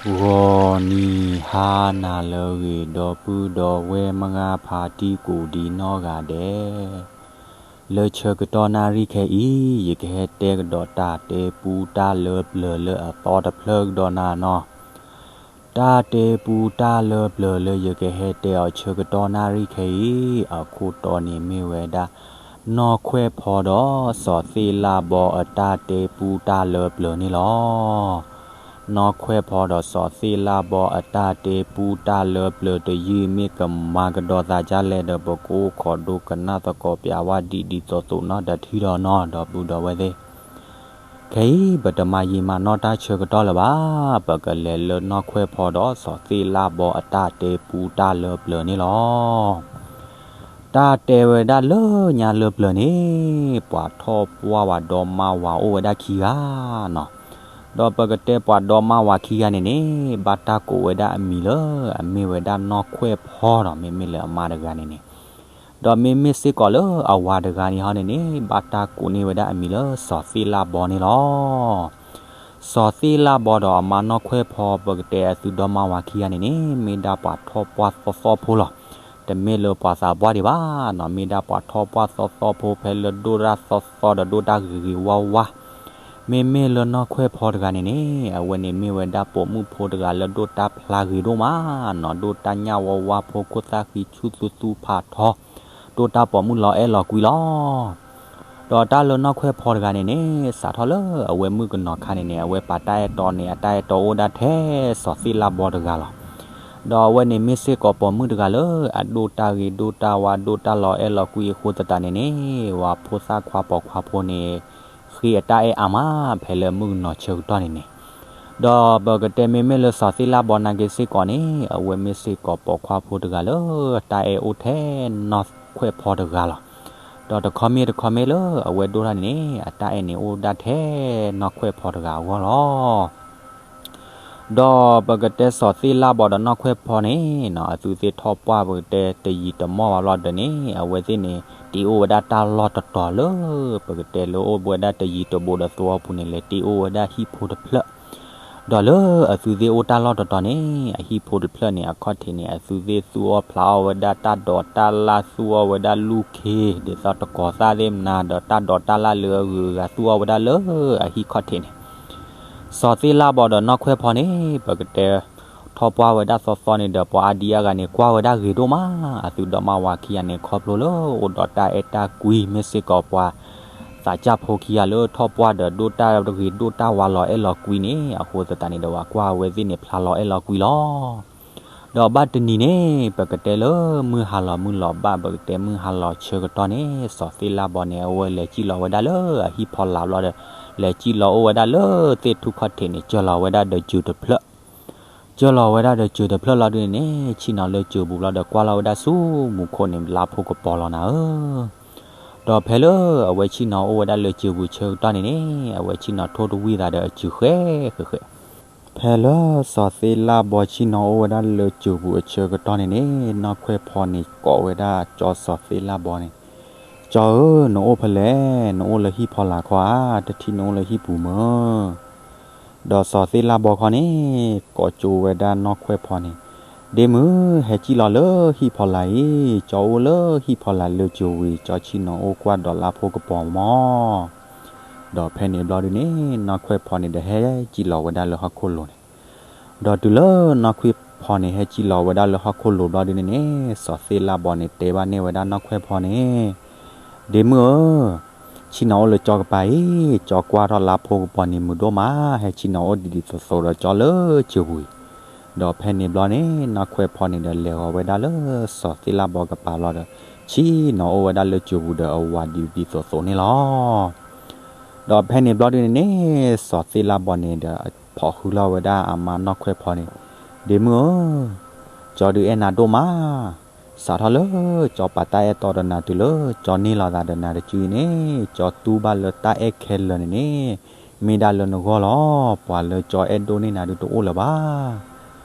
ဂီၤနံၤဟါနၤလၢအဂ့ၤ ဒီပုၢ်ဒီဝဲၢ်မုၢ်ဂၤဖါတံၢ်ကိးဒံနီၢ်ဂၤဒဲး, လၢဆၢကတီၢ်နၣ်ရံၣ်ခဲအံၤ ယကဟဲတဲကဒီးတၢ်တဲပူတၢ်လၢပျၢၤလၢအသီတဖျၢၣ်ကဒီးနၤနီၤ. တၢ်တဲပူတၢ်လၢပျၢၤလၢယကဟဲတဲအီၤဆၢကတီၢ်နၣ်ရံၣ်ခဲအံၤ အခိၣ်တီန့ၣ်မ့ၢ်ဝဲဒၣ် နီၢ်ခွဲၣ်ဖီဒီးစီၤသ့ၣ်လၣ်ဘီအတၢ်တဲပူတၢ်လၢပျၢၤန့ၣ်လီၤ. နီၢ်ခွဲၣ်ဖီဒီးစီၤသ့ၣ်လၣ်ဘီအတၢ်တဲပူတၢ်လၢပျၢၤတယုၢ် မ့ၢ်ကမၤကဒီးသးဒ်လဲၣ်ဒီး ပကအိၣ်ခိးဒိကနၣ်သကိးပၠးဝဲဒ်ဒ်သိးသိးနီၤ တထံၣ်ဒီးနီၤ ဒီပုၢ်ဒီဝဲၢ်သ့ၣ်. ခဲအံၤ ပတမၤယံာ်မၤနီၢ်တၢ်ဆၢကတီၢ်လၢၤဘၣ်, ပကလဲၤလၢနီၢ်ခွဲၣ်ဖီဒီးစီၤသ့ၣ်လၣ်ဘီအတၢ်တဲပူတၢ်လၢပျၢၤန့ၣ်လီၤ. တၢ်တဲဝဲဒၣ်လၢညါလၢပျၢၤန့ၣ် ပှၤထီၣ်ပှၢ်ဝၤဒီမါဝၤအိၣ်ဝဲဒၣ်ခံဂၤနီၤ. ဒီးပကတဲပှၤဒီမါဝၤခံဂၤန့ၣ်န့ၣ် ဘၣ်တၢ်ကိးဝဲဒၣ်အမံၤလၢ အမ့ၢ်ဝဲဒၣ်နီၢ်ခွဲၣ်ဖီဒီး မ့မ့ၢ်လၢအမါတဂၤန့ၣ်န့ၣ်, ဒီးမ့မ့ၢ်စ့ၢ်ကီးလၢအဝၤတဂၤန့ၣ်ဟီန့ၣ်န့ၣ် ဘၣ်တၢ်ကိးန့ၢ်ဝဲဒၣ်အမံၤလၢစီၤသ့ၣ်လၣ်ဘီန့ၣ်လီၤ. စီၤသ့ၣ်လၣ်ဘီဒီးအမါနီၢ်ခွဲၣ်ဖီ ပကတဲအသုဒီမါဝၤခံဂၤန့ၣ်န့ၣ် မ့ၢ်ဒၣ်ပှၤထီၣ်ပှၢ်သီသီဖိလီၤ. တမ့ၢ်လၢပှၤသးပှၢ်ဒံးဘၣ်နီၤ, မ့ၢ်ဒၣ်ပှၤထီၣ်ပှၢ်သီသီဖိ ဖဲလၢဒိၣ်တၢ်သီသီဒီးဒိၣ်တၢ်ဂ့ၤဂ့ၤဝါဝါ. မ့မ့ၢ်လၢနီၢ်ခွဲၣ်ဖီတဂၤန့ၣ်န့ၣ် အဝဲန့ၣ်မ့ၢ်ဝဲဒၣ်ပိာ်မုၣ်ဖိတဂၤလၢဒိၣ်တၢ်ဖျါဂ့ၤဒိၣ်မးနီၤ, ဒိၣ်တၢ်ညၣ်ဝါဝါ ဖိခိၣ်သၣ်ဃံဆူၣ်သူသူဖးထီ, ဒိၣ်တၢ်ပိာ်မုၣ်လီၤအဲၣ်လီၤကွံလီၤ. ဒီးတၢ်လၢနီၢ်ခွဲၣ်ဖီတဂၤန့ၣ်န့ၣ် စးထီၣ်လၢအဝဲမုၣ်ကနီၤခါန့ၣ်န့ၣ် အဝဲပာ်တၢ်အဲၣ်တီန့ၣ် အတၢ်အဲၣ်တီအိၣ်ဒၣ်ထဲစီၤသ့ၣ်လၣ်ဘီတဂၤလီၤ. ဒီးအဝဲန့ၣ်မ့ၢ်စ့ၢ်ကီးပိာ်မုၣ်တဂၤလၢ အဒိၣ်တၢ်ဂ့ၤဒိၣ်တၢ်ဝါ ဒိၣ်တၢ်လီၤအဲၣ်လီၤကွံအဃိသတးန့ၣ်န့ၣ် ဝၤဖိသၣ်ခွါပိာ်ခွါဖိန့ၣ် ဃ့အတၢ်အဲၣ်အါမး ဖဲလၢမုၣ်ကနီၤဆၢကတီၢ်န့ၣ်န့ၣ်. ဒီးပကတဲမ့မ့ၢ်လၢစီၤသ့ၣ်လၣ်ဘီနာ်က့စ့ၢ်ကီးန့ၣ် အဝဲမ့ၢ်စ့ၢ်ကီးပိာ်ခွါဖိတဂၤလၢ တၢ်အဲၣ်အိၣ်ထဲနီၢ်ခွဲၣ်ဖီတဂၤလီၤ. ဒီးတခီမ့ၢ်တခီမ့ၢ်လၢအဝဲဒိၣ်ထီၣ်န့ၣ်န့ၣ် အတၢ်အဲၣ်န့ၣ်အိၣ်ဒၣ်ထဲနီၢ်ခွဲၣ်ဖီတဂၤအဂီၢ်လီၤ. ဒီးပကတဲစီၤသ့ၣ်လၣ်ဘီဒီးနီၢ်ခွဲၣ်ဖီန့ၣ်နီၤ အသုသ့ၣ်ထီၣ်ပှၢ်ပကတဲတယံာ်တမီၢ်ဘၣ်ဘျီဒီးန့ၣ် အဝဲသ့ၣ်န့ၣ် တ့အိၣ်ဝဲဒၣ်တၢ်လီၢ်တတီၤလၢ ပကတဲလၢအိၣ်ဝဲဒၣ်တယံာ်တဘူးဒီးသဝီပူၤန့ၣ် လဲၤတ့အိၣ်ဝဲဒၣ်ဟံၣ်ဖိတဖျၢၣ်. ဒီးလၢအသုသ့ၣ်အိၣ်တၢ်လီၢ်တတီၤန့ၣ် အဟံၣ်ဖိတဖျၢၣ်န့ၣ် အခီၣ်ထံးန့ၣ် အသုသ့ၣ်သူၣ်အီၣ်ဖျးအီၣ်ဝဲဒၣ်တၢ်ဒိးတၢ်လၣ် သူၣ်အီၣ်ဝဲဒၣ်လူၢ်ခ့ ဒ်သိးတကိးသၣ်သ့ၣ်မနၤ ဒီးတၢ်ဒိးတၢ်လၣ်လၢအဂုၤအဂၤသူၣ်အီၣ်ဝဲဒၣ်လၢအဟံၣ်ခီၣ်ထံးန့ၣ် စီၤသ့ၣ်လၣ်ဘီဒီးနီၢ်ခွဲၣ်ဖီန့ၣ် ပကတဲ ထီၣ်ပှၢ်ဝဲဒၣ်သီသီန့ၣ်ဒီး ပှၤအါဒံအါဂၤန့ၣ် ကွၢ်ဝဲဒၣ်ဂ့ၤဒိၣ်မး အသုဒီမါဝၤခံဂၤန့ၣ် ခီဖျိလၢအိၣ်ဒီးတၢ်အဲၣ်တၢ်ကွံ မ့ၢ်စ့ၢ်ကီးပှၤသးစၢ်ဖိခံဂၤလၢထီၣ်ပှၢ်ဒီးဒိၣ်တၢ်ဂ့ၤဒိၣ်တၢ်ဝါလီၤအဲၣ်လီၤကွံန့ၣ် အဃိသတးန့ၣ်ဒီး ပှၤကွၢ်ဝဲသ့ၣ်န့ၣ် ဖျါလီၤအဲၣ်လီၤကွံလီၤ. ဒီးဘၣ်တနံၤန့ၣ် ပကတဲလၢမုၢ်ဟါလီၤမုၢ်လီၤဘၣ် ပကတဲမုၢ်ဟါလီၤဆၢကတီၢ်န့ၣ် စီၤသ့ၣ်လၣ်ဘီန့ၣ် အဝဲလဲၤစံၣ်လီၤဝဲဒၣ်လၢအဟံၣ်ဖီလာ်ဘျီဒီး လဲၤစံၣ်လီၤအိၣ်ဝဲဒၣ်လၢသ့ၣ်ထူၣ်ခီၣ်ထံးန့ၣ် ကၢၢ်လီၤဝဲဒၣ်ဒီးစၢၤတဖျၢၣ် ကၢၢ်လီၤဝဲဒၣ်ဒီးစၢၤတဖျၢၣ်လီၤဒုန့ၣ်န့ၣ် ဆ့ၣ်နီၤလၢစၢၤပူၤဘျီဒီး ကွၢ်လီၤဝဲဒၣ်ဆူမူခိၣ်န့ၣ် လါဖိကပီၤလီၤနၤဧၢ. ဒီးဖဲလၢအဝဲဆ့ၣ်နီၤအိၣ်ဝဲဒၣ်လၢစၢၤပူၤဆၢကတီၢ်န့ၣ်န့ၣ် အဝဲဆ့ၣ်နီၤထိၣ်တဝံၣ်သးဒီးအစၢၤဃဲဃဲဃဲ ဖဲလၢစီၤသ့ၣ်လၣ်ဘီဆ့ၣ်နီၤအိၣ်ဝဲဒၣ်လၢစၢၤပူၤအဆၢကတီၢ်န့ၣ်န့ၣ် နီၢ်ခွဲၣ်ဖီန့ၣ်ကိးဝဲဒၣ်ကၠီစီၤသ့ၣ်လၣ်ဘီန့ၣ်, ကၠီဧၢ, နအိၣ်ဖဲလဲၣ်, နအိၣ်လၢဟံၣ်ဖီလာ်ခီဧါ, တထံၣ်နအိၣ်လၢဟံၣ်ပူၤမၢ်. ဒီးစီၤသ့ၣ်လၣ်ဘီခီန့ၣ် ကိးကၠိဝဲဒၣ်နီၢ်ခွဲၣ်ဖီန့ၣ်, ဒ့မုၣ်, ဟဲစံၣ်လီၤလၢဟံၣ်ဖီလာ်အံၤ, ကၠီအိၣ်လၢဟံၣ်ဖီလာ်လၢစၢၤဝံၤ ကၠီဆ့ၣ်နီၤအိၣ်ကွၢ်ဒီးလါဖိကပီၤမၢ်. ဒီးဖဲန့ၣ်ဘျီဒုန့ၣ် နီၢ်ခွဲၣ်ဖီန့ၣ်ဒီးဟဲစံၣ်လီၤဝဲဒၣ်လၢဟီၣ်ခိၣ်လိၤန့ၣ်, ဒီးတုၤလၢနီၢ်ခွဲၣ်ဖီန့ၣ် ဟဲစံၣ်လီၤဝဲဒၣ်လၢဟီၣ်ခိၣ်လိၤဘျီဒုန့ၣ်န့ၣ် စီၤသ့ၣ်လၣ်ဘီန့ၣ် တဲဘၣ်န့ၢ်ဝဲဒၣ်နီၢ်ခွဲၣ်ဖီန့ၣ်, ဒ့မုၣ်ဧၢ, ဆ့ၣ်နီၤအိၣ်လၢကၠီကပၤအံၤ, ကၠီကွၢ်ထီၣ်လါဖိကပီၤန့ၣ်မုာ်ဒိၣ်မး, ဟဲဆ့ၣ်နီၤအိၣ်ဒ်ဒ်သိးသိးဒီးကၠီလၢစၢၤဝံၤ. ဒီးဖဲန့ၣ်ဘျီန့ၣ် နီၢ်ခွဲၣ်ဖီန့ၣ်ဒီး လဲၤဂီၤဝဲဒၣ်လၢစီၤသ့ၣ်လၣ်ဘီကပၤလီၤဒီး ဆ့ၣ်နီၤအိၣ်ဝဲဒၣ်လၢစၢၤပူၤဒီးအဝၤဒ်ဒ်သိးသိးန့ၣ်လီၤ. ဒီးဖဲန့ၣ်ဘျီဒုန့ၣ်န့ၣ် စီၤသ့ၣ်လၣ်ဘီန့ၣ်ဒီး ဖီၣ်ဃုလီၤဝဲဒၣ်အမါနီၢ်ခွဲၣ်ဖီန့ၣ်, ဒ့မုၣ်ဧၢ, ကၠီဒုးအဲၣ်နၤဒိၣ်မး, စးထီၣ်လၢကၠီပာ်တၢ်အဲၣ်တီဒီးနၤတုၤလၢကၠီန့ၢ်လီၤသးဒီးနၤတစုအံၤန့ၣ် ကၠီတူၢ်ဘၣ်လၢတၢ်အဲၣ်ခဲလၢာ်န့ၣ်န့ၣ် မ့ၢ်ဒၣ်လၢနဂီၢ်လီၤ. ပှၤလၢကၠီအဲၣ်ဒိၣ်န့ၢ်နၤဒုးတအိၣ်လၢၤဘၣ်.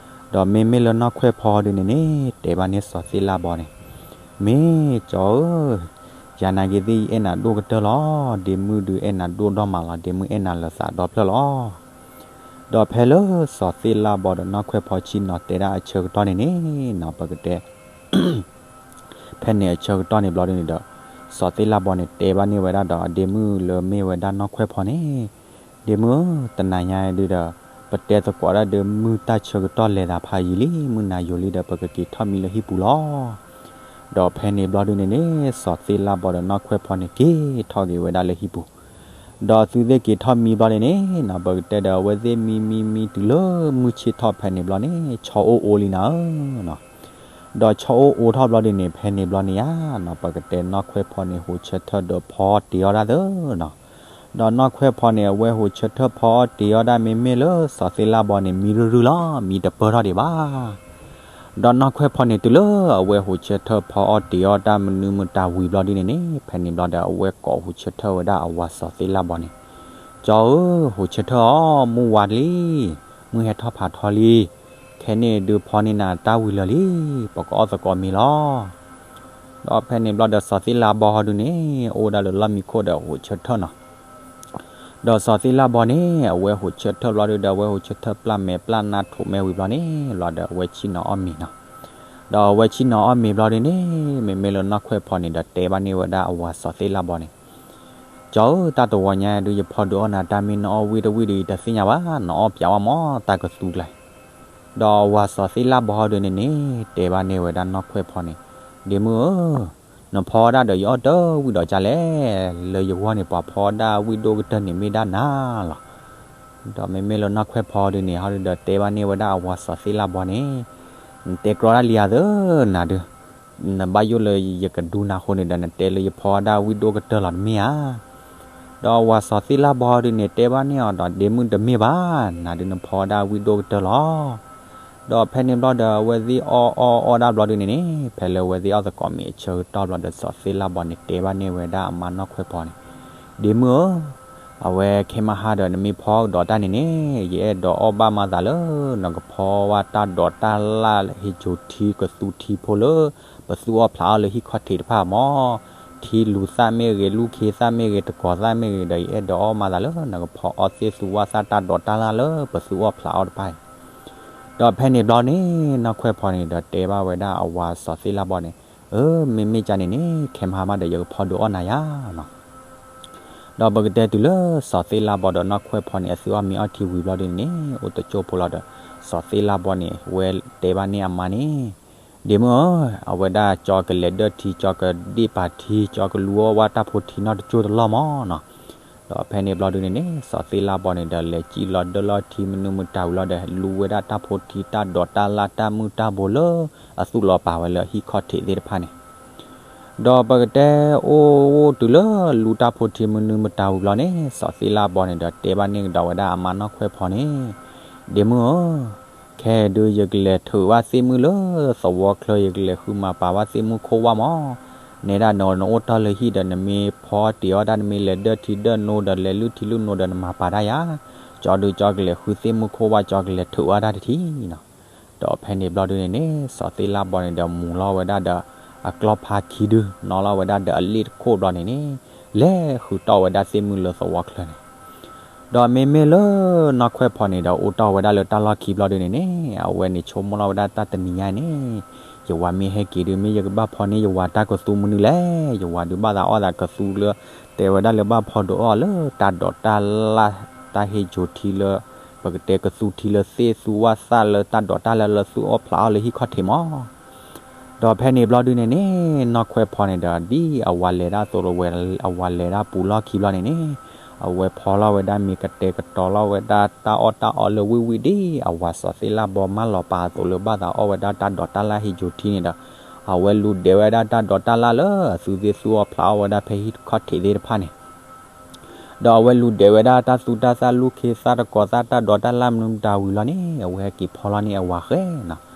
ဒီးမ့မ့ၢ်လၢနီၢ်ခွဲၣ်ဖီဒုန့ၣ်န့ၣ် တဲဘၣ်န့ၢ်စီၤသ့ၣ်လၣ်ဘီန့ၣ်, မ့ၢ်ကၠီဧၢ, ယၤနာ်က့ၤသ့ၣ်ယအဲၣ်နၤဒိၣ်ကတၢၢ်လီၤ. ဒ့မုၣ်ဒုးအဲၣ်နၤဒိၣ်ဒီးမးလီၤ. ဒ့မုၣ်အဲၣ်နၤလၢသးဒီဖျၢၣ်လီၤ. ဒီးဖဲလၢစီၤသ့ၣ်လၣ်ဘီဒီးနီၢ်ခွဲၣ်ဖီဆ့ၣ်နီၤတဲဒၣ်အဆၢကတီၢ်န့ၣ်န့ၣ်နီၤ ပကတဲ ဖဲန့ၣ်အဆၢကတီၢ်န့ၣ်ဘျီဒုန့ၣ်ဒီး စီၤသ့ၣ်လၣ်ဘီန့ၣ်တဲဘၣ်န့ၢ်ဝဲဒၣ်ဒီး ဒ့မုၣ်လၢမ့ၢ်ဝဲဒၣ်နီၢ်ခွဲၣ်ဖီန့ၣ်, ဒ့မုၣ်ဧၢ, တနၤညါဒုဒီး ပတဲသကိးဒၣ်ဒီးမုၢ်တၢ်ဆၢကတီၢ်လဲၤသးဖးယံာ်လံ မုၢ်နၤယိာ်လံဒီး ပကက့ၤထီၣ်မံလၢဟံၣ်ပူၤလီၤ. ဒီးဖဲန့ၣ်ဘျီဒုန့ၣ်န့ၣ် စီၤသ့ၣ်လၣ်ဘီဒီးနီၢ်ခွဲၣ်ဖီန့ၣ်က့ၤထီၣ်က့ၤဝဲဒၣ်လၢဟံၣ်ပူၤ, ဒီးသုသ့ၣ်က့ၤထီၣ်မံဘျီန့ၣ်န့ၣ်နီၤ ပကတဲဒီးအဝဲသ့ၣ်မံမံမံတုၤလၢမုၢ်ဆ့ၣ်ထီၣ်ဖဲန့ၣ်ဘျီန့ၣ် ဆီအိၣ်အိလံနၤဧၢနီၤ. ဒီးဆီအိၣ်အိထီၣ်ဘျီဒုန့ၣ် ဖဲန့ၣ်ဘျီန့ၣ်ဧါနီၤ ပကတဲနီၢ်ခွဲၣ်ဖီန့ၣ် ဟိးဆၢထၢၣ်ဒီးဖီအီၣ်တ့ၤအီၣ်ဒၣ်သၢနီၤ. ဒီးနီၢ်ခွဲၣ်ဖီန့ၣ် အဝဲဟိးဆၢထၢၣ်ဖီအီၣ်တ့ၤအီၣ်ဒၣ်မ့မ့ၢ်လၢစီၤသ့ၣ်လၣ်ဘီန့ၣ် မံရုၢ်ရုၢ်လီၤ မံတပၢၢ်ထီၣ်ဒံးဘၣ် ဒီးနီၢ်ခွဲၣ်ဖီန့ၣ်တုၤလၢအဝဲဟိးဆၢထၢၣ်ဖီအီၣ်တ့ၤအီၣ်တၢ်မနုၤမတၤဝံၤဘျီဒုန့ၣ်န့ၣ် ဖဲန့ၣ်ဘျီဒီးအဝဲကိးဟိးဆၢထၢၣ်ဝဲဒၣ်အဝၤစီၤသ့ၣ်လၣ်ဘီန့ၣ်, ကၠီဧၢ, ဟိးဆၢထၢၣ်အီၤ မုၢ်ဝါလံ, မုၢ်ဟဲထီၣ်ဖးထီလံ, ခဲန့ၣ်ဒုးဖီန့ၢ်နၤတၢ်ဝံၤလၢာ်လံ, ပကအီၣ်သကိးမ့ၤလီၤ. ဒီးဖဲန့ၣ်ဘျီဒီးစီၤသ့ၣ်လၣ်ဘီဟီဒုန့ၣ် အိၣ်ဒၣ်လၢလီၢ်မံခိၣ်ဒီးဟိးဆၢထၢၣ်နီၤ ဒီးစီၤသ့ၣ်လၣ်ဘီန့ၣ် အဝဲဟိးဆၢထၢၣ်ဘျီဒုဒီး အဝဲဟိးဆၢထၢၣ်ပျၢ်မဲာ်ပျၢ်နါထိးမဲာ်ဝံၤဘျီန့ၣ် ဘျီဒီးအဝဲဆ့ၣ်နီၤအီၣ်မ့ၤနီၤ. ဒီးအဝဲဆ့ၣ်နီၤအီၣ်မ့ၤဘျီဒုန့ၣ် မ့မ့ၢ်လၢနီၢ်ခွဲၣ်ဖီန့ၣ်ဒီးတဲဘၣ်န့ၢ်ဝဲဒၣ်အဝၤစီၤသ့ၣ်လၣ်ဘီန့ၣ်, ကၠီဧၢ, တၢ်တဝီညါဒုးယဖီဒုးအီၣ်နၤတၢ်မ့ၢ်နအီၣ်ဝံၣ်တဝံၣ်ဒုးယတသ့ၣ်ညါဘၣ်, နအီၣ်ပၠးဝဲမ့ၢ်တၢ်ကသူကျါ ဒီးအဝၤစီၤသ့ၣ်လၣ်ဘီဟီဒုန့ၣ်န့ၣ် တဲဘၣ်န့ၢ်ဝဲဒၣ်နီၢ်ခွဲၣ်ဖီန့ၣ်, ဒ့မုၣ်ဧၢ, နဖီဒၣ်ဒီးယအီၣ်တဝံၣ်ဒီးကလဲၣ်, လၢယဂီၢ်န့ၣ် ပှၤဖီဒၣ်ဝံၣ်ဒိၣ်ကတၢၢ်န့ၣ်မ့ၢ်ဒၣ်နၤလီၤ. ဒီးမ့မ့ၢ်လၢနီၢ်ခွဲၣ်ဖီဒုန့ၣ် ဟီဒုဒီးတဲဘၣ်န့ၢ်ဝဲဒၣ်အဝၤစီၤသ့ၣ်လၣ်ဘီန့ၣ်, နတဲကြီတၢ်လံဧါသၢ, နဒုး နဘၣ်ယိၣ်လၢယကဒူနၤအဃိန့ၣ်ဒီး နတဲလၢယဖီဒၣ်ဝံၣ်ဒိၣ်ကတၢၢ်လီၤတမ့ၢ်ဧါ. ဒီးအဝၤစီၤသ့ၣ်လၣ်ဘီဒုန့ၣ် တဲဘၣ်န့ၢ်အီၤဒီး ဒ့မုၣ်တမ့ၢ်ဘၣ်, နၤဒုးနဖီဒၣ်ဝံၣ်ဒိၣ်ကတၢၢ်လီၤ. ဒီးဖဲန့ၣ်ဘျီဒီး အဝဲသ့ၣ်အီၣ်အီၣ်အီၣ်ဒၣ်ဘျီဒုန့ၣ်န့ၣ် ဖဲလၢအဝဲသ့ၣ်အီၣ်သကိးမ့ၤအဆၢကတီၢ်ဘျီဒီး စီၤသ့ၣ်လၣ်ဘီန့ၣ် တဲဘၣ်န့ၢ်ဝဲဒၣ်အမါနီၢ်ခွဲၣ်ဖီန့ၣ်, ဒ့မုၣ်ဧၢ, အဝဲခဲမဟါဒီးနမ့ၢ်ဖီကဒီးတၢ်န့ၣ်န့ၣ် ယအဲၣ်ဒိးအီၣ်ဘၣ်မၤသးလၢ နကဖီဝဲတၢ်ဒိးတၢ်လၣ်ဟ့ၣ်ကၠိထံကသူထံဖိလၢ ပသူအီၣ်ဖျးအီၣ်လၢဟံၣ်ခီၣ်ထံးတဖၣ်မး, ထံလူၤသၣ်မ့ၢ်ဂ့ၤ လူၢ်ခ့သၣ်မ့ၢ်ဂ့ၤ တကိးသၣ်မ့ၢ်ဂ့ၤဒီး ယအဲၣ်ဒိးအီၣ်မၤသးလၢ နကဖီအီၣ်သ့ၣ်သူဝၣ်သၣ်တၢ်ဒိးတၢ်လၣ်လၢပသူအီၣ်ဖျးအီၣ်တဖၣ်အံၤ. ဒီးဖဲန့ၣ်ဘျီန့ၣ် နီၢ်ခွဲၣ်ဖီန့ၣ်ဒီးတဲဘၣ်ဝဲဒၣ်အဝၤစီၤသ့ၣ်လၣ်ဘီန့ၣ်, အၢ မ့မ့ၢ်ကန့ၣ်န့ၣ် ခဲမဟါမးဒီးယကဖီဒုးအီၣ်နၤယါနီၤ. ဒီးပကတဲတုၤလၢစီၤသ့ၣ်လၣ်ဘီဒီးနီၢ်ခွဲၣ်ဖီန့ၣ် အသုအီၣ်မ့ၤအီထံဝံၤဘျီဒုန့ၣ်န့ၣ် အိၣ်တကၠိၢ်ဖိလီၤဒီး စီၤသ့ၣ်လၣ်ဘီန့ၣ် ဝဲတဲဘၣ်န့ၢ်အမါန့ၣ်, ဒ့မုၣ်ဧၢ, အဝဲဒၣ်ကၠီကလဲၤဒၢၣ်ထံ ကၠီကဒ့ၣ်ပာ်ထံ ကၠီကလူၤအီၣ်ဝဲတၢ်ဖိထံနီတကၠိၢ်တလီၢ်မးနီၤ. ဒီးဖဲန့ၣ်ဘျီဒုန့ၣ်န့ၣ် စီၤသ့ၣ်လၣ်ဘီန့ၣ်ဒီး လဲၤစံၣ်လီၤဒၢၣ်လီၤထံမနုၤမတၤဝံၤလီၤဒီး လူဝဲဒၣ်တၢ်ဖိထံတၢ်ဒိးတၢ်လၣ်တၢ်မုၢ်တၢ်ဘိလၢ အသူၣ်လီၤပာ်ဝဲလၢအဟံၣ်ခီၣ်ထံးသ့ၣ်တဖၣ်န့ၣ် ဒီးပကတဲအိၣ်အိၣ်တုၤလၢလူတၢ်ဖိထံမနုၤမတၤဝံၤဘျီန့ၣ် စီၤသ့ၣ်လၣ်ဘီန့ၣ်ဒီးတဲဘၣ်န့ၢ်ကဒီးဝဲဒၣ်အမါနီၢ်ခွဲၣ်ဖီန့ၣ်, ဒ့မုၣ်ဧၢ, ခဲဒုးယကလဲၤထုးဘၣ်သ့ၣ်မုၢ်လၢသဝီချၢ ယကလဲၤဃုမၤပာ်ဘၣ်သ့ၣ်မုၢ်ခိၣ်ဝၣ်မး, နဲဒၣ်နအိၣ်တ့ၢ်လၢဟံၣ်ဒီး နမ့ၢ်ဖီတ့ၤအီၣ်တၢ် နမ့ၢ်လဲၤဒၢၣ်ထံဒၢၣ်နိဒီး လဲၤလုၢ်ထံလုၢ်နိဒီး နမၤပာ်တၢ်ယါ, ကၠီဒုးကၠီကလဲၤဃုသ့ၣ်မုၢ်ခိၣ်ဝၣ် ကၠီကလဲၤထုးဘၣ်တၢ်တထံၣ်နီၤ. ဒီးဖဲန့ၣ်ဘျီဒုန့ၣ်န့ၣ် စီၤသ့ၣ်လၣ်ဘီန့ၣ်ဒီးမူၤလီၤဝဲဒၣ်ဒီး အကျီၢ်ဖါခံဒု နီၣ်လီၤဝဲဒၣ်ဒီးအလ့ၣ်တခိၣ်ဘျီန့ၣ်န့ၣ် လဲၤဃုတီၢ်ဝဲဒၣ်သ့ၣ်မုၢ်လၢသဝီချၢန့ၣ် ဒီးမ့မ့ၢ်လၢနီၢ်ခွဲၣ်ဖီန့ၣ်ဒီး အိၣ်တ့ၢ်ဝဲဒၣ်လၢတၢ်လီၢ်ခံဘျီဒုန့ၣ်န့ၣ် အဝဲန့ၣ်ဆိကမိၣ်လီၤဝဲဒၣ်တၢ်တနံၤညါန့ၣ်, ယဝၤမ့ၢ်ဟဲက့ၤဒုး မ့ၢ်ယကဘၣ်ဖီန့ၢ်ယဝၤတၢ်ကသူမနုၤလဲၣ်, ယဝၤဒုးဘၣ်သးအီၣ်သးကသူလၢ တဲဝဲဒၣ်လၢဘၣ်ဖီဒုးအီၣ်လၢတၢ်ဒိးတၢ်လၣ် တၢ်ဟ့ၣ်ကၠိထံလၢ ပကတဲကသူထံလၢသ့ၣ်သူဝၣ်သၣ်လၢတၢ်ဒိးတၢ်လၣ်လၢသူအီၣ်ဖျးအီၣ်လၢဟံၣ်ခီၣ်ထံးမး ဒီးဖဲန့ၣ်ဘျီဒုန့ၣ်န့ၣ် နီၢ်ခွဲၣ်ဖီန့ၣ်ဒီး ဒ်အဝၤလဲၤဒၣ်အသိးလၢဝဲ အဝၤလဲၤဒၣ်ပူၤလီၢ်ခံဘျီန့ၣ်န့ၣ်, အဝဲဖီလီၤဝဲဒၣ်မ့ၤကတဲာ်ကတီၤလီၤဝဲဒၣ်တၢ်အီၣ်တၢ်အီလၢဝံၣ်ဝံၣ် ဒ်အဝၤစီၤသ့ၣ်လၣ်ဘီမၢလီၤပာ်အသိးလၢဘၣ်သးအီၣ်ဝဲဒၣ်တၢ်ဒိးတၢ်လၣ်ဟ့ၣ်ကၠိထံန့ၣ်ဒီး, အဝဲလူၤဒဲးဝဲဒၣ်တၢ်ဒိးတၢ်လၣ်လၢအသုသ့ၣ်သူအီၣ်ဖျးအီၣ်ဝဲဒၣ်ဖဲဟံၣ်ခီၣ်ထံးသ့ၣ်တဖၣ်န့ၣ် ဒီးအဝဲလူၤဒဲးဝဲဒၣ်တၢ်သူတၢ်သၣ် လူၢ်ခ့သၣ်တကိးသၣ်တၢ်ဒိးတၢ်လၣ်မနုၤမတၤဝံၤလီၤန့ၣ် အဝဲဟဲက့ၤဖီလီၤန့ၢ်အဝၤဃဲနီၤ.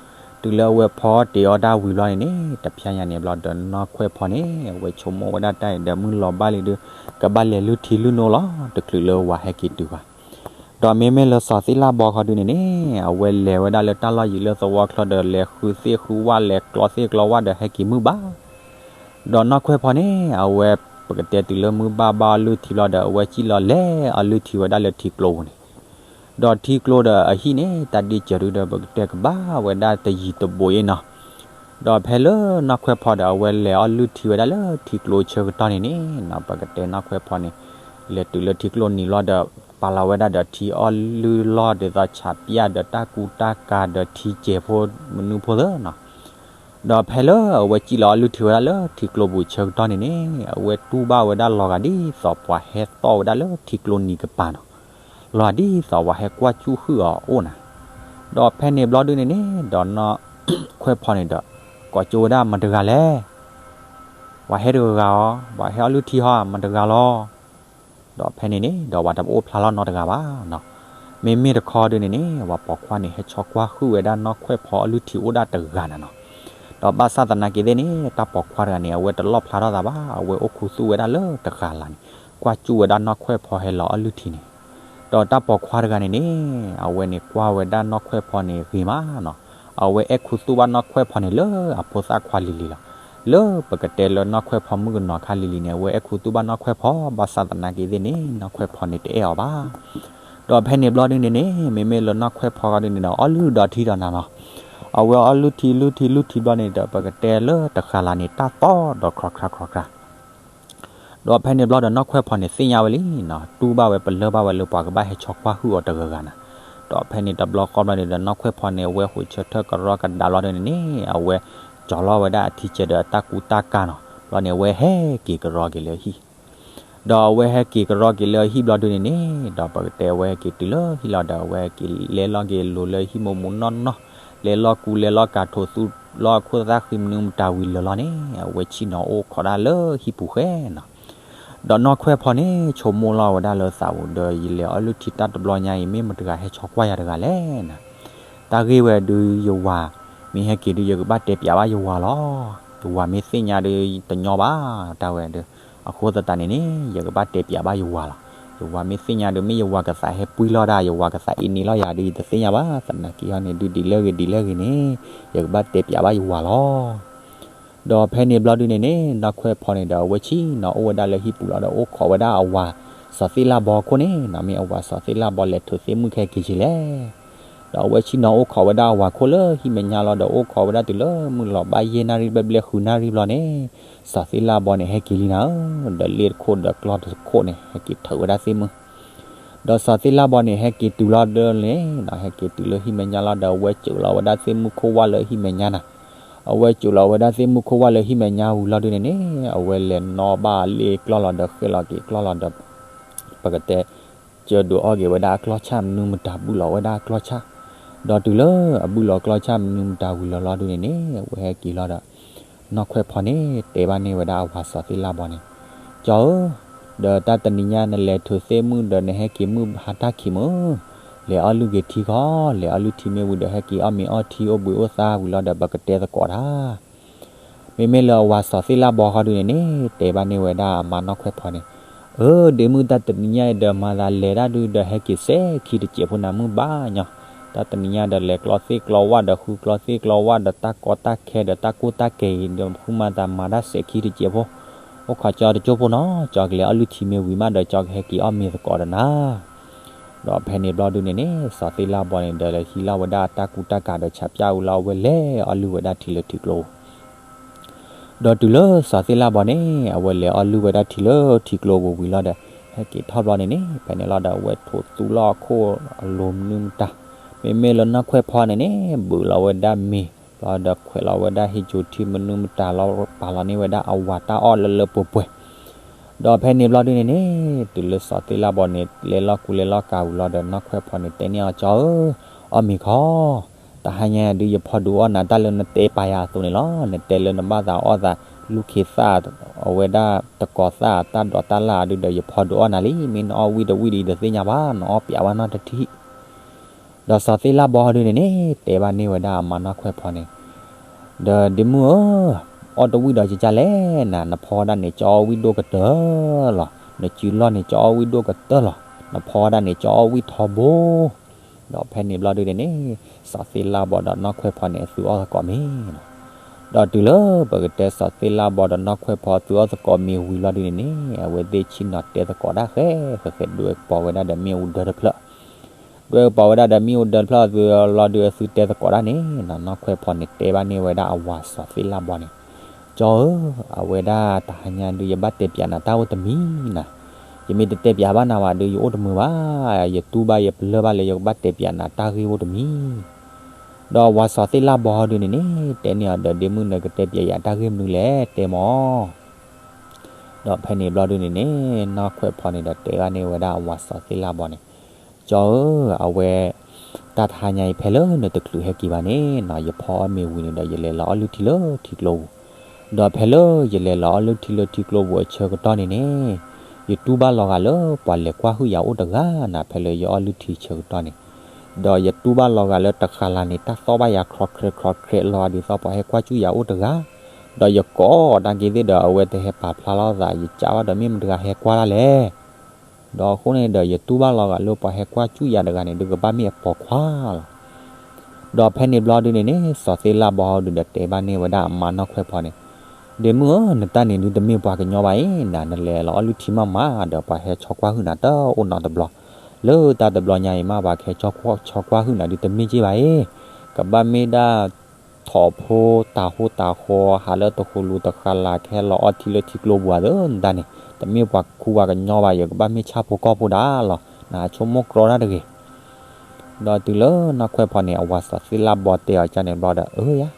တုၤလၢအဝဲဖီတ့ၤအီၣ်တၢ်ဝံၤဘျီန့ၣ်န့ၣ် တဖျဲညါန့ၣ်ဘျီဒီးနီၢ်ခွဲၣ်ဖီန့ၣ် အဝဲဆိကမိၣ်ဝဲဒၣ်တၢ်အံၤဒီးမုၢ်လီၤဘၣ်လံဒုး ကဘၣ်လဲၤလုၢ်ထံလုၢ်နိလီၤ တချုးလၢဝၤဟဲက့ၤတုၤဘၣ် ဒီးမ့မ့ၢ်လၢစီၤသ့ၣ်လၣ်ဘီခီဒုန့ၣ်န့ၣ် အဝဲလဲၤဝဲဒၣ်လၢတၢ်လီၢ်ယံၤလၢသဝီချၢဒီး လဲၤဃုသ့ၣ်ဃုဝၣ်လဲၤကျီသ့ၣ်ကျီဝၣ်ဒီးဟဲက့ၤမုၢ်ဘၣ် ဒီးနီၢ်ခွဲၣ်ဖီန့ၣ် အဝဲပကတဲတုၤလၢမုၢ်ဘၣ်ဘၣ်အီၤလုၢ်ထံဘျီဒီး အဝဲစံၣ်လီၤလဲၤအီၤလုၢ်ထံဝဲဒၣ်လၢထံကျိပူၤန့ၣ် ဒီးထံကျိဒီးအဟံၣ်န့ၣ် တၢ်ဒ့ၣ်စၢၤဒုဒီး ပကတဲကဘၣ်ဝဲဒၣ်တယံၤတဘူးအံၤနီၤ. ဒီးဖဲလၢနီၢ်ခွဲးဖီဒီး အဝဲလဲၤအီၣ်လုၢ်ထံဝဲဒၣ်လၢထံကျိဆၢကတီၢ်န့ၣ်န့ၣ်နီၤ, ပကတဲနီၢ်ခွဲးဖီန့ၣ် လဲၤတုၤလၢထံကျိနံၤလီၤဒီး ပာ်လီၤဝဲဒၣ်ဒီးထံအီၣ်လုၢ်လီၢ်ဒ်သိးဆးပၠၣ်ဒီးတၢ်ကူတၢ်ကၤဒီးထံစဲးဖိ မနုၤဖိသ့ၣ်နီၤ. ဒီးဖဲလၢအဝဲစံၣ်လီၤအီၣ်လုၢ်ထံဝဲဒၣ်လၢထံကျိပူၤဆၢကတီၢ်န့ၣ်န့ၣ် အဝဲတူၢ်ဘၣ်ဝဲဒၣ်လီၤဂာ်ဒ်သိးပှၤဟဲသီၣ်ဝဲဒၣ်လၢထံကျိနံၤကပၤနီၤ. လီၤဂာ်ဒ်သိးပှၤဟဲကွၢ်စူၣ်ဟုၣ်အီၤအိၣ်နီၤ. ဒီးဖဲန့ၣ်ဘျီဒုန့ၣ်န့ၣ် ဒီးနီၢ်ခွဲးဖီန့ၣ်ဒီး ကိးကၠိဝဲဒၣ်မတၤတဂၤလဲၣ်, ပှၤဟဲတဂၤဂၤအီၤ, ပှၤဟဲအီၣ်လုၢ်ထံဟီမတၤတဂၤလီၤ. ဒီးဖဲန့ၣ်န့ၣ် ဒီးပှၤတအိၣ်ဖျါလီၤနီတဂၤဘၣ်နီၤ. မ့မ့ၢ်တခီဒုန့ၣ်န့ၣ် ပှၤပိာ်ခွါန့ၣ် ဟဲဆီကွၢ်ဟုၣ်ဝဲဒၣ်နီၢ်ခွဲးဖီအီၣ်လုၢ်ထံအိၣ်ဒၣ်တဂၤနၤနီၤ. ဒီးဘၣ်ဆၣ်သနာ်က့သ့ၣ်န့ၣ် တၢ်ပိာ်ခွါတဂၤန့ၣ် အဝဲတလီၣ်ဖျါထီၣ်သးဘၣ်, အဝဲအိၣ်ခူသူၣ်ဝဲဒၣ်လၢတဃၤလၤန့ၣ် ကွၢ်စူၣ်ဝဲဒၣ်နီၢ်ခွဲးဖီဟဲလီၤအီၣ်လုၢ်ထံန့ၣ်. ဒီးတၢ်ပိာ်ခွါတဂၤန့ၣ်န့ၣ် အဝဲန့ၣ်ကွၢ်ဝဲဒၣ်နီၢ်ခွဲးဖီန့ၣ်ဂ့ၤမးနီၤ. အဝဲအဲၣ်ခူသူၣ်ဘၣ်နီၢ်ခွဲးဖီန့ၣ်လၢအဖိသၣ်ခွါလံၤလံၤလီၤ. လၢပကတဲလၢနီၢ်ခွဲးဖီမုၣ်ကနီၤခါလံၤလံၤန့ၣ် အဝဲအဲၣ်ခူသူၣ်ဘၣ်နီၢ်ခွဲးဖီ, ဘၣ်ဆၣ်သနာ်က့သ့ၣ်န့ၣ် နီၢ်ခွဲးဖီန့ၣ်တအဲၣ်အီၤဘၣ်. ဒီးဖဲန့ၣ်ဘျီဒုန့ၣ်န့ၣ် မ့မ့ၢ်လၢနီၢ်ခွဲးဖီဂီၢ်ဒုန့ၣ်ဒီး အီၣ်လုၢ်ဒီးထံဒီးနၤနီၤ. အဝဲအီၣ်လုၢ်ထံလုၢ်ထံလုၢ်ထံဘျီန့ၣ်ဒီး ပကတဲလၢတဃၤလၤန့ၣ် တၢ်သီဒီးခြီခြါခြီခြါ ဒီးဖဲန့ၣ်ဘျီဒီးနီၢ်ခွဲးဖီန့ၣ်သ့ၣ်ညါဝဲလံနီၤ, တူၢ်ဘၣ်ဝဲပလၢၢ်ဘၣ်ဝဲလၢပှၤကဘၣ်ဟဲဆီကွၢ်ဟုၣ်အီၤတဂၤဂၤနၤ. ဒီးဖဲန့ၣ်တဘျီဃီဘျီန့ၣ်ဒီး နီၢ်ခွဲးဖီန့ၣ် အဝဲဟိးဆၢထၢၣ်ကရီကဒါဘျီဒုန့ၣ်န့ၣ် အဝဲကၠီၤလီၤဝဲဒၣ်အထံစဲးဒီးတၢ်ကူတၢ်ကၤနီၤ. ဘျီန့ၣ် အဝဲဟဲက့ၤကရီက့ၤလၢအဟံၣ် ဒီးအဝဲဟဲက့ၤကရီက့ၤလၢအဟံၣ်ဘျီဒုန့ၣ်န့ၣ် ဒီးပကတဲအဝဲဟဲက့ၤတုၤလၢဟံၣ်လီၤဒီး အဝဲဟဲက့ၤလဲၤလီၤက့ၤလိၤလၢဟံၣ်မိၢ်မိၢ်နီၢ်နီၢ်, လဲၤလီၤကူလဲၤလီၤကၤထိးသူလီၤအခိၣ်သၣ်ဃံမနုၤမတၤဝံၤလၢာ်လီၤန့ၣ် အဝဲဆ့ၣ်နီၤအိၣ်ခိးဒၣ်လၢဟံၣ်ပူၤဃဲနီၤ. ဒီးနီၢ်ခွဲးဖီန့ၣ် ဆိကမိၣ်လီၤဝဲဒၣ်လၢသးပူၤဒီး ယလဲၤအီၣ်လုၢ်ထံတၢ်တဘျီညါအံၤ မ့ၢ်မတၤတဂၤဟဲဆီကွၢ်ယၤတဂၤလဲၣ်နၤ. တၢ်ဂ့ၢ်ဝဲဒု ယဝၤမ့ၢ်ဟဲက့ၤဒု ယကဘၣ်တဲပျးဘၣ်ယဝၤလီၤ. ယဝၤမ့ၢ်သ့ၣ်ညါဒု တညီဘၣ် တၢ်ဝဲဒု. အဃိသတးန့ၣ်န့ၣ် ယကဘၣ်တဲပျးဘၣ်ယဝၤလီၤ. ယဝၤမ့ၢ်သ့ၣ်ညါဒု မ့ၢ်ယဝၤကသးဟဲပှံၢ်လီၤဒၣ် ယဝၤကသးအ့န့ၢ်လီၤယၤဒု ယတသ့ၣ်ညါဘၣ်. သနာ်က့ဟီန့ၣ်ဒု ဒ်လဲၣ်ဂ့ၤဒ်လဲၣ်ဂ့ၤန့ၣ် ယကဘၣ်တဲပျးဘၣ်ယဝၤလီၤ. ဒီးဖဲန့ၣ်ဘျီဒုန့ၣ်န့ၣ် နီၢ်ခွဲးဖီန့ၣ်ဒီး အဝဲဆ့ၣ်နီၤအိၣ်ဝဲဒၣ်လၢဟံၣ်ပူၤလီၤဒီး အိၣ်ခိးဝဲဒၣ်အဝၤစီၤသ့ၣ်လၣ်ဘီခိၣ်န့ၣ်နီၤ. မ့ၢ်အဝၤစီၤသ့ၣ်လၣ်ဘီလဲၤထုးသ့ၣ်မုၣ်ခဲက့ၤက့ၤလဲၣ်. ဒီးအဝဲဆ့ၣ်နီၤအိၣ်ခိးဝဲဒၣ်အဝၤခိၣ်လၢဟံၣ်မဲာ်ညါလီၤဒီး အိၣ်ခိးဝဲဒၣ်တုၤလၢမုၢ်လီၤဘၣ်ယဲၢ်နၣ်ရံၣ်ဘျဲၣ်ဘျဲၣ်ဃုနၣ်ရံၣ်ဘျီန့ၣ် စီၤသ့ၣ်လၣ်ဘီန့ၣ် ဟဲက့ၤလံနၤဧၢ, ဒီးလ့ၣ်တခိၣ်ဒီးကျီၢ်တခိၣ်န့ၣ် ဟဲက့ၤထုးဝဲဒၣ်သ့ၣ်မုၣ် ဒီးစီၤသ့ၣ်လၣ်ဘီန့ၣ် ဟဲက့ၤတုၤလီၤဒၢန့ၣ်နီၤ, ဟဲက့ၤတုၤလၢဟံၣ်မဲာ်ညါလီၤဒီး အဝဲစၢးလီၤဝဲဒၣ်သ့ၣ်မုၣ်ခိၣ်ဝၣ်လၢဟံၣ်မဲာ်ညါနၤ. အဝဲစၢးလီၤဝဲဒၣ်သ့ၣ်မုၣ်ခိၣ်ဝၣ်လၢဟံၣ်မဲာ်ညါဝံၤလီၤဒုန့ၣ်န့ၣ် အဝဲလဲၤနီၣ်ဘၣ်လ့ၣ်ကျီၢ်လီၤဒီး ဃဲၣ်လီၤက့ၤကျီၢ်လီၤဒီး ပကတဲ စၢဒုးအီၣ်က့ၤဝဲဒၣ်အကျီၢ်ဆၣ်မနုၤမတၤဘုၣ်လီၤဝဲဒၣ်အကျီၢ်ဆၣ်, ဒီးတုၤလၢအဘုၣ်လီၤကျီၢ်ဆၣ်မနုၤမတၤဝံၤလီၤလီၤဒုန့ၣ်န့ၣ် အဝဲဟဲက့ၤလီၤဒီး နီၢ်ခွဲးဖီန့ၣ် တဲဘၣ်န့ၢ်ဝဲဒၣ်အဝၤစီၤသ့ၣ်လၣ်ဘီန့ၣ်, ကၠီဧၢ, ဒီးတၢ်တနံၤညါနလဲၤထုးသ့ၣ်မုၣ်ဒီးနဟဲက့ၤမုၢ်ဟါတၢ်ခံးမုၢ်, လဲၤအီၣ်လုၢ်က့ၤထံခီ, လဲၤအီၣ်လုၢ်ထံမ့ၢ်ဝံၤဒီး ဟဲက့ၤအီၣ်မ့ၤအီထံအိၣ်ဘှံးအိၣ်သါဝံၤလီၤဒီး ပကတဲသကိးတၢ် မ့မ့ၢ်လၢအဝၤစီၤသ့ၣ်လၣ်ဘီဃီဒုန့ၣ်န့ၣ် တဲဘၣ်န့ၢ်ဝဲဒၣ်အမါနီၢ်ခွဲးဖီန့ၣ်, အၢ ဒ့မုၣ်တၢ်တနံၤညါအံၤဒီးမၤသးလဲၤဒၣ်ဒုဒီး ဟဲက့ၤစဲးခံတစဲးဖိနၤမုၢ်ဘၣ်ညီ, တၢ်တနံၤညါဒီးလဲၤကျီသ့ၣ်ကျီဝၣ်ဒီး ဃုကျီသ့ၣ်ကျီဝၣ်ဒီး တၢ်ကီတၢ်ခဲဒီး တၢ်ကိၢ်တၢ်ကဲၤအံၤဒီး ဃုမၤသးမၤတၢ်စဲးခံတစဲးဖိ, အိၣ်ခိးကၠီတကၠိဖိနီၤ, ကၠီကလဲၤအီၣ်လုၢ်ထံမ့ၢ်ဝံၤမးဒီး ကၠီကဟဲက့ၤအီၣ်မ့ၤသကိးဒီးနၤ ဒီးဖဲန့ၣ်ဘျီဒုန့ၣ်န့ၣ် စီၤသ့ၣ်လၣ်ဘီန့ၣ်ဒီး လဲၤဟံးလီၤဝဲဒၣ်တၢ်ကူတၢ်ကၤဒီးဆးပၠၣ်ဝံၤလီၤ အဝဲလဲၤအီၣ်လုၢ်ဝဲဒၣ်ထံလၢထံကျိပူၤ, ဒီးတုၤလၢစီၤသ့ၣ်လၣ်ဘီန့ၣ် အဝဲလဲၤအီၣ်လုၢ်ဝဲဒၣ်ထံလၢထံကျိပူၤဝံၤလီၤဒီး ဟဲက့ၤထီၣ်ဘျီန့ၣ်န့ၣ် ဖဲန့ၣ်လီၤဒီး အဝဲထိးသူလီၤအခိၣ်အလိၤမနုၤမတၤ, မ့မ့ၢ်လၢနီၢ်ခွဲးဖီန့ၣ်န့ၣ် ဘုးလီၤဝဲဒၣ်မ့ၤ လီၤဒီးခွဲးလီၤဝဲဒၣ်ဟံၣ်ကၠိထံမနုၤမတၤလီၤ ပာ်လီၤန့ၢ်ဝဲဒၣ်အဝၤတၢ်အီၣ်လၢလၢပှဲၤပှဲၤ ဒီးဖဲန့ၣ်ဘျီဒုန့ၣ်န့ၣ် တုၤလၢစီၤသ့ၣ်လၣ်ဘီန့ၣ် လဲၤလီၢ်ကူလဲၤလီၢ်ကၤဝံၤလီၤဒီး နီၢ်ခွဲးဖီန့ၣ်တဲန့ၢ်အီၤ ကၠီဧၢ, အီၣ်မ့ၤခီ, တဟါညါဒုးယဖီဒုးအီၣ်နၤတၢ်လၢနတဲပာ်ယၤအသိးန့ၣ်လီၤ. နတဲလၢနဘၣ်သးအီၣ်သး လူၢ်ခ့သၣ် အဝဲဒၣ်တကိးသၣ်တၢ်ဒိးတၢ်လၣ်ဒုဒီး ယဖီဒုးအီၣ်နၤလံ. မ့ၢ်နအီၣ်ဝံၣ်တဝံၣ်ဒီးယတသ့ၣ်ညါဘၣ်, နအီၣ်ပျးဝဲနီတထံၣ် ဒီးစီၤသ့ၣ်လၣ်ဘီဒုန့ၣ်န့ၣ် တဲဘၣ်န့ၢ်ဝဲဒၣ်အမါနီၢ်ခွဲးဖီန့ၣ်, ဒီးဒ့မုၣ်ဧၢ, အီၣ်တဝံၣ်ဒီးကကၢ်လဲၣ်နၤ, နဖီဒၣ်န့ၣ် ကအီၣ်ဝံၣ်ဒိၣ်ကတၢၢ်လီၤ. နစုလီၢ်န့ၣ် ကအီၣ်ဝံၣ်ဒိၣ်ကတၢၢ်လီၤ. နဖီဒၣ်န့ၣ် ကအီၣ်ဝံၣ်ထီဘိ ဒီးဖဲန့ၣ်ဘျီဒုန့ၣ်န့ၣ် စီၤသ့ၣ်လၣ်ဘီဒီးနီၢ်ခွဲးဖီန့ၣ် အသုအီၣ်သကိးမ့ၤလီၤ. ဒီးတုၤလၢပကတဲစီၤသ့ၣ်လၣ်ဘီဒီးနီၢ်ခွဲးဖီ အသုအီၣ်သကိးမ့ၤဝံၤလီၤဒုန့ၣ်န့ၣ် အဝဲသ့ၣ်ဆ့ၣ်နီၤတဲသကိးဒၣ်ဃဲ ဃဲဃဲဒုးပီဝဲဒၣ်ဒီးမ့ၣ်အူဒၢတဖျၢၣ် တွဲပာ်ဝဲဒၣ်ဒီးမ့ၣ်အူဒၢတဖျၢၣ်အသုလီၤဒုး အသုတဲသကိးတၢ်န့ၣ်နီၤ, နီၢ်ခွဲးဖီန့ၣ်တဲဘၣ်န့ၢ်ဝဲဒၣ်အဝၤစီၤသ့ၣ်လၣ်ဘီန့ၣ်, ကၠီဧၢ, အဝဲဒၣ်တဟါညါဒုး ယဘၣ်တဲပၠးနၤတၢ်အိၣ်တမံၤနၤ, ယမ့ၢ်တတဲပၠးဘၣ်နၤဘၣ်ဒုး ယအိၣ်တမုာ်ဘၣ်, ယတူၢ်ဘၣ်ယပလၢၢ်ဘၣ်လၢယကဘၣ်တဲပၠးနၤတၢ်ဂ့ၢ်အိၣ်တမံၤ. ဒီးအဝၤစီၤသ့ၣ်လၣ်ဘီဟီဒုန့ၣ်န့ၣ် တဲန့ၢ်အီၤဒီး ဒ့မုၣ်နကတဲပၠးယၤတၢ်ဂ့ၢ်မနုၤလဲၣ် တဲမီၤ ဒီးဖဲန့ၣ်ဘျီဒုန့ၣ်န့ၣ် နီၢ်ခွဲးဖီန့ၣ်ဒီးတဲဘၣ်န့ၢ်ဝဲဒၣ်အဝၤစီၤသ့ၣ်လၣ်ဘီန့ၣ်, ကၠီဧၢ, အဝဲ တၢ်တဟါညါအံၤဖဲလၢနတချုးဟဲက့ၤဘၣ်န့ၣ်နီၤ, ယဖီအီၣ်မ့ၤဝံၤန့ၣ်ဒီး ယလဲၤလီၤအီၣ်လုၢ်ထံလၢထံကျိပူၤ, ဒီးဖဲလၢယလဲၤလီၤအီၣ်လုၢ်ထံလၢထံကျိပူၤအဆၢကတီၢ်န့ၣ်န့ၣ်, ယတူၢ်ဘၣ်လီၤဂာ်လၢပှၤလဲၤကွၢ်ဟုၣ်ယၤအိၣ်တဂၤနၤ ဖဲလၢယအီၣ်လုၢ်ထံဆၢကတီၢ်န့ၣ်, ဒီးယတူၢ်ဘၣ်လီၤဂာ်လၢတဃာ်လၤန့ၣ် တၢ်သီၣ်ဘၣ်ယၤ ခြီးခြဲးခြီးခြဲးလီၤဒ်သိးပှၤဟဲကွၢ်စူၣ်ယၤအိၣ်တဂၤ, ဒီးယကိးနာ်က့ၤသ့ၣ်ဒီး အဝဲတဟဲပာ်ဖျါလီၤသး ယကးဘၣ်ဒီးမ့ၢ်မတဂၤဟဲကွၢ်ဒၣ်လဲၣ် ဒီးအဃိန့ၣ်ဒီး ယတူၢ်ဘၣ်လီၤဂာ်လၢပှၤဟဲကွၢ်စူၣ်ယၤတဂၤန့ၣ် ဒုးကဘၣ်မ့ၢ်အပိာ်ခွါလီၤ. ဒီးဖဲန့ၣ်ဘျီဒုန့ၣ်န့ၣ် စီၤသ့ၣ်လၣ်ဘီဟီဒုဒီးတဲဘၣ်န့ၢ်ဝဲဒၣ်အမါနီၢ်ခွဲးဖီန့ၣ်, ဒ့မုၣ်ဧၢ, နတၢ်န့ၣ်ဒုးတမ့ၢ်ပှၤကညီဘၣ်အံၤ, နၤနလဲၤလီၤအီၣ်လုၢ်ထံမးမးဒီး ပှၤဟဲဆီကွၢ်ဟုၣ်နၤတအိၣ်နီတဘျီ, လၢတၢ်တဘျီညါအံၤမး ပှၤကဟဲဆီကွၢ်ဟုၣ်နၤဒုးတမ့ၢ်က့ၢ်ဘၣ်အံၤ, ကဘၣ်မ့ၢ်ဒၣ် ထိးဖိတၤဟိတၤဃီ ဟးလၢတဃူလူၤတဃာ်လၤ ကဟဲလီၤအီၣ်ထံလၢထံကျိပူၤဧါသၢ နတၢ်န့ၣ်, တမ့ၢ်ပှၤခူပှၤကညီဘၣ်, ယကဘၣ်မ့ၢ်ဆၣ်ဖိကီၢ်ဖိဒၣ်လီၤ, နဆိကမိၣ်ကြီတၢ်တဂ့ၤ. ဒီးတုၤလၢနီၢ်ခွဲးဖီန့ၣ် အဝၤစီၤသ့ၣ်လၣ်ဘီတဲအီၤကၢ်န့ၣ်ဘျီဒီး အၢယၤ,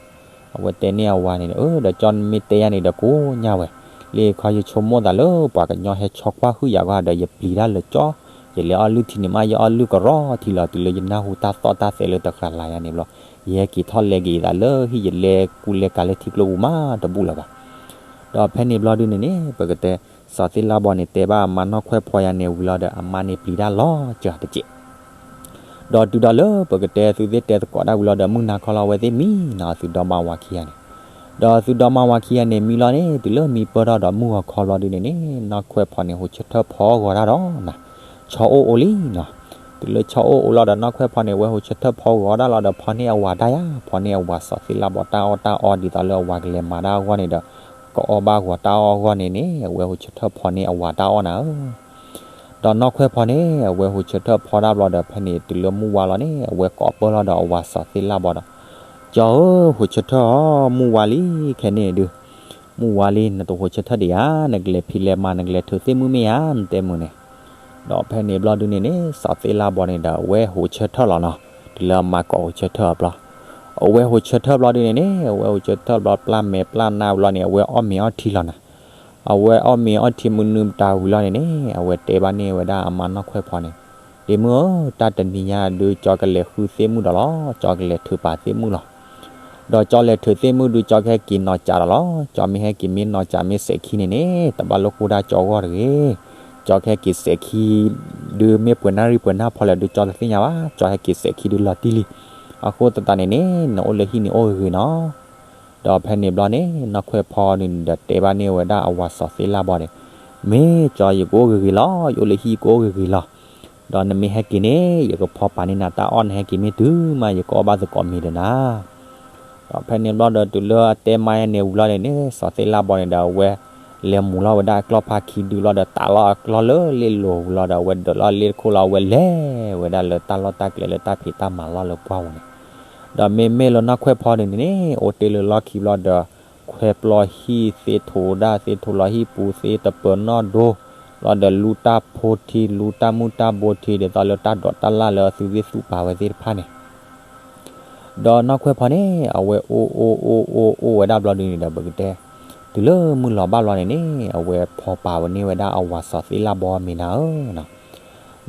အဝဲတဲန့ၢ်အဝၤန့ၣ် အၢ ဒီးကၠီနမ့ၢ်တဲယၤန့ၣ်ဒီးကိးညါဝဲ, လၢခီယဆိကမိၣ်သးလၢပှၤကညီဟဲဆီကွၢ်ဟုၣ်ယၤဂီၢ်ဒီး ယပျံၤတၢ်လၢကၠီ, ယလဲၤအီၣ်လုၢ်ထံန့ၣ်မး ယအီၣ်လုၢ်ကရီထံလီၤ, တုၤလၢယနၢ်ဟူတၢ်သီၣ်တၢ်သဲလၢတဃာ်လၤယၤန့ၣ်ဘျီ, ယဟဲက့ၤထီၣ်လဲၤက့ၤသးလၢဟံၣ် ယလဲၤကူလဲၤကၤလၢထံကျိပူၤမးတဘူၣ်လၢၤဘၣ်. ဒီးဖဲန့ၣ်ဘျီဒုန့ၣ်န့ၣ် ပကတဲ စီၤသ့ၣ်လၣ်ဘီန့ၣ် တဲဘၣ်အမါနီၢ်ခွဲးဖီယၤန့ၣ်ဝံၤလီၤဒီး အမါန့ၣ်ပျံၤတၢ်လီၤစှၤတက့ၢ်. ဒီးတုၤဒီးလၢပကတဲသုသ့ၣ်တဲသကိးတၢ်ဝံၤလီၤဒီး မုၢ်နၤခီလီၤ အဝဲသ့ၣ်မံနီၤ အသုဒီမါဝၤခံဂၤန့ၣ်, ဒီးသုဒီမါဝၤခံဂၤန့ၣ် မံလီၤန့ၣ် တုၤလၢမံပၢၢ်ထီၣ်ဒီးမုၢ်ဂီၤခီဘျီဒုန့ၣ်န့ၣ် နီၢ်ခွဲးဖီန့ၣ် ဟိးဆၢထၢၣ်ဖီဂီၤတၢ်ဒီးနၤ, ဆီအိၣ်အိၣ်လံနီၤ. တုၤလၢဆီအိၣ်အိၣ်လီၤဒီး နီၢ်ခွဲးဖီန့ၣ် အဝဲဟိးဆၢထၢၣ်ဖီဂီၤတၢ်လီၤဒီး ဖီန့ၢ်အဝၤတၢ်ယၤ, ဖီန့ၢ်အဝၤစီၤသ့ၣ်လၣ်ဘီတၢ်အီၣ်တၢ်အီဒ်သိးလၢအဝၤကလဲၤမၤတၢ်အဂီၢ်န့ၣ်ဒီး ကအီၣ်ဘၣ်ဂီၤတၢ်အီၣ်အဂီၢ်န့ၣ်န့ၣ် အဝဲဟိးဆၢထၢၣ်ဖီန့ၢ်အဝၤတၢ်အီၣ်နၤဧၢ ဒီးနီၢ်ခွဲးဖီန့ၣ် အဝဲဟိးဆၢထၢၣ်ဖီတၢ်ဘျီဒီး ဖဲန့ၣ်တုၤလၢမုၢ်ဝါလီၤန့ၣ် အဝဲကိးပၢၢ်လီၤဒီးအဝၤစီၤသ့ၣ်လၣ်ဘီဒီး, ကၠီဧၢ, ဟိးဆၢထၢၣ်ဧၢ, မုၢ်ဝါလံခဲန့ၣ်ဒုး, မုၢ်ဝါလံ နတဟိးဆၢထၢၣ်ဒံးဧါ, နကလဲၤဖံးလဲၤမၤ နကလဲၤထုးသ့ၣ်မုၣ်မ့ၢ်ဧါ နတဲမုၢ်န့ၣ်. ဒီးဖဲန့ၣ်ဘျီဒုန့ၣ်န့ၣ် စီၤသ့ၣ်လၣ်ဘီန့ၣ်ဒီး အဝဲဟိးဆၢထၢၣ်လီၤနီၤ, တုၤလၢအမါကိးဟိးဆၢထၢၣ်အဘျီ အဝဲဟိးဆၢထၢၣ်ဘျီဒုန့ၣ်န့ၣ် အဝဲဟိးဆၢထၢၣ်ဘျီ ပျၢ်မဲာ်ပျၢ်နါဘျီန့ၣ် အဝဲအီၣ်မ့ၤအီထံလီၤနၤ. အဝဲအီၣ်မ့ၤအီထံမနုၤမတၤဝံၤလီၤန့ၣ်န့ၣ် အဝဲတဲဘၣ်န့ၢ်ဝဲဒၣ်အမါနီၢ်ခွဲးဖီန့ၣ်, ဒ့မုၣ်ဧၢ, တၢ်တနံၤညါဒုး ကၠီကလဲၤဃုသ့ၣ်မုၣ်ဒီးလီၤ, ကၠီကလဲၤထုးပာ်သ့ၣ်မုၣ်လီၤ. ဒီးကၠီလဲၤထုးသ့ၣ်မုၣ်ဒုး ကၠီကဟဲက့ၤနီၢ်ကးဒီးလီၤ. ကၠီမ့ၢ်ဟဲက့ၤမ့ၢ်နီၢ်ကးမ့ၢ်စဲးခံန့ၣ်န့ၣ် တဘၣ်လိၣ်ဃိတၢ်ကၠီဂီၢ်တဂ့ၤ. ကၠီကဟဲက့ၤစဲးခံ ဒုးမ့ၢ်ပှဲၤနၣ်ရံၣ်ပှဲၤနၣ်ဖီလဲၣ်ဒုး ကၠီတသ့ၣ်ညါဘၣ်, ကၠီဟဲက့ၤစဲးခံဒုးလီၤတံၢ်လံ. အဃိသတးန့ၣ်န့ၣ် နအိၣ်လၢဟံၣ်န့ၣ်အိၣ်ဂ့ၤဂ့ၤနီၤ. ဒီးဖဲန့ၣ်ဘျီန့ၣ် နီၢ်ခွဲးဖီန့ၣ်ဒီးတဲဘၣ်န့ၢ်ဝဲဒၣ်အဝၤစီၤသ့ၣ်လၣ်ဘီန့ၣ်, မ့ၢ်ကၠီ ယကအိၣ်ဂ့ၤဂ့ၤလီၤ, ယအိၣ်လၢဟံၣ်ကအိၣ်ဂ့ၤဂ့ၤလီၤ. ဒီးနမ့ၢ်ဟဲက့ၤန့ၣ် ယကဖီပာ်န့ၢ်နၤတၢ်အီၣ်, နဟဲက့ၤမ့ၢ်တုၤမး ယကအီၣ်ဘၣ်သကိးမ့ၤဒီးနၤ. ဒီးဖဲန့ၣ်ဘျီဒီး တုၤလၢအတဲမါယၤန့ၣ်ဝံၤလီၤန့ၣ်န့ၣ် စီၤသ့ၣ်လၣ်ဘီန့ၣ်ဒီး အဝဲလဲၤမူၤလီၤဝဲဒၣ်အကျီၢ်ဖါခံ ဒုးလီၤဒီး တးလီၤအကျီၢ်လၢလ့လိၤဝံၤလီၤဒီး အဝဲဒၢးလီၤလ့တခိၣ်လီၤ, အဝဲလဲၤဝဲဒၣ်လၢတၢ်လီၢ်တၢ်ကျဲလၢတၢ်ဖံးတၢ်မၤလီၢ်လၢပှၢ်ပူၤန့ၣ်. ဒီးမ့မ့ၢ်လၢနီၢ်ခွဲးဖီန့ၣ်န့ၣ် အိၣ်တ့ၢ်လၢလီၢ်ခံဘျီဒီး ခွဲပျီဟံၣ်သ့ ထိးဒၣ်သ့ ထိးလီၤဟံၣ်ပူၤသ့ တပၢၤနီၣ်ဒိ လီၤဒီးလူတၢ်ဖိထံ လူတၢ်မုၢ်တၢ်ဘိထံ ဒ်သိးလၢတၢ်ဒိးတၢ်လၣ်လၢအသုသ့ၣ်သူပာ်ဝဲသ့ၣ်တဖၣ်န့ၣ်. ဒီးနီၢ်ခွဲးဖီန့ၣ် အဝဲအိၣ်အိၣ်အိၣ်အိၣ်အိၣ်ဝဲဒၣ်ဘျီဒုန့ၣ်ဒီး ပကတဲ တုၤလၢမုၢ်လီၤဘၣ်လီၤန့ၣ်န့ၣ် အဝဲဖီပာ်ဝဲန့ၢ်ဝဲဒၣ်အဝၤစီၤသ့ၣ်လၣ်ဘီအမ့ၤနၤဧၢနီၤ.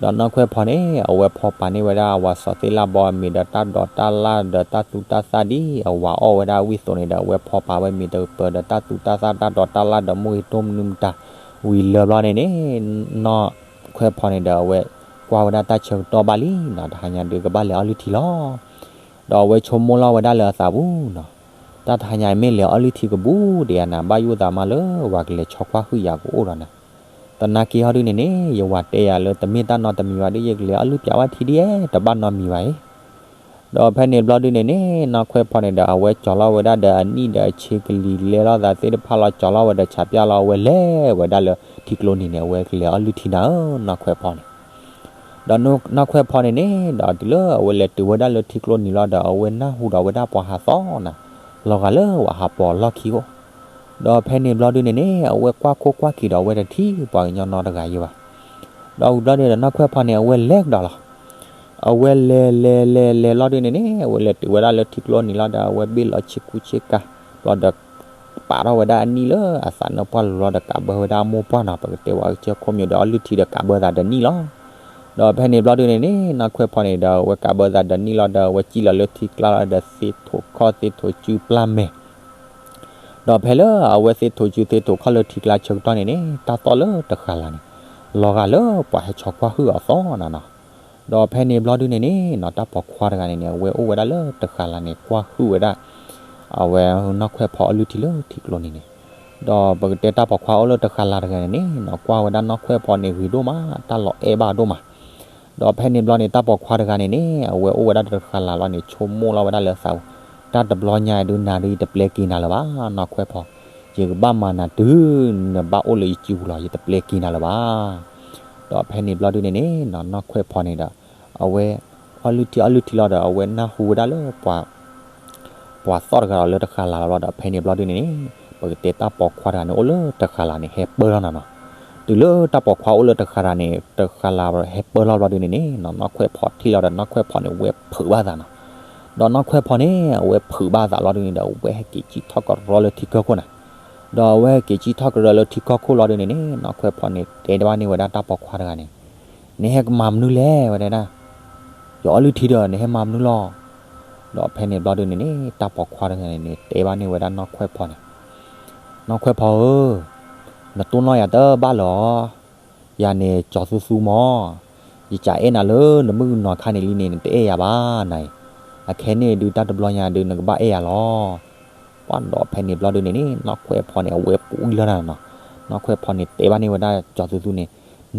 ဒီးနီၢ်ခွဲးဖီန့ၣ် အဝဲဖီပာ်န့ၢ်ဝဲဒၣ်အဝၤစီၤသ့ၣ်လၣ်ဘီအမ့ၤဒီး တၢ်ဒိးတၢ်လၣ်ဒီးတၢ်သူတၢ်သၣ်ဒ် အဝၤအီၣ်ဝဲဒၣ်ဝံၣ်သိးန့ၣ်ဒီး အဝဲဖီပာ်ဝဲမ့ၤတပၢၤဒီး တၢ်သူတၢ်သၣ် တၢ်ဒိးတၢ်လၣ်ဒီး မိၢ်ဂ့ၤတိၢ်မနုၤမတၤ ဝံၤလၢာ်ဘျီန့ၣ်န့ၣ် နီၢ်ခွဲးဖီန့ၣ်ဒီး အဝဲကွၢ်ဝဲဒၣ်တၢ်ဆၢကတီၢ်ဘၣ်လံနီၤ, တဟါညါဒုးကဘၣ်လဲၤအီၣ်လုၢ်ထံလီၤ. ဒီးအဝဲဆိကမိၣ်လီၤဝဲဒၣ်လၢအသးပူၤနီၤ, တၢ်တဟါညါအံၤမ့ၢ်လဲၤအီၣ်လုၢ်ထံကဘူးဒံးဧါနၤ, ဘၣ်ယိၣ်သးမးလၢပှၤကလဲၤဆီကွၢ်ဟုၣ်ယၤကအိၣ်ဒီးနၤ. သနာ်က့ဟီဒုန့ၣ်န့ၣ် ယဝၤတဲယၤလၢတမ့ၢ်တၢ်နီတမံၤဘၣ်ဒုး ယကလဲၤအီၣ်လုၢ်ပၠးဘၣ်ထံဒ်အံၤ တဘၣ်နီတမံၤဘၣ်အံၤ. ဒီးဖဲန့ၣ်ဘျီဒုန့ၣ်န့ၣ် နီၢ်ခွဲးဖီန့ၣ်ဒီး အဝဲကၠီၤလီၤဝဲဒၣ်ဒီးအနံၣ်ဒီးအဆ့ကလံၤ လဲလိာ်သးသ့ၣ်တဖၣ်လီၤ, ကၠီၤလီၤဝဲဒီးဆးပျၢ်လီၤ, အဝဲလဲၤဝဲဒၣ်လၢထံကျိနံၤန့ၣ် အဝဲကလဲၤအီၣ်လုၢ်ထံနၤဧၢ, နီၢ်ခွဲးဖီန့ၣ်. ဒီးနီၢ်ခွဲးဖီန့ၣ်န့ၣ် ဒီးတုၤလၢအဝဲလဲၤတုၤဝဲဒၣ်လၢထံကျိနံၤလီၤဒီး အဝဲနၢ်ဟူဒီးဝဲဒၣ်ပှၤဟးသီနၤ လီၤဂာ်လၢပှၤဟးပိာ်လီၢ်ခံအိၣ်, ဒီးဖဲန့ၣ်ဘျီဒုန့ၣ်န့ၣ် အဝဲကွၢ်ခိၣ်ကွၢ်ခံဒီး အဝဲတထံၣ်ပှၤကညီနီတဂၤယံၤဘၣ်. ဒီးဝံၤဘျီဒုဒီး နီၢ်ခွဲးဖီန့ၣ် အဝဲလဲၤကဒီးလီၤ. အဝဲလဲၤလဲၤလဲၤလဲၤလီၤဒုန့ၣ်န့ၣ် အဝဲလဲၤတုၤဝဲဒၣ်လၢထံကျိနံၤလီၤဒီး အဝဲဘ့ၣ်လီၤဆ့ကူဆ့ကၤ ဘျီဒီး ပာ်ထီၣ်ဝဲဒၣ်အနံၣ်လၢအသးနၢပှၢ်လိၤလီၤဒီး ကးဘၢဝဲဒၣ်အမိၢ်ပှၢ်နီၤ, ပကတဲဝဲအကစၢၢ်ခိၣ်မံၤဒီး အီလုၢ်ထံဒီးကးဘၢသးဒီးနံၣ်လီၤ. ဒီးဖဲန့ၣ်ဘျီဒုန့ၣ်န့ၣ် နီၢ်ခွဲးဖီန့ၣ်ဒီး အဝဲကးဘၢသးဒီးနံၣ်လီၤဒီး အဝဲစံၣ်လီၤလၢထံကျါလီၤဒီး သ့ထိးခီၣ်သ့ထိးစုပျၢ်မဲာ် ဒီးဖဲလၢအဝဲသ့ထိးစုသ့ထိးခီၣ်လၢထံကျါဆၢကတီၢ်န့ၣ်န့ၣ် တၢ်သီၣ်လၢတဃၤလၤန့ၣ် လီၤဂာ်လၢပှၤဟဲဆီကွၢ်ဟုၣ်အီၤသီနၤနီၤ. ဒီးဖဲန့ၣ်ဘျီဒုန့ၣ်န့ၣ်နီၤ တၢ်ပိာ်ခွါတဂၤန့ၣ်န့ၣ် အဝဲအိၣ်ဝဲဒၣ်လၢတဃၤလၤန့ၣ် ကွၢ်ဟုၣ်ဝဲဒၣ် အဝဲနီၢ်ခွဲးဖီအီလုၢ်ထံလၢထံကျိနံၤန့ၣ်, ဒီးပကတဲတၢ်ပိာ်ခွါအိၣ်လၢတဃၤလၤတဂၤန့ၣ်န့ၣ်နီၤ ကွၢ်ဝဲဒၣ်နီၢ်ခွဲးဖီန့ၣ်ဂ့ၤဒိၣ်မး တၢ်လီၤအဲၣ်ဘၣ်ဒိၣ်မး ဒီးဖဲန့ၣ်ဘျီန့ၣ် တၢ်ပိာ်ခွါတဂၤန့ၣ်န့ၣ် အဝဲအိၣ်ဝဲဒၣ်တဃၤလၤလီၤန့ၣ် ဆိကမိၣ်လီၤဝဲဒၣ်လၢသးပူၤ, တၢ်တဘျီညါဒုးနၤဒုး ယတပျဲက့ၤနၤလၢၤဘၣ် နီၢ်ခွဲးဖီ, ယကဘၣ်မၤနၤတုၤ နဘၣ်အိၣ်လၢယစုပူၤလီၤ, ယတပျဲက့ၤနၤလၢၤဘၣ်. ဒီးဖဲန့ၣ်ဘျီဒုန့ၣ်န့ၣ်နီၤ နီၢ်ခွဲးဖီန့ၣ်ဒီး အဝဲ အီလုၢ်ထံအီလုၢ်ထံလီၤဒီး အဝဲနၢ်ဟူဝဲဒၣ်လၢပှၤ ပှၤသီၣ်တဂၤဒီးလၢတဃၤလၤလီၤဒီး ဖဲန့ၣ်ဘျီဒုန့ၣ်န့ၣ် ပကတဲတၢ်ပိာ်ခွါတဂၤန့ၣ် အိၣ်လၢတဃၤလၤန့ၣ် ဟဲပၢၢ်ထီၣ်နၤနီၤ. တုၤလၢတၢ်ပိာ်ခွါအိၣ်လၢတဃၤလၤန့ၣ် တဃၤလၤဟဲပၢၢ်လီၤဘျီဒုန့ၣ်န့ၣ်နီၤ နီၢ်ခွဲးဖီထံၣ်လီၤဒီး နီၢ်ခွဲးဖီန့ၣ် ဝဲဖုးဘၣ်သးနီၤ. ဒီးနီၢ်ခွဲးဖီန့ၣ် အဝဲဖုးဘၣ်သးလီၤဒုန့ၣ်ဒီး အဝဲဟဲက့ၤကၠံၣ်ထီၣ်ကရၢလၢထံကၢၢ်ခိၣ်နၤ, ဒီးအဝဲဟဲက့ၤကၠံၣ်ထီၣ်ကရၢလၢထံကၢၢ်ခိၣ်လီၤဒုန့ၣ်န့ၣ် နီၢ်ခွဲးဖီန့ၣ် တဲဘၣ်န့ၢ်ဝဲဒၣ်တၢ်ပိာ်ခွါတဂၤန့ၣ် နဟဲကမၤမနုၤလဲၣ် ဝဲဒၣ် ယအီလုၢ်ထံဒီး နဟဲမၤမနုၤလီၤ. ဒီးဖဲန့ၣ်ဘျီဒုန့ၣ်န့ၣ် တၢ်ပိာ်ခွါတဂၤန့ၣ်န့ၣ် တဲဘၣ်န့ၢ်ဝဲဒၣ်နီၢ်ခွဲးဖီန့ၣ်, နီၢ်ခွဲးဖီဧၢ, နတိၢ်နီၣ်ယၤတဘၣ်လၢၤ, ယၤန့ၣ် ကၠီၤသူသူမၢ်, ယကအဲၣ်နၤလၢနမုၣ်ကနီၤခါန့ၣ်လံန့ၣ် နတအဲၣ်ယၤဘၣ်နၤအံၤ, အခဲန့ၣ်ဒုးတၢ်တဘျီညါဒုး နကဘၣ်အဲၣ်ယၤလီၤ. ပှၢ်ဒီးဖဲန့ၣ်ဘျီဒုန့ၣ်န့ၣ် နီၢ်ခွဲးဖီန့ၣ် အဝဲပူၤအံၤလၢနၤနီၤ, နီၢ်ခွဲးဖီန့ၣ် တဲဘၣ်န့ၢ်ဝဲဒၣ်ကၠီၤသူသူန့ၣ်,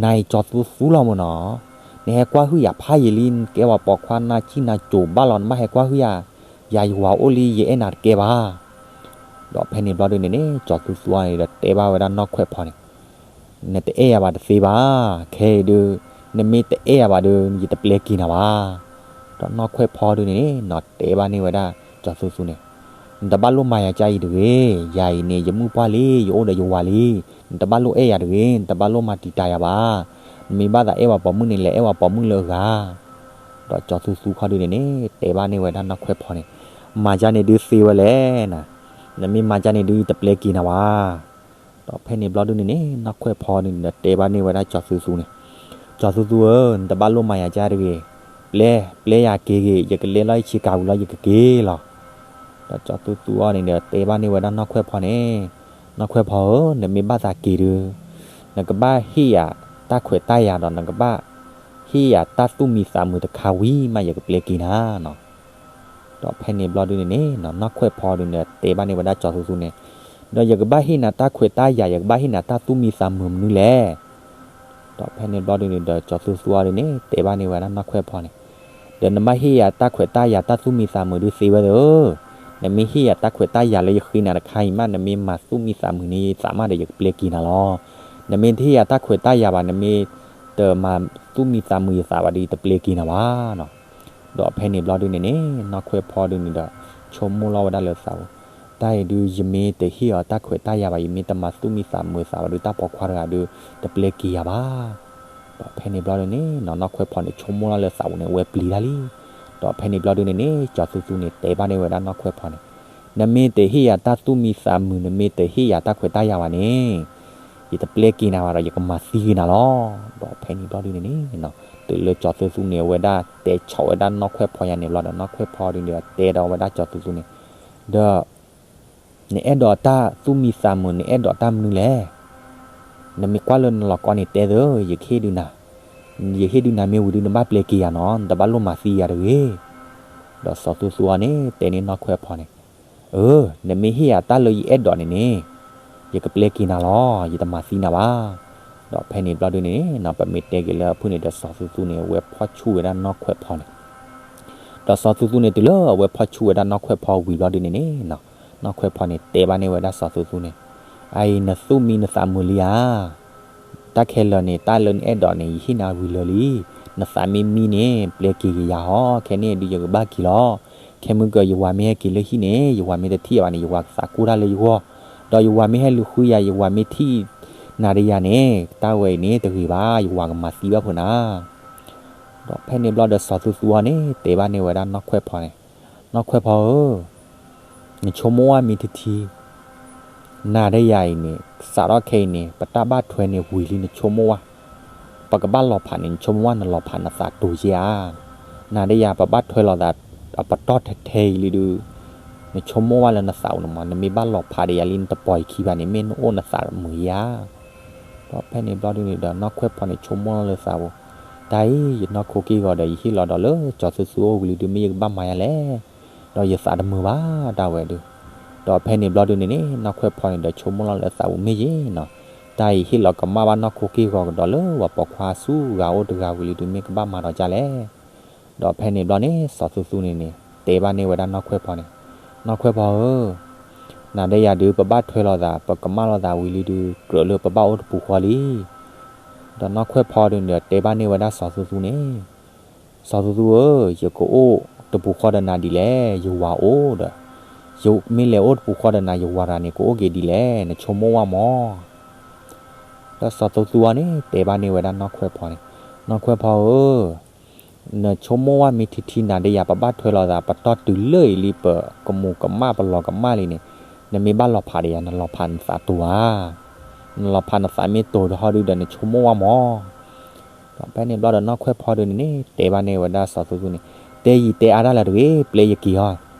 နၤအံၤကၠီၤသူသူလီၤမၢ်နီၤ, နဟဲကွၢ်ဟုၣ်ယၤဖးယံာ်လံ နကဲဝဲပိာ်ခွါနၢ်ကံၣ်နၢ်ကိၤဘၣ်လီၤ နဘၣ်ဟဲကွၢ်ဟုၣ်ယၤ, ယၤယဝၤအိၣ်လံ ယအဲၣ်နၤတကဲဘၣ်. ဒီးဖဲန့ၣ်ဘျီဒုန့ၣ်န့ၣ် ကၠီၤသူသူန့ၣ်ဒီးတဲဘၣ်ဝဲဒၣ်နီၢ်ခွဲးဖီန့ၣ် နတအဲၣ်ယၤဘၣ်တသ့ဘၣ်, ခဲအံၤဒုး နမ့ၢ်တအဲၣ်ယၤဘၣ်ဒီး ယတပျဲက့ၤနၤဘၣ်. ဒီးနီၢ်ခွဲးဖီဒုန့ၣ်န့ၣ်နီၤ တဲဘၣ်န့ၢ်ဝဲဒၣ်ကၠီၤသူသူန့ၣ်, နတဘၣ်လိၣ်မၤယၤကါအံၤတဂ့ၤ, ယၤအံၤန့ၣ် ယမုၣ်ပှၢ်လံ ယအိၣ်ဒီးယဝၤလံ, နတဘၣ်လိၣ်အဲၣ်ယၤတဂ့ၤ, နတဘၣ်လိၣ်မၤတံာ်တာ်ယၤဘၣ်. နမ့ၢ်ဘၣ်သးအဲၣ်ဝဲပိာ်မုၣ်န့ၣ် လဲၤအဲၣ်ဝဲပိာ်မုၣ်လၢအဂၤ. ဒီးကၠီၤသူသူခီဒုန့ၣ်န့ၣ် တဲဘၣ်န့ၢ်ဝဲဒၣ်နီၢ်ခွဲးဖီန့ၣ်, မၤကါန့ၣ်ဒုးသ့ဝဲလဲၣ်နၤ, နမ့ၢ်မၤကါန့ၣ်ဒုး ယတပျဲက့ၤနၤဘၣ်. ဒီးဖဲန့ၣ်ဘျီဒုန့ၣ်န့ၣ် နီၢ်ခွဲးဖီဒုန့ၣ်ဒီးတဲဘၣ်န့ၢ်ဝဲဒၣ်ကၠီၤသူသူန့ၣ်, ကၠီၤသူသူဧၢ, နတဘၣ်လိၣ်မၤယၤကါတဂ့ၤ, ပျဲ ပျဲယၤက့ၤဂ့ၤ, ယကလဲၤလီၤယဆ့ကၤဝံၤလီၤ ယကက့ၤလီၤ. ဒီးကၠီၤသူသူအီၤန့ၣ်ဒီးတဲဘၣ်န့ၢ်ဝဲဒၣ်နီၢ်ခွဲးဖီန့ၣ်, နီၢ်ခွဲးဖီဧၢ, နမ့ၢ်ဘၣ်သးက့ၤဒုး နကဘၣ်ဟ့ၣ်ယၤတၢ်ခွဲးတၢ်ယာ်ဒီး နကဘၣ်ဟ့ၣ်ယၤတၢ်သူၣ်မံသးမုာ်တခါဝံၤမး ယကပျဲက့ၤနၤနီၤ. ဒီးဖဲန့ၣ်ဘျီဒုန့ၣ်န့ၣ်နီၤ နီၢ်ခွဲးဖီဒုန့ၣ်ဒီးတဲဘၣ်န့ၢ်ဝဲဒၣ်ကၠီၤသူသူန့ၣ်, ဒီးယကဘၣ်ဟ့ၣ်နၤတၢ်ခွဲးတၢ်ယာ် ယကဘၣ်ဟ့ၣ်နၤတၢ်သူၣ်မံသးမုာ်မနုၤလဲၣ်. ဒီးဖဲန့ၣ်ဘျီဒုန့ၣ်ဒီး ကၠီၤသူသူအီၤဒုန့ၣ် တဲဘၣ်န့ၢ်ဝဲဒၣ်နီၢ်ခွဲးဖီန့ၣ်, ဒီးနဘၣ်ဟ့ၣ်ယၤတၢ်ခွဲးတၢ်ယာ်တၢ်သူၣ်မံသးမုာ်ဒုးသ့ဝဲသၢ, နမ့ၢ်ဟ့ၣ်ယၤတၢ်ခွဲးတၢ်ယာ်လၢယဃ့နၤတခါအံၤမး နမ့ၢ်မၤသူၣ်မံသးမုာ်န့ၣ် ယသးမးဒီးယကပျဲက့ၤနၤလီၤ. နမ့ၢ်တဟ့ၣ်ယၤတၢ်ခွဲးတၢ်ယာ်ဘၣ် နမ့ၢ်တမၤသူၣ်မံသးမုာ်ယသးဘၣ်ဒီး ယတပျဲက့ၤနၤဘၣ်နီၤ. ဒီးဖဲန့ၣ်ဘျီဒုန့ၣ်န့ၣ် နီၢ်ခွဲးဖီဒုန့ၣ်ဒီး ဆိကမိၣ်လီၤဝဲဒၣ်လၢသးပူၤ, တၢ်အံၤဒုး ယမ့ၢ်တဟ့ၣ်အီၤတၢ်ခွဲးတၢ်ယာ်ဘၣ် ယမ့ၢ်တမၤသူၣ်မံသးမုာ်သးဘၣ်ဒီး တၢ်ပိာ်ခွါတဂၤဒုး တပျဲက့ၤယၤဘၣ်. ဒီးဖဲန့ၣ်ဘျီဒုန့ၣ်နီၤ နီၢ်ခွဲးဖီန့ၣ် ဆိကမိၣ်လီၤလၢသးပူၤန့ၣ် အဝဲပျံၤတၢ်လံ. ဒီးဖဲန့ၣ်ဘျီဒုန့ၣ်န့ၣ် ကၠီၤသူသူန့ၣ် တဲဘၣ်န့ၢ်ဝဲဒၣ်နီၢ်ခွဲးဖီန့ၣ်, နမ့ၢ်တဟ့ၣ်ယၤတၢ်သူၣ်မံသးမုာ် နမ့ၢ်တဟ့ၣ်ယၤတၢ်ခွဲးတၢ်ယာ်ဘၣ်န့ၣ် ယတပျဲက့ၤနၤဘၣ်ဒီး ယကမၤသံက့ၤနၤလီၤ. ဒီးဖဲန့ၣ်ဘျီဒုန့ၣ်န့ၣ် တုၤလၢကၠီၤသူသူန့ၣ် အဝဲဒၣ်တဲဆီၣ်ဝဲဒၣ်နီၢ်ခွဲးဖီယါန့ၣ်ဘျီဒီး နီၢ်ခွဲးဖီဒုန့ၣ်ဒီး တဲဒီးဝဲဒၣ်ကၠီၤသူသူန့ၣ်, ဒီး နအဲၣ်ဒိးတၢ်သူၣ်မံသးမုာ် နအဲၣ်ဒိးတၢ်မနုၤလဲၣ်. နမ့ၢ်ကွၢ်လၢနလီၤကီန့ၣ်တဲသၢ ယကဟ့ၣ်ဒုးနၤ, ယဟ့ၣ်ဒုးနၤမ့ၢ်ဝံၤဒုး နဘၣ်ပျဲက့ၤယၤနီၤ, နတဘၣ်လိၣ်မၤသံယၤတဂ့ၤ. ဒီးစီၤသူသူအီၤန့ၣ် တဲန့ၢ်နီၢ်ခွဲးဖီန့ၣ်, အၢ နမ့ၢ်ဟ့ၣ်ယၤတၢ်လၢယအဲၣ်ဒိးန့ၣ်န့ၣ် ယကပျဲက့ၤနၤလီၤ, ယတမၤသံနၤဘၣ်. ဒီးဖဲန့ၣ်ဘျီဒုန့ၣ် ပမ့ၢ်တဲက့ၤလၢအဖုၣ်န့ၣ်ဒီး စီၤသူသူန့ၣ် အဝဲဖီၣ်ဆူၣ်ဝဲဒၣ်နီၢ်ခွဲးဖီန့ၣ် ဒီးစီၤသူသူန့ၣ် တုၤလၢအဝဲဖီၣ်ဆူၣ်ဝဲဒၣ်နီၢ်ခွဲးဖီဝံၤဘျီဒုန့ၣ်န့ၣ် နီၢ်ခွဲးဖီန့ၣ် တဲဘၣ်န့ၢ်ဝဲဒၣ်စီၤသူသူန့ၣ်, အအံၤ နသူၣ်မံနသးမုာ်လံဧါ. တၢ်ခဲလၢာ်န့ၣ် တၢ်လၢနအဲၣ်ဒိးန့ၣ် ယဟ့ၣ်နၤဝံၤလၢာ်လံ. နသးမ့ၢ်မံန့ၣ် ပျဲက့ၤက့ၤယၤဟီ, ခဲန့ၣ်ဒုးယကဘၣ်က့ၤလီၤ. ခဲမုၢ်ကၢ ယဝၤမ့ၢ်ဟဲက့ၤလၢဟံၣ်န့ၣ် ယဝၤမ့ၢ်တထံၣ်ယၤဘၣ်န့ၣ် ယဝၤကသးကိၢ်တၢ်လၢယဂီၢ်, ဒီးယဝၤမ့ၢ်ဟဲလူၤဃုယၤ ယဝၤမ့ၢ်ထံၣ်နၤဒီးယၤန့ၣ် တၢ်ဝဲအံၤန့ၣ်တဂ့ၤဘၣ်, ယဝၤကမၤသံဘၣ်ဖုးနၤ. ဒီးဖဲန့ၣ်ဘျီဒီးစီၤသူသူအံၤန့ၣ် တဲဘၣ်န့ၢ်ဝဲဒၣ်နီၢ်ခွဲးဖီန့ၣ်, နီၢ်ခွဲးဖီဧၢ, နဆိကမိၣ်ဝဲမ့ၢ်ထံထံ, နၤဒီးယၤအံၤန့ၣ် စးထီၣ်ခဲအံၤန့ၣ် ပတၢ်ဘၣ်ထွဲန့ၣ်ဝံၤလံ နဆိကမိၣ်ဝဲ, ပကဘၣ်လီၤဖးန့ၣ် နဆိကမိၣ်ဝဲနလီၤဖးနသးတိၤယဲဧါ. နၤဒီးယၤ ပဘၣ်ထွဲလိာ်သး အပတီၢ်ထဲထဲအံၤလံဒုး, နဆိကမိၣ်ဝဲလၢနသးအိၣ်န့ၣ်မး နမ့ၢ်ဘၣ်လီၤဖးဒီးယၤလံ နတပိာ်ယခံဘၣ်န့ၣ် မ့ၢ်နအိၣ်နသးမုာ်ဧါ. ဒီးဖဲန့ၣ်ဘျီဒုန့ၣ်ဒီး နီၢ်ခွဲးဖီန့ၣ်ဆိကမိၣ်လီၤလၢသးပူၤ, တၢ်အံၤ ယနီၢ်ခိက့ၢ်ဂီၤဒီး ယဟ့ၣ်လီၤဒီးလၢစီၤသူသူအိၣ်ဝံၤလံဒုး မ့ၢ်ယကဘၣ်မၤယၤလဲၣ်, ဒီးယသးတမုာ်ဘၣ် တၢ်ဝဲဒုး. ဒီးဖဲန့ၣ်ဘျီဒုန့ၣ်န့ၣ် နီၢ်ခွဲးဖီန့ၣ်ဒီးဆိကမိၣ်လီၤလၢသးပူၤ မ့ၢ်ယဲနီၤ, တၢ်အံၤဟ့ၣ်လီၤကမၣ်ဘၣ်နီၢ်ခိက့ၢ်ဂီၤကဒီးလၢ ပှၤပိာ်ခွါဆူဂၤအိၣ်တဂၤဝံၤလံဒုး မ့ၢ်ကဘၣ်မၤဒီးဒ်လဲၣ်. ဒီးဖဲန့ၣ်ဘျီန့ၣ် စီၤသူသူန့ၣ်န့ၣ် တဲဘၣ်န့ၢ်ဝဲဒၣ်နီၢ်ခွဲးဖီန့ၣ်, နီၢ်ခွဲးဖီဧၢ, နၤဒီးယၤဒုး ပဘၣ်ထွဲလိာ်သး ပကမၣ်လိာ်သးဝံၤလံဒုး ကြၢးလၢပဘၣ်အိၣ်တပူၤဃီလံ. ဒီးနီၢ်ခွဲးဖီဒုန့ၣ်ဒီး တဲဘၣ်န့ၢ်ဝဲဒၣ်စီၤသူသူန့ၣ်, စီၤသူသူဧၢ, ယကအိၣ်တပူၤဃီဒီးနၤဒ်လဲၣ်, ယဝၤအိၣ်ဒီး, ယမ့ၢ်လဲၤအိၣ်တပူၤဃီဒီးနၤ ယဝၤတဂၤန့ၣ် ကအိၣ်က့ၤဒ်လဲၣ်, နဆိကမိၣ်ဝဲမး. ဒီးစီၤသူသူအံၤန့ၣ် တဲဘၣ်န့ၢ်ဝဲဒၣ်နီၢ်ခွဲးဖီန့ၣ်, နီၢ်ခွဲးဖီဧၢ, နဆိကမိၣ်ဝဲမ့ၢ်ထံထံ နၤဒီးယၤ ပဘၣ်ထွဲလိာ်သး ပတီၢ်တုၤလၢအံၤလံ ပကမူၤကမၣ်ပလီၤကမၣ်လံန့ၣ်, နမ့ၢ်ဘၣ်လီၤဖးဒီးယၤ နလီၤဖးနသးတိၤဧါ, နလီၤဖးနသးမ့ၢ်တိၤတဟီဒုဒီး နဆိကမိၣ်ဝဲမး. ဒီးဖဲန့ၣ်ဘျီဒီးနီၢ်ခွဲးဖီဒုန့ၣ်န့ၣ် တဲဘၣ်န့ၢ်ဝဲဒၣ်စီၤသူသူန့ၣ်, တဲယံာ်တဲအါတၢ်လၢၤတဂ့ၤ, ပျဲယက့ၤအီၤ,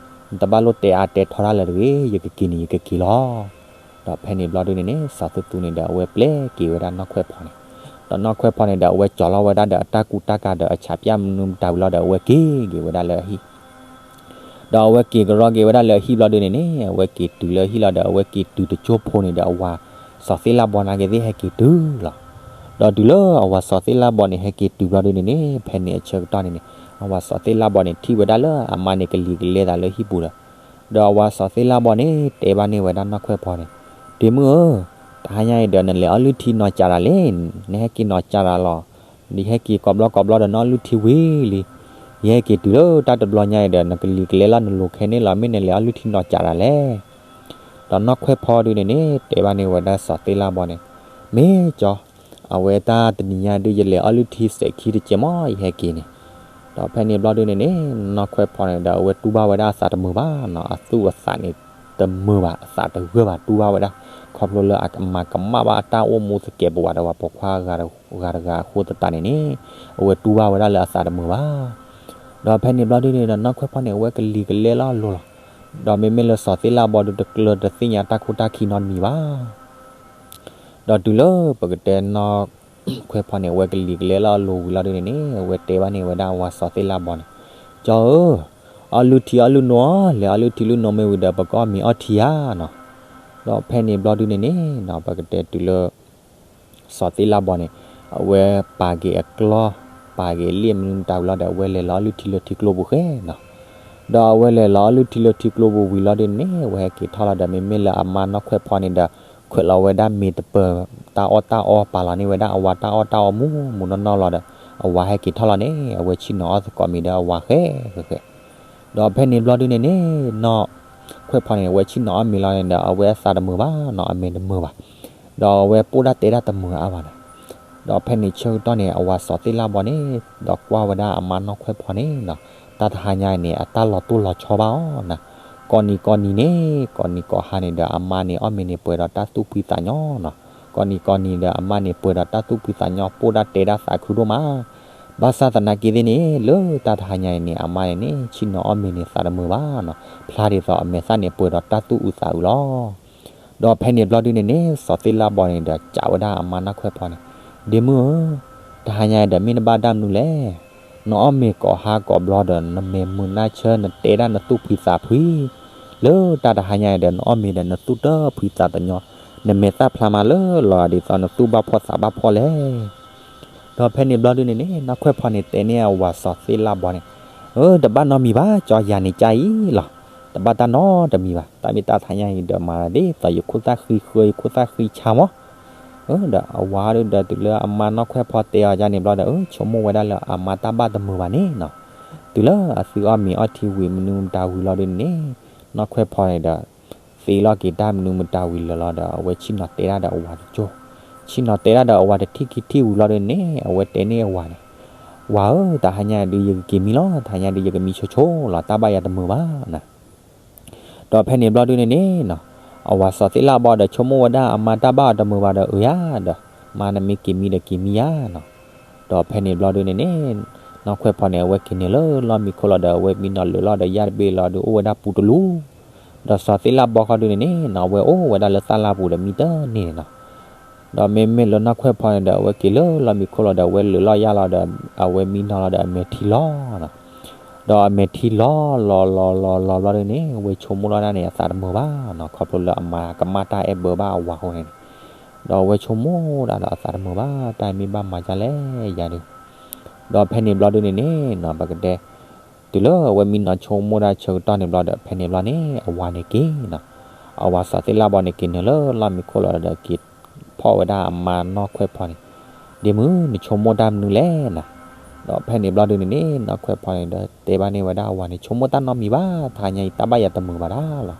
နတဘၣ်လိၣ်တဲအါတဲထီတၢ်လၢၤတဂ့ၤ, ယကက့ၤန့ၣ် ယကက့ၤလီၤ. ဒီးဖဲန့ၣ်ဘျီဒုန့ၣ်န့ၣ် စီၤသူသူန့ၣ်ဒီး အဝဲပျဲက့ၤဝဲဒၣ်နီၢ်ခွဲးဖီန့ၣ်, ဒီးနီၢ်ခွဲးဖီန့ၣ်ဒီး အဝဲကၠီၤလီၤဝဲဒၣ်ဒီးအတၢ်ကူတၢ်ကၤဒီးအဆးပၠၣ်မနုၤမတၤဝံၤလီၤဒီး အဝဲက့ၤက့ၤဝဲဒၣ်လၢအဟံၣ် ဒီးအဝဲက့ၤကရီက့ၤဝဲဒၣ်လၢအဟံၣ်ဘျီဒုန့ၣ်န့ၣ် အဝဲက့ၤတုၤလၢအဟံၣ်လီၤဒီး အဝဲက့ၤတုၤတကၠိဖိန့ၣ်ဒီး အဝၤစီၤသ့ၣ်လၣ်ဘီန့ၣ်က့ၤသ့ၣ်ဟဲက့ၤတုၤလီၤ. ဒီးတုၤလၢအဝၤစီၤသ့ၣ်လၣ်ဘီန့ၣ် ဟဲက့ၤတုၤဘျီဒုန့ၣ်န့ၣ် ဖဲန့ၣ်အဆၢကတီၢ်န့ၣ်န့ၣ် အဝၤစီၤသ့ၣ်လၣ်ဘီန့ၣ် ထံၣ်ဝဲဒၣ်လၢအမါန့ၣ်ကလံၤကလဲသးလၢဟံၣ်ပူၤဒီး, ဒီးအဝၤစီၤသ့ၣ်လၣ်ဘီန့ၣ် တဲဘၣ်န့ၢ်ဝဲဒၣ်နီၢ်ခွဲးဖီန့ၣ်, ဒ့မုၣ်ဧၢ, တဟါညါအံၤဒီး နလဲၤအီၣ်လုၢ်ထံနီၤစးရၤလဲၣ်, နဟဲက့ၤနီၤစးရၤလီၤ. နဟဲက့ၤကိးဘျီကိးဘျီဒီး နအီၣ်လုၢ်ထံဝံၤလံ. ယဟဲက့ၤတုၤလၢတၢ်တဘျီညါအံၤဒီး နကလံၤကလဲလီၤ နလိၤခဲန့ၣ်လီၤ, မ့ၢ်နလဲၤအီၣ်လုၢ်ထံနီၤစးရၤလဲၣ်. ဒီးနီၢ်ခွဲးဖီဒုန့ၣ်န့ၣ် တဲဘၣ်န့ၢ်ဝဲဒၣ်စီၤသ့ၣ်လၣ်ဘီန့ၣ်, မ့ၢ်ကၠီ, အဝဲတၢ်တနံၤညါဒု ယလဲၤအီၣ်လုၢ်ထံစဲးခံတကဲးမး ယဟဲက့ၤန့ၣ်. ဒီးဖဲန့ၣ်ဘျီဒုန့ၣ်န့ၣ် နီၢ်ခွဲးဖီန့ၣ်ဒီး အဝဲတူၢ်ဘၣ်ဝဲဒၣ်အသးတမုာ်ဘၣ်နီၤ, အသူၣ်အသးန့ၣ် တမုာ်ဘၣ်, အသးတဂၢၢ်ဘၣ်, တူၢ်ဘၣ်ဝဲဒၣ် ခီဖျိလၢအမၤကမၣ်ဘၣ်အတၢ်အိၣ်မူသကဲးပဝးဒီးပှၤပိာ်ခွါဂၤတဂၤအဃိသတးန့ၣ်န့ၣ် အဝဲတူၢ်ဘၣ်ဝဲဒၣ်လၢအသးတမုာ်ဘၣ်. ဒီးဖဲန့ၣ်ဘျီဒုန့ၣ်ဒီး နီၢ်ခွဲးဖီန့ၣ် အဝဲကလံၤကလဲလီၤအလိၤလီၤ. ဒီးမ့မ့ၢ်လၢစီၤသ့ၣ်လၣ်ဘီဒု တကျၢၤတသ့ၣ်ညါတၢ်ခိၣ်တၢ်ခံနီတမံၤဘၣ်. ဒီးတုၤလၢပကတဲနီၢ်ခွဲးဖီန့ၣ် အဝဲကလံၤကလဲလီၤအလိၤဝံၤလီၤဒုန့ၣ်န့ၣ် အဝဲတဲဘၣ်န့ၢ်ဝဲဒၣ်အဝၤစီၤသ့ၣ်လၣ်ဘီန့ၣ်, ကၠီဧၢ, အီၣ်လုၢ်ထံအီၣ်လုၢ်နိဧါ, လဲၤအီၣ်လုၢ်ထံလုၢ်နိမ့ၢ်ဝံၤဒီး ပကအီၣ်မ့ၤအီထံဧါနီၤ. ဒီးဖဲန့ၣ်ဘျီဒုန့ၣ်န့ၣ် ပကတဲတုၤလၢ စီၤသ့ၣ်လၣ်ဘီန့ၣ် အဝဲပာ်က့ၤအကျီၢ် ပာ်က့ၤအလံာ်မနုၤမတၤဝံၤလီၤဒီး အဝဲလဲၤလီၤအီၣ်လုၢ်ထံလၢထံကျိပူၤဃဲနီၤ. ဒီးအဝဲလဲၤလီၤအီၣ်လုၢ်ထံလၢထံကျိပူၤဝံၤလီၤဒုန့ၣ်န့ၣ် အဝဲဟဲက့ၤထီၣ်လီၤဒီး မ့မ့ၢ်လၢအမါနီၢ်ခွဲးဖီန့ၣ်ဒီး ခွဲးလီၤဝဲဒၣ်မ့ၤတပၢၤ တၢ်အီၣ်တၢ်အီ ပာ်လီၤန့ၢ်ဝဲဒၣ်အဝၤတၢ်အီၣ်တၢ်အီမူးမူးနီၢ်နီၢ်လီၤဒီး အဝၤဟဲက့ၤထီၣ်လီၤန့ၣ် အဝဲဆ့ၣ်နီၤအီၣ်သကိးမ့ၤဒီးအဝၤဃဲဃဲဃဲ ဒီးဖဲန့ၣ်ဘျီဒုန့ၣ်န့ၣ် နီၢ်ခွဲးဖီန့ၣ် အဝဲဆ့ၣ်နီၤအီၣ်မ့ၤလီၤန့ၣ်ဒီး အဝဲအသးတမုာ်ဘၣ်နီၤ, အမဲာ်တမုာ်ဘၣ်. ဒီးအဝဲပိၢ်ဒၣ်တဲဒၣ်တမုာ်အါဘၣ်နီၤ. ဒီးဖဲန့ၣ်ဆၢကတီၢ်န့ၣ် အဝၤစီၤသ့ၣ်လၣ်ဘီန့ၣ် ဒီးကွၢ်ဝဲဒၣ်အမါနီၢ်ခွဲးဖီန့ၣ်နီၤ, တၢ်တဟါညါအံၤန့ၣ် အတၢ်လီၤတိၢ်လီၤဆီဘၣ်အီၤနီၤ. ကိးနံၤကိးနံၤန့ၣ် ကိးနံၤကိးဟါန့ၣ်ဒီး အမါန့ၣ်အီၣ်မ့ၤန့ၣ် ပှဲၤဒီးတၢ်သူၣ်ဖှံသးညီနီၤ. ကိးနံၤကိးနံၤဒီး အမါန့ၣ်ပှဲၤဒီးတၢ်သူၣ်ဖှံသးညီ ပိၢ်ဒၣ်တဲဒၣ်သးခုဒိၣ်မး ဘၣ်ဆၣ်သနာ်က့သ့ၣ်န့ၣ် လၢတၢ်တဟါညါအံၤန့ၣ် အမါန့ၣ်န့ၣ် ဆ့ၣ်နီၤအီၣ်မ့ၤန့ၣ် သးတမုာ်ဘၣ်နီၤ, ဖျါဒ်သိးအမဲာ်သၣ်န့ၣ် ပှဲၤဒီးတၢ်သူၣ်အုးသးအုးလီၤ. ဒီးဖဲန့ၣ်ဘျီဒုန့ၣ်န့ၣ် စီၤသ့ၣ်လၣ်ဘီန့ၣ်ဒီး စံးဝဲဒၣ်အမါနီၢ်ခွဲးဖီန့ၣ်, ဒ့မုၣ်ဧၢ, တဟါညါအံၤဒီးမ့ၢ်နဘၣ်ဒၣ်မနုၤလဲၣ်. နအီၣ်မ့ၤကိးဟါကိးဘျီဒီး နမဲာ်မုာ်နၢ်ဆၢ နတဲဒၣ်နသူၣ်ဖှံသးဖှံ လၢတၢ်တဟါညါအံၤဒီး နအီၣ်မ့ၤဒီး နသူၣ်တဖှံသးတညီ, နမဲာ်သၣ်ဖျါမးလၢလီၤဂာ်ဒ်သိး နသူၣ်ဘၣ်ဖှီၣ်သးဘၣ်ဖှီၣ်လဲၣ်. ဒီးဖဲန့ၣ်ဘျီဒုန့ၣ်န့ၣ် နီၢ်ခွဲးဖီန့ၣ်တဲန့ၢ်အဝၤစီၤသ့ၣ်လၣ်ဘီန့ၣ်, အၢ တဘၣ်နီတမံၤဘၣ်, ကၠီယၤန့ၣ်ကၢ်အံၤလီၤ. တဘၣ်တၢ်နီတမံၤဘၣ်. တၢ်မ့ၢ်တၢ်တဟါညါအံၤဒီး မၤဒ်သိးယခိၣ်သၣ်ဃံဃၢ ယခိၣ်သၣ်ဃံဆါမး ဒီးအဝၤဒုးဒီးတုၤလၢအမါနီၢ်ခွဲၣ်ဖီတဲအီၤဒ်န့ၣ်ဘျီဒီး အၢ ဆိကမိၣ်ဝဲဒၣ်လၢအမါတၢ်ဘၣ်တမုာ်ဘၣ်န့ၣ်နီၤ, တုၤလၢအသုအီၣ်မ့ၤအီထံဝံၤမနုၤမတၤဝံၤလီၤဒုးန့ၣ်န့ၣ်, နီၢ်ခွဲၣ်ဖီန့ၣ်ဒီး သ့လီၤက့ၤတၢ်မနုၤမတၤဝံၤလၢာ်လီၤဒီး အဝဲဆ့ၣ်နီၤတဲဒၣ်ဒီးအဝၤတကၠိ, ဆ့ၣ်နီၤတဲဒၣ်ဒီးအဝၤတထံၣ်ခံထံၣ်ဝံၤလီၤဒုးန့ၣ်န့ၣ် အဝဲတဲန့ၢ်အဝၤန့ၣ်, ဝၤဧၢ, တဟါညါဒုးယကက့ၤမံလီၤ, တဟါညါဒုးယကမံဆိဆိလီၤ, တၢ်ဘၣ်ယၤတမုာ်ဘၣ်နၤ. ဒီးဖဲန့ၣ်ဘျီဒုးန့ၣ်န့ၣ်နီၤ, အဝၤစီၤသ့ၣ်လၣ်ဘီဒီး ဆိကမိၣ်ဝဲဒၣ်အမါတၢ်ဘၣ်အီၤတမုာ်ဘၣ်ဒီး အၢယၤဒီး, မါနမ့ၢ်က့ၤမံဒီးက့ၤမံယၤနီၤ. ဒီးဖဲန့ၣ်ဘျီဒုးန့ၣ်န့ၣ်, နီၢ်ခွဲၣ်ဖီန့ၣ် အဝဲက့ၤနုာ်လၢလီၢ်မံခိၣ်လီၤဒီး အဝဲမံနီၤလၢာ်လီၤဒီး ယၢ်တဘ့ၣ်လီၤဒုးအိၣ်ဝဲဒၣ်ပူတလူ, ဒီးစီၤသ့ၣ်လၣ်ဘီခီဒုးန့ၣ်န့ၣ်နီၤ အဝဲအိၣ်ဝဲဒၣ်လၢသၣ်လၣ်ပူၤဒီးမံတန့ၢ်န့ၣ်နီၤ. ဒီးမ့မ့ၢ်လၢနီၢ်ခွဲၣ်ဖီန့ၣ်ဒီး အဝဲက့ၤလၢလီၢ်မံခိၣ်လီၤဒီး အဝဲလၢာ်လီၤယၢ်လီၤဒီး အဝဲမံနီၤလီၤဒီးအမဲာ်ထံလီၤနီၤ. ဒီးအမဲာ်ထံလီၤလီၤလီၤလီၤလီၤဘျီဒုးန့ၣ် အဝဲဆိကမိၣ်လီၤဒၣ်န့ၣ် အသးတမုာ်ဘၣ်နီၤ, ခီဖျိလၢအမါကမၣ်တၢ်အဲၣ်ဘၢဘၣ်အဝၤအဃိန့ၣ်, ဒီးအဝဲဆိကမိၣ်ဒၣ်ဒီးအသးတမုာ်ဘၣ် တၢ်မ့ၢ်ဘၣ်မၤဒ်လဲၣ်ယၤဒုး. ဒီးဖဲန့ၣ်ဘျီဒုးန့ၣ်န့ၣ်နီၤ ပကတဲ တုၤလၢအဝဲမံနီၤဆိကမိၣ်ဒၣ်ဆၢကတီၢ်န့ၣ်ဘျီဒီး ဖဲန့ၣ်ဘျီန့ၣ် အဝၤန့ၣ်က့ၤနီၤ, အဝၤစီၤသ့ၣ်လၣ်ဘီန့ၣ်က့ၤနုာ်လၢလီၢ်မံခိၣ်လီၤဒီးက့ၤဖီၣ်ဝဲဒၣ်အမါနီၢ်ခွဲၣ်ဖီန့ၣ်, ဒ့မုၣ် နဆိကမိၣ်တၢ်မနုၤလဲၣ်နၤ. ဒီးဖဲန့ၣ်ဘျီဒုးန့ၣ်န့ၣ် နီၢ်ခွဲၣ်ဖီန့ၣ်ဒီးတဲဘၣ်န့ၢ်ဝဲဒၣ်အဝၤန့ၣ် ဆိကမိၣ်တၢ်နီတမံၤဘၣ်, တဟါညါအံၤတၢ်ဘၣ်ယၤတမုာ်ဘၣ်ဒၣ်လီၤ.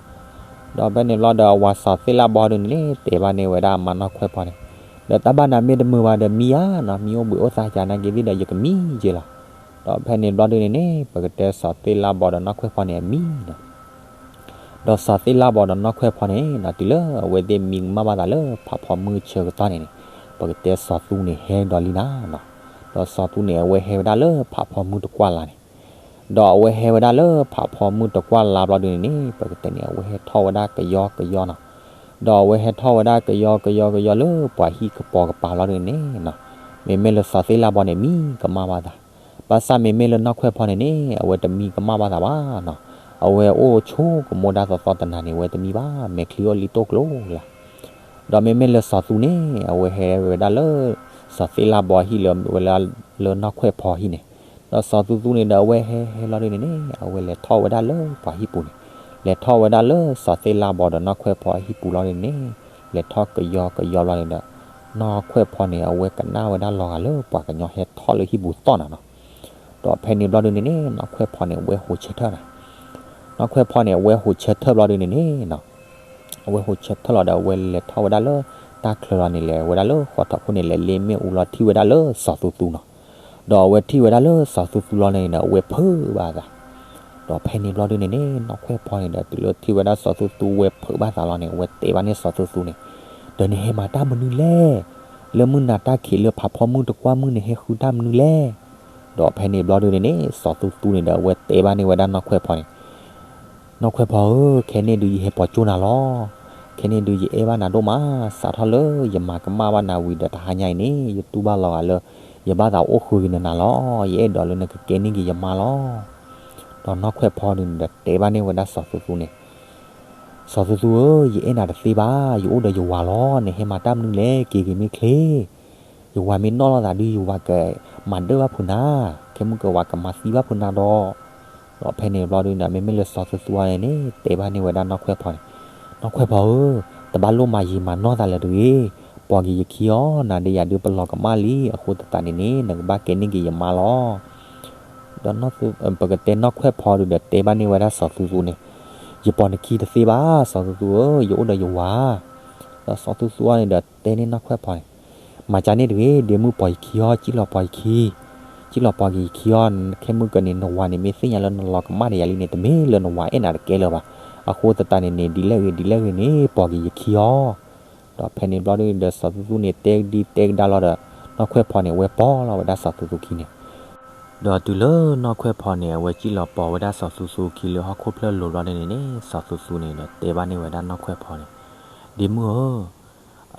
ဒီးဖဲန့ၣ်ဘျီဒီးအဝၤစီၤသ့ၣ်လၣ်ဘီဒုးန့ၣ်န့ၣ် တဲဘၣ်န့ၢ်ဝဲဒၣ်အမါနီၢ်ခွဲၣ်ဖီန့ၣ်, ဒီးတၢ်ဘၣ်နၤမ့ၢ်တမုာ်ဘၣ်ဒီးမံယၤနီၤ, မံအိၣ်ဘှံးအိၣ်သါကနၣ်က့ၤသ့ၣ်ဒီး ယကမံက့ၤလီၤ. ဒီးဖဲန့ၣ်ဘျီဒုးန့ၣ်န့ၣ် ပကတဲစီၤသ့ၣ်လၣ်ဘီဒီးနီၢ်ခွဲၣ်ဖီန့ၣ်အမံနီၤ. ဒီးစီၤသ့ၣ်လၣ်ဘီဒီးနီၢ်ခွဲၣ်ဖီန့ၣ်နီၤ တုၤလၢအဝဲသ့ၣ်မံကမၣ်ဘၣ်သးလၢဖးဖီမုၢ်ဆၢကတီၢ်န့ၣ်န့ၣ်, ပကတဲစီၤသူန့ၣ်ဟဲဒီးလံနၤနီၤ. ဒီးစီၤသူန့ၣ် အဝဲဟဲဝဲဒၣ်လၢဖးဖီမုၢ်တကွၢ်လၢ်န့ၣ်, ဒီးအဝဲဟဲဝဲဒၣ်လၢဖးဖီမုၢ်တကွၢ်လၢ်ဘျီဒုးန့ၣ်န့ၣ် ပကတဲန့ၣ် အဝဲဟဲထီၣ်ဝဲဒၣ်ကယီကယီနီၤ. ဒီးအဝဲဟဲထီၣ်ဝဲဒၣ်ကယီကယီကယီလၢပှၤဟံၣ်ကပီၤကပၤလီၤဒုးန့ၣ်နီၤ, မ့မ့ၢ်လၢစီၤသ့ၣ်လၣ်ဘီန့ၣ် မံကမၣ်ဘၣ်သး, ဘၣ်ဆၣ်မ့မ့ၢ်လၢနီၢ်ခွဲၣ်ဖီန့ၣ်န့ၣ် အဝဲတမံကမၣ်ဘၣ်သးဘၣ်နီၤ, အဝဲအိၣ်ဆိကမိၣ်ဒၣ်သီသီတနၤန့ၣ် အဝဲတမံဘၣ်, မဲာ်ချံအိၣ်လံတိၢ်ကျိၤလၢ်. ဒီးမ့မ့ၢ်လၢစီၤသူန့ၣ် အဝဲဟဲဝဲဒၣ်လၢ စီၤသ့ၣ်လၣ်ဘီဟံၣ်လၢဝဲလၢ လၢနီၢ်ခွဲၣ်ဖီဟံၣ်န့ၣ်, ဒီးစီၤသူသူန့ၣ်ဒီး အဝဲဟဲဟဲလီၤဒုးန့ၣ်န့ၣ် အဝဲလဲၤထီၣ်ဝဲဒၣ်လၢပှၤဟံၣ်ပူၤန့ၣ်, လဲၤထီၣ်ဝဲဒၣ်လၢစီၤသ့ၣ်လၣ်ဘီဒီးနီၢ်ခွဲၣ်ဖီဟံၣ်ပူၤလီၤဒုးန့ၣ်, လဲၤထီၣ်ကယီကယီဘျီန့ၣ်ဒီး နီၢ်ခွဲၣ်ဖီန့ၣ် အဝဲကနၣ်ဝဲဒၣ်လီၤဂာ်လၢပှၤကညီဟဲထီၣ်လၢဟံၣ်ပူၤသီၣ်နၤနီၤ. ဒီးဖဲန့ၣ်ဘျီဒုးန့ၣ်န့ၣ် နီၢ်ခွဲၣ်ဖီန့ၣ် အဝဲဟိးဆၢထၢၣ်နၤ, နီၢ်ခွဲၣ်ဖီန့ၣ် အဝဲဟိးဆၢထၢၣ်ဘျီဒုးန့ၣ်န့ၣ်နီၤ အဝဲဟိးဆၢထၢၣ်လီၤဒီး အဝဲလဲၤထီၣ်ဝဲဒၣ်လၢတၢ်ချၢလီၤန့ၣ် လဲၤဝဲဒၣ်လၢဃီထီၣ်ခိၣ်န့ၣ် လဲၤလ့မ့ၣ်အူလီၤထံၣ်ဝဲဒၣ်လၢစီၤသူသူနီၤ. ဒီးအဝဲထံၣ်ဝဲဒၣ်လၢစီၤသူသူလီၤန့ၣ်ဒီး အဝဲဖုးဘၣ်သး. ဒီးဖဲန့ၣ်ဘျီဒုးန့ၣ်န့ၣ် နီၢ်ခွဲၣ်ဖီန့ၣ်ဒီး တုၤလၢထံၣ်ဝဲဒၣ်စီၤသူသူဝဲဖုးဘၣ်သးလီၤန့ၣ် အဝဲတဲဘၣ်န့ၢ်စီၤသူသူန့ၣ်, ဒီးနဟဲမၤတၢ်မနုၤလဲၣ်, လၢမုၢ်နၤတၢ်ခံးလၢဖးဖီမုၢ်တကွၢ်မုၢ်နဟဲဃုတၢ်မနုၤလဲၣ်. ဒီးဖဲန့ၣ်ဘျီဒုးန့ၣ်န့ၣ် စီၤသူသူန့ၣ်ဒီး အဝဲတဲဘၣ်န့ၢ်ဝဲဒၣ်နီၢ်ခွဲၣ်ဖီန့ၣ်, နီၢ်ခွဲၣ်ဖီဧၢ, ခဲန့ၣ်ဒုးယဟဲပိာ်ကၠိနၤလီၤ. ခဲန့ၣ်ဒုးယအဲၣ်ဘၣ်နၤဒိၣ်မး, စးထီၣ်လၢယမၤကမၣ်ဘၣ်နၤဝံၤဒီးတဟါညါအံၤန့ၣ် ယတူၢ်ဘၣ်လီၤဂာ်လၢ ယဘၣ်သးအိၣ်ဃုာ်က့ၤနၤနၤလီၤ. ယအဲၣ်ဒိးလၢနကကဲန့ၢ်က့ၤယမါလီၤ. ဒီးနီၢ်ခွဲၣ်ဖီဒုးန့ၣ်ဒီးတဲဘၣ်န့ၢ်ဝဲဒၣ်စီၤသူသူန့ၣ်, စီၤသူသူဧၢ, ယအဲၣ်နၤတသ့ဘၣ်, ယအိၣ်ဒီးယဝၤလီၤ. နဟဲမၤတၢ်မနုၤလဲၣ်, က့ၤက့ၤမ့ၢ်ချ့ ယဝၤမ့ၢ်နီၣ်လိာ်သးဒုး ယဝၤကမၤဒၢၣ်ဘၣ်ဖုးနၤ, ခဲမုၢ်ကဝၤကမၤသံဘၣ်ဖုးနၤဒီး. ဒီးဖဲန့ၣ်ဘျီဒုးန့ၣ် မ့မ့ၢ်လၢစီၤသူသူအံၤန့ၣ် တဲဘၣ်န့ၢ်ဝဲဒၣ်နီၢ်ခွဲၣ်ဖီန့ၣ်, နီၢ်ခွဲၣ်ဖီဧၢ, တဘၣ်လိၣ်မၤယံာ်မၤနီၢ်သးလၢၤတဂ့ၤ, ပိာ်က့ၤယခံအီၤ, နၤဒီးယၤဒုးပလီၤကမၣ်လံ, အဃိသတးန့ၣ်န့ၣ် နကဘၣ်ကဲန့ၢ်က့ၤယမါလီၤ. ဒီးပကတဲနီၢ်ခွဲၣ်ဖီဒုးဒီးတဲဘၣ်န့ၢ်ဝဲဒၣ်စီၤသူသူန့ၣ်, ယပိာ်နခံတသ့ဘၣ်, စီၤသူသူဧၢ, ယအိၣ်ဒီးယဝၤ. ဒီးစီၤသူသူအံၤန့ၣ်ဒီးတဲန့ၢ်နီၢ်ခွဲၣ်ဖီန့ၣ်, မၤကန့ၢ်တဂ့ၤ, ဒ့မုၣ်ပိာ်ယခံအီၤ, ကံၣ်လီၤပိာ်ယခံ, ကံၣ်လီၤပိာ်က့ၤယခံအီၤ, ခဲမုၢ်ကန့ၣ် နဝၤန့ၣ်မ့ၢ်သ့ၣ်ညါလၢနလီၤကမၣ်ဒီးယၤလံန့ၣ် တမ့ၢ်လၢနဝၤအဲၣ်နၤတကဲလၢၤဘၣ်. အဃိသတးန့ၣ်န့ၣ် ဒ်လဲၣ်ဂ့ၤဒ်လဲၣ်ဂ့ၤန့ၣ် ပိာ်က့ၤယခံအီၤ. ဒီးဖဲန့ၣ်ဘျီဒုးဒီးစီၤသူသူန့ၣ် တဲကဒံတဲကဒါလီၤဒီး နီၢ်ခွဲၣ်ဖီန့ၣ် ဝဲပိာ်လီၤဝဲဒၣ်စီၤသူသူခံန့ၣ် ဒီးတုၤလၢနီၢ်ခွဲၣ်ဖီန့ၣ် အဝဲကံၣ်လီၤပိာ်ဝဲဒၣ်စီၤသူသူခံလၢဟီၣ်ခိၣ်ဖျၢၣ်လိၤဘျီဒုးန့ၣ်န့ၣ် စီၤသူသူန့ၣ်ဒီးတဲဘၣ်န့ၢ်ဝဲဒၣ်နီၢ်ခွဲၣ်ဖီန့ၣ်, ဒ့မုၣ်ဧၢ,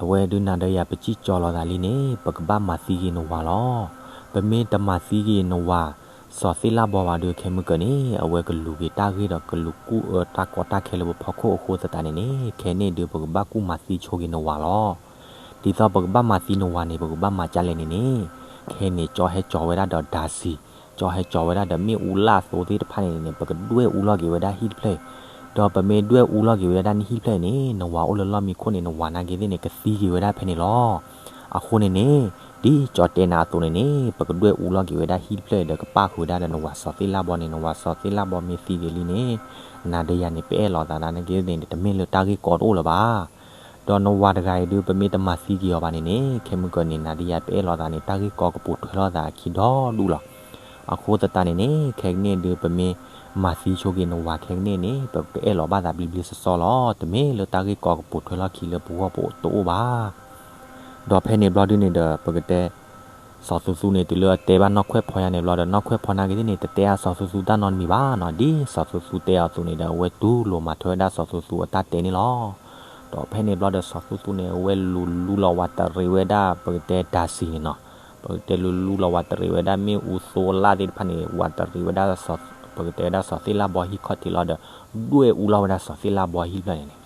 အဝဲဒုးနၤဒီးယၤပစံၣ်ကၠီလိာ်သးလံန့ၣ် ပကဘၣ်မၤသံက့ၤနဝၤလီၤ. ပမ့ၢ်တမၤသံက့ၤနဝၤ စီၤသ့ၣ်လၣ်ဘီဘၣ်ဒီး ခဲမုၢ်ကန့ၣ် အဝဲကလူၤက့ၤတၢ်ဂ့ၢ်ဒီး ကလူၤကူၣ်အၢတၢ်ကီတၢ်ခဲလၢပဖီခိၣ်အဃိသတးန့ၣ်န့ၣ် ခဲန့ၣ်ဒုးပကဘၣ်ကူၣ်မၤသံဆိက့ၤနဝၤလီၤ. ဒ်သိးပကဘၣ်မၤသံနဝၤန့ၣ် ပကဘၣ်မၤဒ်လဲၣ်န့ၣ်န့ၣ်, ခဲန့ၣ် ကၠီဟဲကၠီဝဲဒၣ်ဒီးဒၤစံၤ, ကၠီဟဲကၠီဝဲဒၣ်ဒီးမ့ၣ်အူလၢ်အသိသ့ၣ်တဖၣ်န့ၣ်န့ၣ် ပကဒွဲၣ်အူလီၤက့ၤဝဲဒၣ်ဟံၣ်တဖျၢၣ်အံၤ, ဒီး ဒီးပမ့ၢ်ဒွဲၣ်အူလီၤက့ၤဝဲဒၣ်န့ၣ်ဟံၣ်တဖျၢၣ်အံၤန့ၣ် နဝၤအိၣ်လၢလီၢ်မံခိၣ်န့ၣ် နဝၤနာ်က့သ့ၣ်န့ၣ် ကသံက့ၤဝဲဒၣ်ဖဲန့ၣ်လီၤ. အဃိန့ၣ်န့ၣ် ဒ်ကၠီတဲနၤအသိးန့ၣ်န့ၣ် ပကဒွဲၣ်အူလီၤက့ၤဝဲဒၣ်ဟံၣ်တဖျၢၣ်အံၤဒီး ကပၣ်ဃုာ်ဝဲဒၣ်ဒီးနဝၤစီၤသ့ၣ်လၣ်ဘီန့ၣ်, နဝၤစီၤသ့ၣ်လၣ်ဘီမ့ၢ်သံဒံးလံန့ၣ် နၤဒီးယၤန့ၣ် ပအဲၣ်လိာ်သးနာ်က့သ့ၣ်န့ၣ် တမ့ၢ်လၢတၢ်ဂ့ၢ်ကီတအိၣ်လၢၤဘၣ်. ဒီးနဝၤတဂၤအံၤဒုး ပမ့ၢ်တမၤသံက့ၤအီၤဘၣ်န့ၣ်န့ၣ် ခဲမုၢ်ကီၢ်န့ၣ် နၤဒီးယၤပအဲၣ်လိာ်သးန့ၣ် တၢ်ဂ့ၢ်ကီကပိာ်ထွဲလိာ်သးအခံဒီဒူၣ်လီၤ. အဃိသတးန့ၣ်န့ၣ် ခဲကနံၣ်ဒုး ပမ့ၢ်မၤသံဆိက့ၤနဝၤခဲကနံၣ်န့ၣ် ပကအဲၣ်လိာ်ဘၣ်သးဘျ့ဘျ့ဆှီဆှီလီၤ. တမ့ၢ်လၢတၢ်ဂ့ၢ်ကီကပိာ်ထွဲလီၢ်ခံလၢပဂီၢ်ပတအိၣ်ဘၣ်. ဒီးဖဲန့ၣ်ဘျီဒုန့ၣ်ဒီး ပကတဲ စီၤသူသူန့ၣ် တုၤလၢအတဲဘၣ်နီၢ်ခွဲးဖီယါန့ၣ်ဘျီဒီး နီၢ်ခွဲးဖီနာ်က့သ့ၣ်န့ၣ် တတဲအါစီၤသူသူတၢ်နီတမံၤဘၣ်နီၤ. ဒ်စီၤသူသူတဲအီၤအသိးန့ၣ်ဒီး အဝဲတူၢ်လိာ်မၤထွဲဝဲဒၣ်စီၤသူသူအတၢ်တဲန့ၣ်လီၤ. ဒီးဖဲန့ၣ်ဘျီဒီး စီၤသူသူန့ၣ် အဝဲလူၤလူလီၤဝးတရံးဝဲဒၣ် ပကတဲတၢ်စံၣ်န့ၣ်နီၤ. ပကတဲလူၤလူလီၤဝးတရံးဝဲဒၣ်မ့ၣ်အူသိလၣ်သ့ၣ်တဖၣ်န့ၣ် ဝးတရံးဝဲဒၣ် ပကတဲဝဲဒၣ်စီၤသ့ၣ်လၣ်ဘီဟံၣ်ခီၣ်ထံးလီၤဒီး ဒွဲၣ်အူလီၤဝဲဒၣ်စီၤသ့ၣ်လၣ်ဘီဟံၣ်ဖျၢၣ်န့ၣ်န့ၣ်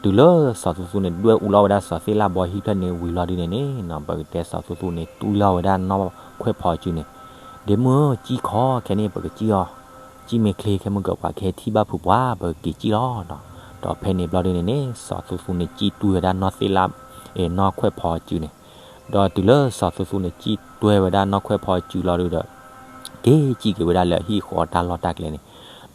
ဒီးတုၤလၢစီၤသူသူန့ၣ် ဒွဲၣ်အူလီၤဝဲဒၣ်စီၤသ့ၣ်လၣ်ဘီဟံၣ်ဖျၢၣ်န့ၣ်ဝံၤလီၤဒုန့ၣ်န့ၣ် ပကတဲစီၤသူသူန့ၣ် တူၢ်လီၤဝဲဒၣ်နီၢ်ခွဲးဖီစုန့ၣ်, ဒ့မုၣ်ဧၢ စံၣ်ခီ ခဲန့ၣ် ပကစံၣ်အီၤ, စံၣ်မ့ၢ်ချ့ ခဲမုၢ်ကီၢ်ပှၤကဟဲထံၣ်ဘၣ်ဖုးပှၤ ပကက့ၤစံၣ်လီၤ. ဒီးဖဲန့ၣ်ဘျီဒုန့ၣ်န့ၣ် စီၤသူသူန့ၣ် စံၣ်တူၢ်ဝဲဒၣ်နီၢ်သ့ၣ်လၣ်, နီၢ်ခွဲးဖီစုန့ၣ်, ဒီးတုၤလၢစီၤသူသူန့ၣ် စံၣ်တွဲဝဲဒၣ်နီၢ်ခွဲးဖီစုလီၤဒုဒီး က့ၤစံၣ်က့ၤဝဲဒၣ်လၢအဟံၣ်ဃီတၢ်လီၢ်တၢ်ကျဲန့ၣ်,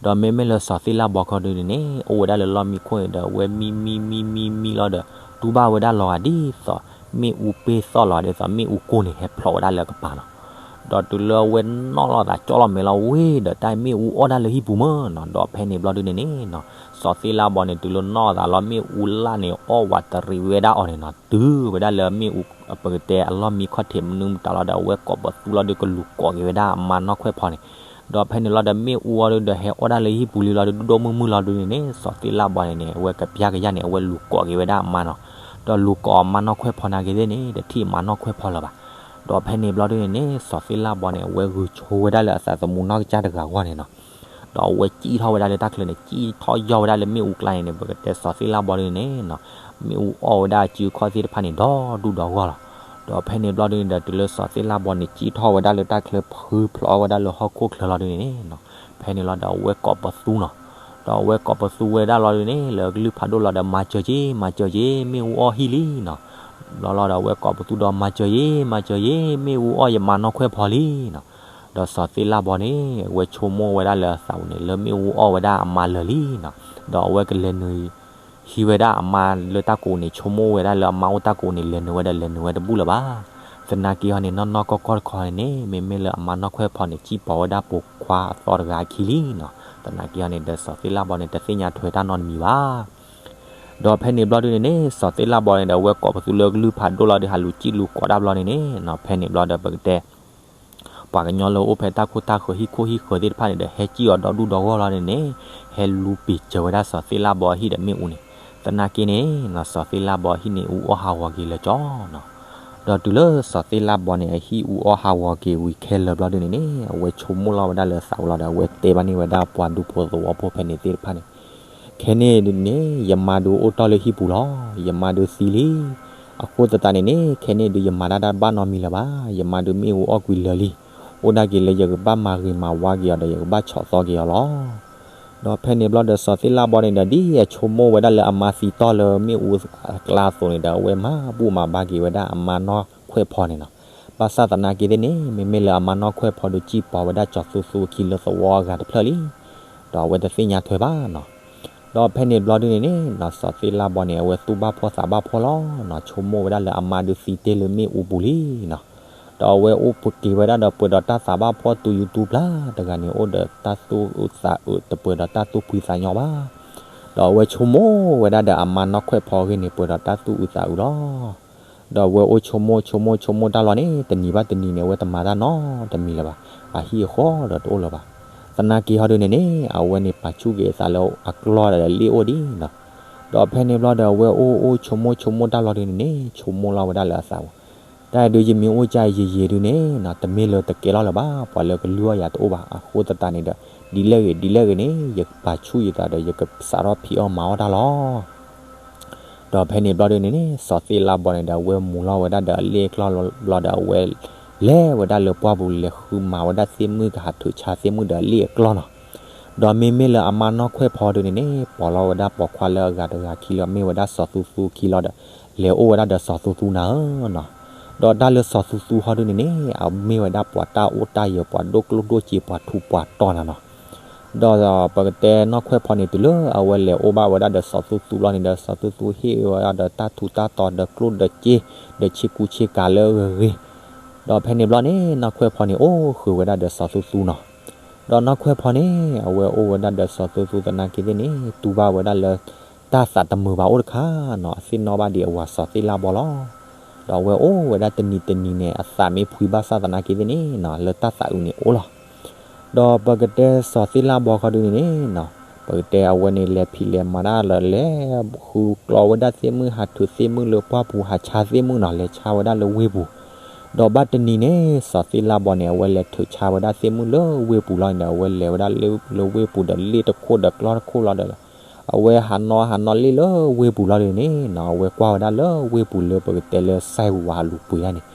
ဒီးမ့မ့ၢ်လၢစီၤသ့ၣ်လၣ်ဘီခီဒုန့ၣ်န့ၣ် အိၣ်ဝဲဒၣ်လၢလီၢ်မံခိၣ်န့ၣ်ဒီး အဝဲမံမံမံမံမံလီၤဒီး တူၢ်ဘၣ်ဝဲဒၣ်လီၤဂာ်ဒ်သိး မ့ၣ်အူပ့ၢ်သီၣ်လီၤဂာ်ဒ်သိး မ့ၣ်အူကိၢ်န့ၣ် ဟဲဖျိးဝဲဒၣ်လၢကပၤနီၤ. ဒီးတုၤလၢအဝဲနီၣ်လီၤသးကၠီလီၤမဲာ်လီၤဝ့ၢ်ဒီး တၢ်မ့ၣ်အူအီၣ်ဒၣ်လၢဟံၣ်ပူၤမးနီၤ. ဒီးဖဲန့ၣ်ဘျီဒုန့ၣ်န့ၣ်နီၤ စီၤသ့ၣ်လၣ်ဘီန့ၣ် တုၤလၢနီၣ်သးလီၤ မ့ၣ်အူလၢ်န့ၣ် အီၣ်ဝးတရံးဝဲဒၣ်အီၤန့ၣ်နီၤ တုၤဝဲဒၣ်လၢမ့ၣ်အူ ပကတဲအလီၢ်မံခီၣ်ထံးမနုၤမတၤလီၤဒီး အဝဲကိးပသူလီၤဒု ကလူၤကိးက့ၤဝဲဒၣ်အမါနီၢ်ခွဲးဖီန့ၣ်, ဒီးဖဲန့ၣ်လီၤဒီး မ့ၣ်အူအီၤဒုဒီး ဟဲအီၣ်ဒၣ်လၢဟံၣ်ပူၤလံလီၤဒု ဒိၣ်ဒိၣ်မုၢ်မုၢ်လီၤဒုန့ၣ်န့ၣ် စီၤသ့ၣ်လၣ်ဘီန့ၣ်န့ၣ် အဝဲကပျၢ်ကယၢ်န့ၣ် အဝဲလူၤကိးက့ၤဝဲဒၣ်အမါနီၤ. ဒီးလူၤကိးအမါနီၢ်ခွဲးဖီနာ်က့သ့ၣ်န့ၣ် တထံၣ်အမါနီၢ်ခွဲးဖီလၢၤဘၣ်. ဒီးဖဲန့ၣ်ဘျီဒုန့ၣ်န့ၣ် စီၤသ့ၣ်လၣ်ဘီန့ၣ် အဝဲဂုာ်ဆိဝဲဒၣ်လၢအသးသမူနီၢ်ကစၢ်တဂၤအဂီၢ်န့ၣ်နီၤ. ဒီးအဝဲစံၣ်ထီၣ်ဝဲဒၣ်လၢတၢ်ချၢန့ၣ် စံၣ်ထီၣ်ယီၢ်ဝဲဒၣ်လၢမ့ၣ်အူကျါန့ၣ်န့ၣ် ပကတဲစီၤသ့ၣ်လၣ်ဘီဒုန့ၣ်န့ၣ်နီၤ မ့ၣ်အူအီၣ်ဝဲဒၣ်အစုအခီၣ်သ့ၣ်တဖၣ်န့ၣ် ဒီဒူၣ်ဒီဂီၢ်လီၤ. ဒီးဖဲန့ၣ်ဘျီဒုန့ၣ်ဒီး တုၤလၢစီၤသ့ၣ်လၣ်ဘီန့ၣ် စံၣ်ထီၣ်ဝဲဒၣ်လၢတၢ်ချၢ ဖုဖျိးဝဲဒၣ်လၢဟီၣ်ခိၣ်ချၢလီၤဒုန့ၣ်န့ၣ်နီၤ ဖဲန့ၣ်လီၤဒီး အဝဲကိးပသူနီၤ. ဒီးအဝဲကိးပသူဝဲဒၣ်လီၤဒုန့ၣ် လၢကလုၢ်ဖးဒိၣ်လီၤဒီး မၤစၢၤက့ၤ မၤစၢၤက့ၤ မ့ၣ်အူအီၣ်ဟံၣ်လံနီၤ. ဘျီလီၤဒီး အဝဲကိးပသူဒီး မၤစၢၤယ့ မၤစၢၤယ့ မ့ၣ်အူအီၣ်ယမါနီၢ်ခွဲးဖီလံ ဒီးစီၤသ့ၣ်လၣ်ဘီန့ၣ် အဝဲဆိကမိၣ်ဝဲဒၣ်လၢအသးပူၤန့ၣ် လၢမ့ၣ်အူအီၣ်ဝဲဒၣ်အမါလၢာ်လံနီၤ. ဒီးအဝဲကလဲၤနုာ်ဟံးဝဲဒၣ်အမါလၢတၢ်ကိးန့ၣ် ဆိကမိၣ်ဝဲဒၣ်လၢအမါအိၣ်တၢ်ကိးန့ၣ် လဲၤနုာ်ဝဲဒီးလဲၤနုာ်ဝဲတဘူၣ်လၢၤဘၣ်. သနာ်က့ဟီန့ၣ် နီၢ်နီၢ်ကီၢ်ကီၢ်တခီန့ၣ်န့ၣ် မ့မ့ၢ်လၢအမါနီၢ်ခွဲးဖီန့ၣ် စံၣ်ပိာ်ဝဲဒၣ်ပိာ်ခွါအသီတဂၤအခံလံနီၤ. သနာ်က့ဟီန့ၣ်ဒီး စီၤသ့ၣ်လၣ်ဘီန့ၣ် တသ့ၣ်ညါထွဲတၢ်နီတမံၤဘၣ်. ဒီးဖဲန့ၣ်ဘျီဒုန့ၣ်န့ၣ် စီၤသ့ၣ်လၣ်ဘီန့ၣ်ဒီး အဝဲကိးပသူလၢကလုၢ်ဖးဒိၣ်လီၤဒီး ဟးလူၤစံၣ်လူၤကိးဒၣ်ဘျီန့ၣ်န့ၣ်နီၤ ဖဲန့ၣ်ဘျီဒီး ပကတဲ ပှၤကညီလၢအိၣ်ဖဲတၢ်ခိၣ်တၢ်ဃၢၤ ဟံၣ်ခိၣ်ဟံၣ်ဃၢၤသ့ၣ်တဖၣ်န့ၣ်ဒီး ဟဲစံၣ်အီၤဒီဒူၣ်ဒီဂီၢ်လီၤန့ၣ်န့ၣ် ဟဲလူၤပ့ၤစၢၤဝဲဒၣ်စီၤသ့ၣ်လၣ်ဘီအဟံၣ်ဒီးမ့ၣ်အူန့ၣ်. သနာ်က့န့ၣ်နီၤ စီၤသ့ၣ်လၣ်ဘီအဟံၣ်န့ၣ် အူအီၣ်ဟးဂီၤက့ၤလၢာ်ကၠီနီၤ. ဒီးတုၤလၢစီၤသ့ၣ်လၣ်ဘီန့ၣ် အဟံၣ်အူအီၣ်ဟးဂီၤက့ၤဝံၤခဲလၢာ်ဘျီဒုန့ၣ်န့ၣ် အဝဲဆိကမိၣ်လီၤဝဲဒၣ်လၢအသးပူၤလီၤဒီး အဝဲတဲဘၣ်န့ၢ်ဝဲဒၣ်ပှၤဒူဖိသဝီဖိဖဲန့ၣ်သ့ၣ်တဖၣ်န့ၣ် ခဲန့ၣ်ဒုန့ၣ် ယမါဒုးအိၣ်တ့ၢ်လၢဟံၣ်ပူၤလီၤ. ယမါဒုးသံလံ. အဃိသတးန့ၣ်န့ၣ် ခဲန့ၣ်ဒုးယမၤတၢ်တၢ်တဘၣ်နီတမံၤလၢၤဘၣ်. ယမါဒုးမ့ၣ်အူအီၣ်ကွံာ်လၢာ်လံ. အိၣ်ဒၣ်က့ၤလၢယကဘၣ်မၤဂ့ၤမၤဝါက့ၤအီၤဒီး ယကဘၣ်ဆီၣ်သီက့ၤအီၤလီၤ. ဒီးဖဲန့ၣ်ဘျီဒီး စီၤသ့ၣ်လၣ်ဘီန့ၣ်ဒီး ဒ်အဆိကမိၣ်ဝဲဒၣ်လၢအမါသံတီၢ်လၢမ့ၣ်အူအကျါအသိးန့ၣ်ဒီး အဝဲမၤဘူၣ်မၤဘါက့ၤဝဲဒၣ်အမါနီၢ်ခွဲးဖီန့ၣ်နီၤ. ဘၣ်ဆၣ်သနာ်က့သ့ၣ်န့ၣ် မ့မ့ၢ်လၢအမါနီၢ်ခွဲးဖီဒုးစံၣ်ပိာ်ဝဲဒၣ်စီၤသူသူအခံလၢသဝီအဂၤတဖျၢၣ်လံ ဒီးအဝဲတသ့ၣ်ညါထွဲဘၣ်နီၤ. ဒီးဖဲန့ၣ်ဘျီဒုန့ၣ်န့ၣ်နီၤ စီၤသ့ၣ်လၣ်ဘီန့ၣ် အဝဲသူၣ်ဘၣ်ဖှီၣ်သးဘၣ်ဖှီၣ်လီၤနီၤ, ဆိကမိၣ်ဝဲဒၣ်လၢအမါဒုးသံတ့ၢ်လၢမ့ၣ်အူပူၤလံနီၤ. ဒီးအဝဲအိၣ်က့ၤဝဲဒၣ်ဒီးပှဲၤဒီးတၢ်သးဘၣ်ဖှီၣ်တုၤယူၤတူၤပျၢ်တဂၤန့ၣ် အိၣ်ဒီးတၢ်သူၣ်အုးသးအုး တပှဲၤဒီးတၢ်သူၣ်ဖှံသးညီဘၣ်. ဒီးအဝဲဆိကမိၣ်ဝဲဒၣ်ဒီးအမါနီၢ်ခွဲးဖီအဂ့ၢ်န့ၣ် ပှဲၤဒီးတၢ်သူၣ်အုးသးအုးလီၤ. ဒီးအဝဲအိၣ်ဆိကမိၣ်ဆိကမိၣ်ဆိကမိၣ်တၢ်လီၤန့ၣ် တနံၤဘၣ်တနံၤန့ၣ် အဝဲတမၤတၢ်နီတမံၤလၢၤဘၣ်. အဟံၣ်အဃီဒီးတအိၣ်လၢၤဘၣ်. သနာ်က့ဟီဒုန့ၣ်န့ၣ် အဝဲန့ၣ်ပာ်ဆူၣ်က့ၤအသးလၢအကျီၢ်ဒီးလ့ၣ်အိၣ်ဒံးနီၤ. ဒီးဖဲန့ၣ်ဘျီဒီး အဝဲအိၣ်အိၣ်ဆိကမိၣ်ဆိကမိၣ်တၢ်လီၤဒုန့ၣ်န့ၣ် ဆိကမိၣ်လီၤဝဲဒၣ်လၢအသးပူၤ တၢ်ဒုးယမ့ၢ်အိၣ်ကယံာ်ယံာ်ဒုန့ၣ်နီၤ တမ့ၢ်လၢတကဲလီၤလၢၤဘၣ်, ပှၤလၢကလုၢ်အီၣ်ယၤတအိၣ်ဘၣ်. အဃိသတးန့ၣ်ဒီး ဒ်လဲၣ်ဂ့ၤဒ်လဲၣ်ဂ့ၤန့ၣ် ယပာ်ဆူၣ်ယသးဒီး ယကစးထီၣ်ဖံးအီၣ်မၤအီၣ်တၢ်လီၤ. ဒီးဖဲန့ၣ်ဘျီဒုန့ၣ်န့ၣ် စီၤသ့ၣ်လၣ်ဘီန့ၣ်ဒီး အဝဲမူၤလီၤဝဲဒၣ်ဒီးအလ့ၣ်အကျီၢ်ဘျီဒီး အဝဲလဲၤဝဲဒၣ်လၢပှၢ်ပူၤ လဲၤဃုမၤဝဲဒၣ်သ့ၣ်မုၣ်ကဟးထုးဆါသ့ၣ်မုၣ်ဒီးအလ့ၣ်အကျီၢ်နီၤ. ဒီးမ့မ့ၢ်လၢအမါနီၢ်ခွဲၣ်ဖီဒုန့ၣ်န့ၣ် ပိာ်လီၤဝဲဒၣ်ပိာ်ခွါလၢအဂၤတဂၤခံလီၤ မ့ၢ်ဝဲဒၣ်စီၤသူသူခံလီၤဒီး လဲၤအိၣ်ဝဲဒၣ်ဒီးစီၤသူသူနၤဧၢနီၤ. ဒီးတၢ်လၢစီၤသူသူဟီဒုန့ၣ်န့ၣ် အမ့ၢ်ဝဲဒၣ်ပှၤတၢ်အိၣ်တၢ်ယၢၤ ပှၤဒိၣ်ကျိၣ်ဒိၣ်စ့ ပှၤထူးပှၤတီၤနၤနီၤ. ဒီးပကတဲနီၢ်ခွဲၣ်ဖီန့ၣ် တုၤလၢအဝဲလဲၤအိၣ်ဘၣ်ဝဲဒၣ်ဒီးစီၤသူသူလီၤန့ၣ်ဒီး စီၤသူသူဟ့ၣ်ဝဲဒၣ်ဒီးတၢ်ထူးတၢ်တီၤဒီးကျိၣ်ဒီးစ့ ဒီးဆ့ကူဆ့ကၤလၢအဂ့ၤဂ့ၤ ဒီးဖဲန့ၣ်ဘျီန့ၣ် နီၢ်ခွဲၣ်ဖီန့ၣ် အိၣ်ဃုာ်ဝဲဒၣ်ဒီးစီၤသူသူနီၤ. ဒီးနီၢ်ခွဲၣ်ဖီန့ၣ် အဝဲအိၣ်ဝဲဒၣ်ဒီးစီၤသူသူသနာ်က့သ့ၣ်န့ၣ် တူၢ်ဘၣ်ဝဲဒၣ်လၢ တၢ်သးတမုာ်ဘၣ်အိၣ်တခါနီၤ အသ့ၣ်နီၣ်ဘၣ်ဒံးအဝၤစီၤသ့ၣ်လၣ်ဘီလီၤ. ဒီးအဝဲအိၣ်ဝဲဒၣ်တနံၤတနံၤန့ၣ် အသးမ့ၢ်ဖှံဘၣ်ဆၣ်သနာ်က့သ့ၣ်န့ၣ်နီၤ လၢတၢ်သးအုးန့ၣ်အိၣ်လီၤ. ဒီးပကတဲစီၤသ့ၣ်လၣ်ဘီခီဒုန့ၣ်န့ၣ်နီၤ ပကတဲအဝဲန့ၣ်လဲၤဖံးလဲၤမၤတၢ်လၢလဲၤ ဃုကျီဝဲဒၣ်သ့ၣ်မုၣ် ဟးထုးသ့ၣ်မုၣ်လၢပှၢ်ပူၤ ဟးဆါသ့ၣ်မုၣ်နီၤ လဲၤဆါဝဲဒၣ်လၢဝ့ၢ်ပူၤ. ဒီးဘၣ်တနံၤန့ၣ် စီၤသ့ၣ်လၣ်ဘီန့ၣ် အဝဲလဲၤထုးဆါဝဲဒၣ်သ့ၣ်မုၣ်လၢဝ့ၢ်ပူၤလီၤန့ၣ်ဒီး အဝဲလဲၤဝဲဒၣ်လၢဝ့ၢ်ပူၤဒီးလ့ၣ်တခိၣ်ဒီးကျီတခိၣ်လီၤဒီး အဝဲဟးနီၣ်ဟးနီၣ်လ့ၣ်လၢဝ့ၢ်ပူၤလီၤဒုန့ၣ်နီၤ အဝဲကွၢ်ဝဲဒၣ်လၢဝ့ၢ်ပူၤလၢပကတဲလၢစဲးဝၤအလူၤပှ့ၤဒၣ်န့ၣ်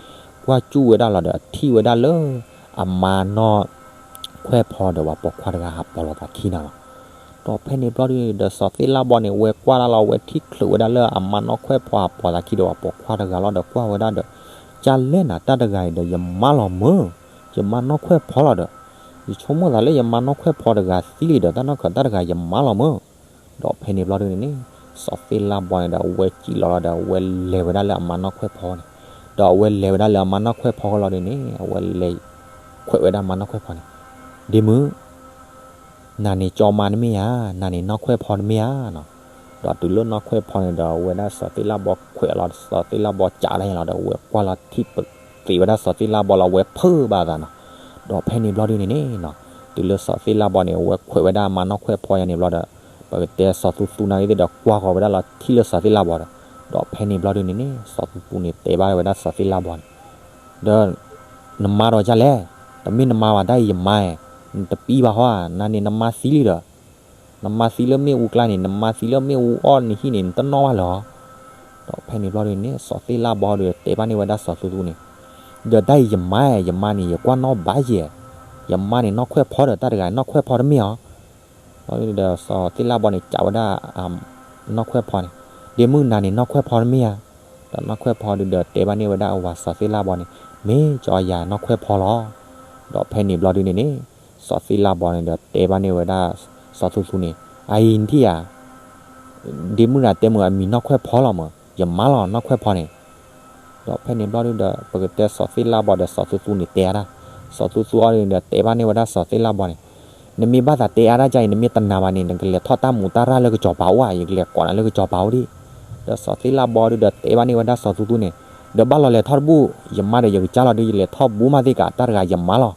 ကွၢ်ကၠူၣ်ဝဲဒၣ်လီၤဒီးထံၣ်ဝဲဒၣ်လၢ အမါနီၢ်ခွဲၣ်ဖီဒီးပှၤပိာ်ခွါတဂၤဟးပိာ်လီၤသးခံနၤလီၤ. ဒီးဖဲန့ၣ်ဘျီဒုန့ၣ်ဒီးစီၤသ့ၣ်လၣ်ဘီန့ၣ် အဝဲကွၢ်တၢ်လီၤ အဝဲထံၣ်ချုးဝဲဒၣ်လၢအမါနီၢ်ခွဲၣ်ဖီဟးပိာ်သးခံဒီးပှၤပိာ်ခွါတဂၤလီၤဒီးကွၢ်ဝဲဒၣ်ဒီး ကၢ်လဲၣ်နၤတၢ်တဂၤအံၤဒီးယမါလီၤမၢ် ယမါနီၢ်ခွဲၣ်ဖီလီၤဒီး ယဆိကမိၣ်သးလၢယမါနီၢ်ခွဲၣ်ဖီတဂၤသံလံဒီး တၢ်နီၢ်ခိတၢ်တဂၤယမါလီၤမၢ်. ဒီးဖဲန့ၣ်ဘျီဒုန့ၣ်န့ၣ် စီၤသ့ၣ်လၣ်ဘီန့ၣ်ဒီးအဝဲစံၣ်လီၤလီၤဒီးအဝဲလဲၤဝဲဒၣ်လၢအမါနီၢ်ခွဲၣ်ဖီန့ၣ် ဒီးအဝဲလဲၤဝဲဒၣ်လၢအမါနီၢ်ခွဲၣ်ဖီလီၤဒုန့ၣ် အဝဲလဲၤခွဲးဝဲဒၣ်မါနီၢ်ခွဲၣ်ဖီန့ၣ် ဒ့မုၣ် နၤန့ၣ်ကၠီမါတမ့ၢ်ဧါ, နၤန့ၣ်နီၢ်ခွဲၣ်ဖီတမ့ၢ်ဧါနီၤ. ဒီးတုၤလၢနီၢ်ခွဲၣ်ဖီန့ၣ်ဒီး အဝဲဒၣ်စီၤသ့ၣ်လၣ်ဘီခွဲးလီၤ စီၤသ့ၣ်လၣ်ဘီကးလၢယလီၤဒီး အဝဲကွၢ်လီၤထံၣ်ပသ့ဝဲဒၣ်စီၤသ့ၣ်လၣ်ဘီလီၤ အဝဲဖုးဘၣ်အသးနီၤ. ဒီးဖဲန့ၣ်ဘျီဒုန့ၣ်န့ၣ်နီၤ တုၤလၢစီၤသ့ၣ်လၣ်ဘီန့ၣ် အဝဲခွဲးဝဲဒၣ်မါနီၢ်ခွဲၣ်ဖီယၤန့ၣ်ဘျီဒီး ပကတဲစီၤသူသူနာ်က့သ့ၣ်ဒီး ကွၢ်ဃီၤဝဲဒၣ်လီၤထံၣ်လၢစီၤသ့ၣ်လၣ်ဘီဒီး ဒီးဖဲန့ၣ်ဘျီဒုန့ၣ်န့ၣ် စီၤသူသူန့ၣ်တဲဘၣ်ဝဲဒၣ်စီၤသ့ၣ်လၣ်ဘီန့ၣ် ဒီး နမါဒီးဒ်လဲၣ်, တမ့ၢ်နမါဘၣ် တၢ်အံၤယမါ, နတပံဘၣ်ဟီဧါ, နၤန့ၣ်နမါသံလံဒီး, နမါသံလၢမ့ၣ်အူကျါန့ၣ် နမါသံလၢမ့ၣ်အူအီၣ်နဟံၣ်န့ၣ် နတနီၣ်ဘၣ်လၢၤ. ဒီးဖဲန့ၣ်ဘျီဒုန့ၣ် စီၤသ့ၣ်လၣ်ဘီဒီးတဲဘၣ်န့ၢ်ဝဲဒၣ်စီၤသူသူန့ၣ်, ဒီးတၢ်အံၤယမါ, ယမါန့ၣ် ယကွၢ်နီၣ်ဘၣ်ယဲၢ်, ယမါန့ၣ်နီၢ်ခွဲၣ်ဖီဒီး တၢ်တဂၤနီၢ်ခွဲၣ်ဖီတမ့ၢ်ဧါ. ဒီးစီၤသ့ၣ်လၣ်ဘီန့ၣ် ကးဝဲဒၣ် နီၢ်ခွဲၣ်ဖီန့ၣ်, ဒ့မုၣ်နၤန့ၣ်နီၢ်ခွဲၣ်ဖီတမ့ၢ်ဧါ. ဒီးနီၢ်ခွဲၣ်ဖီဒုဒီးတဲဘၣ်န့ၢ်ဝဲဒၣ်အဝၤစီၤသ့ၣ်လၣ်ဘီန့ၣ်, မ့ၢ်ကၠီယၤနီၢ်ခွဲၣ်ဖီလီၤ. ဒီးဖဲန့ၣ်ဘျီဒုန့ၣ်န့ၣ် စီၤသ့ၣ်လၣ်ဘီန့ၣ်ဒီးတဲဘၣ်န့ၢ်ဝဲဒၣ်စီၤသူသူန့ၣ်, အအံၤနထံၣ်ဧါ, ဒ့မုၣ်နၤတဲမုၢ်အမံၤနီၢ်ခွဲၣ်ဖီလီၤမး, ယမါလီၤနီၢ်ခွဲၣ်ဖီန့ၣ်. ဒီးဖဲန့ၣ်ဘျီဒုဒီး ပကတဲစီၤသ့ၣ်လၣ်ဘီဒီးစီၤသူသူန့ၣ်တဲအါတၢ်, စီၤသူသူအီၤဒုဒီးတဲဘၣ်န့ၢ်ဝဲဒၣ်စီၤသ့ၣ်လၣ်ဘီန့ၣ်, နမ့ၢ်ဘၣ်သးတဲအါတၢ်ဒ်အံၤ နမ့ၢ်တနာ်ဘၣ်န့ၣ် နကလဲၤထီၣ်တၢ်မူးတၢ်ရၢ်လၢကစီၤပၤအိၣ်ဧါ, ယကလဲၤကိးနၤလၢကစီၤပၤအိၣ်ဒံး. ဒီးစီၤသ့ၣ်လၣ်ဘီဒုဒီးတဲဘၣ်န့ၢ်ဝဲဒၣ်စီၤသူသူန့ၣ်, ဒီးဘၣ်လီၤလဲၤထီၣ်တဘူၣ်, ယမါဒီးယကစၢ်လီၤဒု ယလဲၤထီၣ်ဘူၣ်မးသ့ၣ်ကး တၢ်တဂၤယမါလီၤ.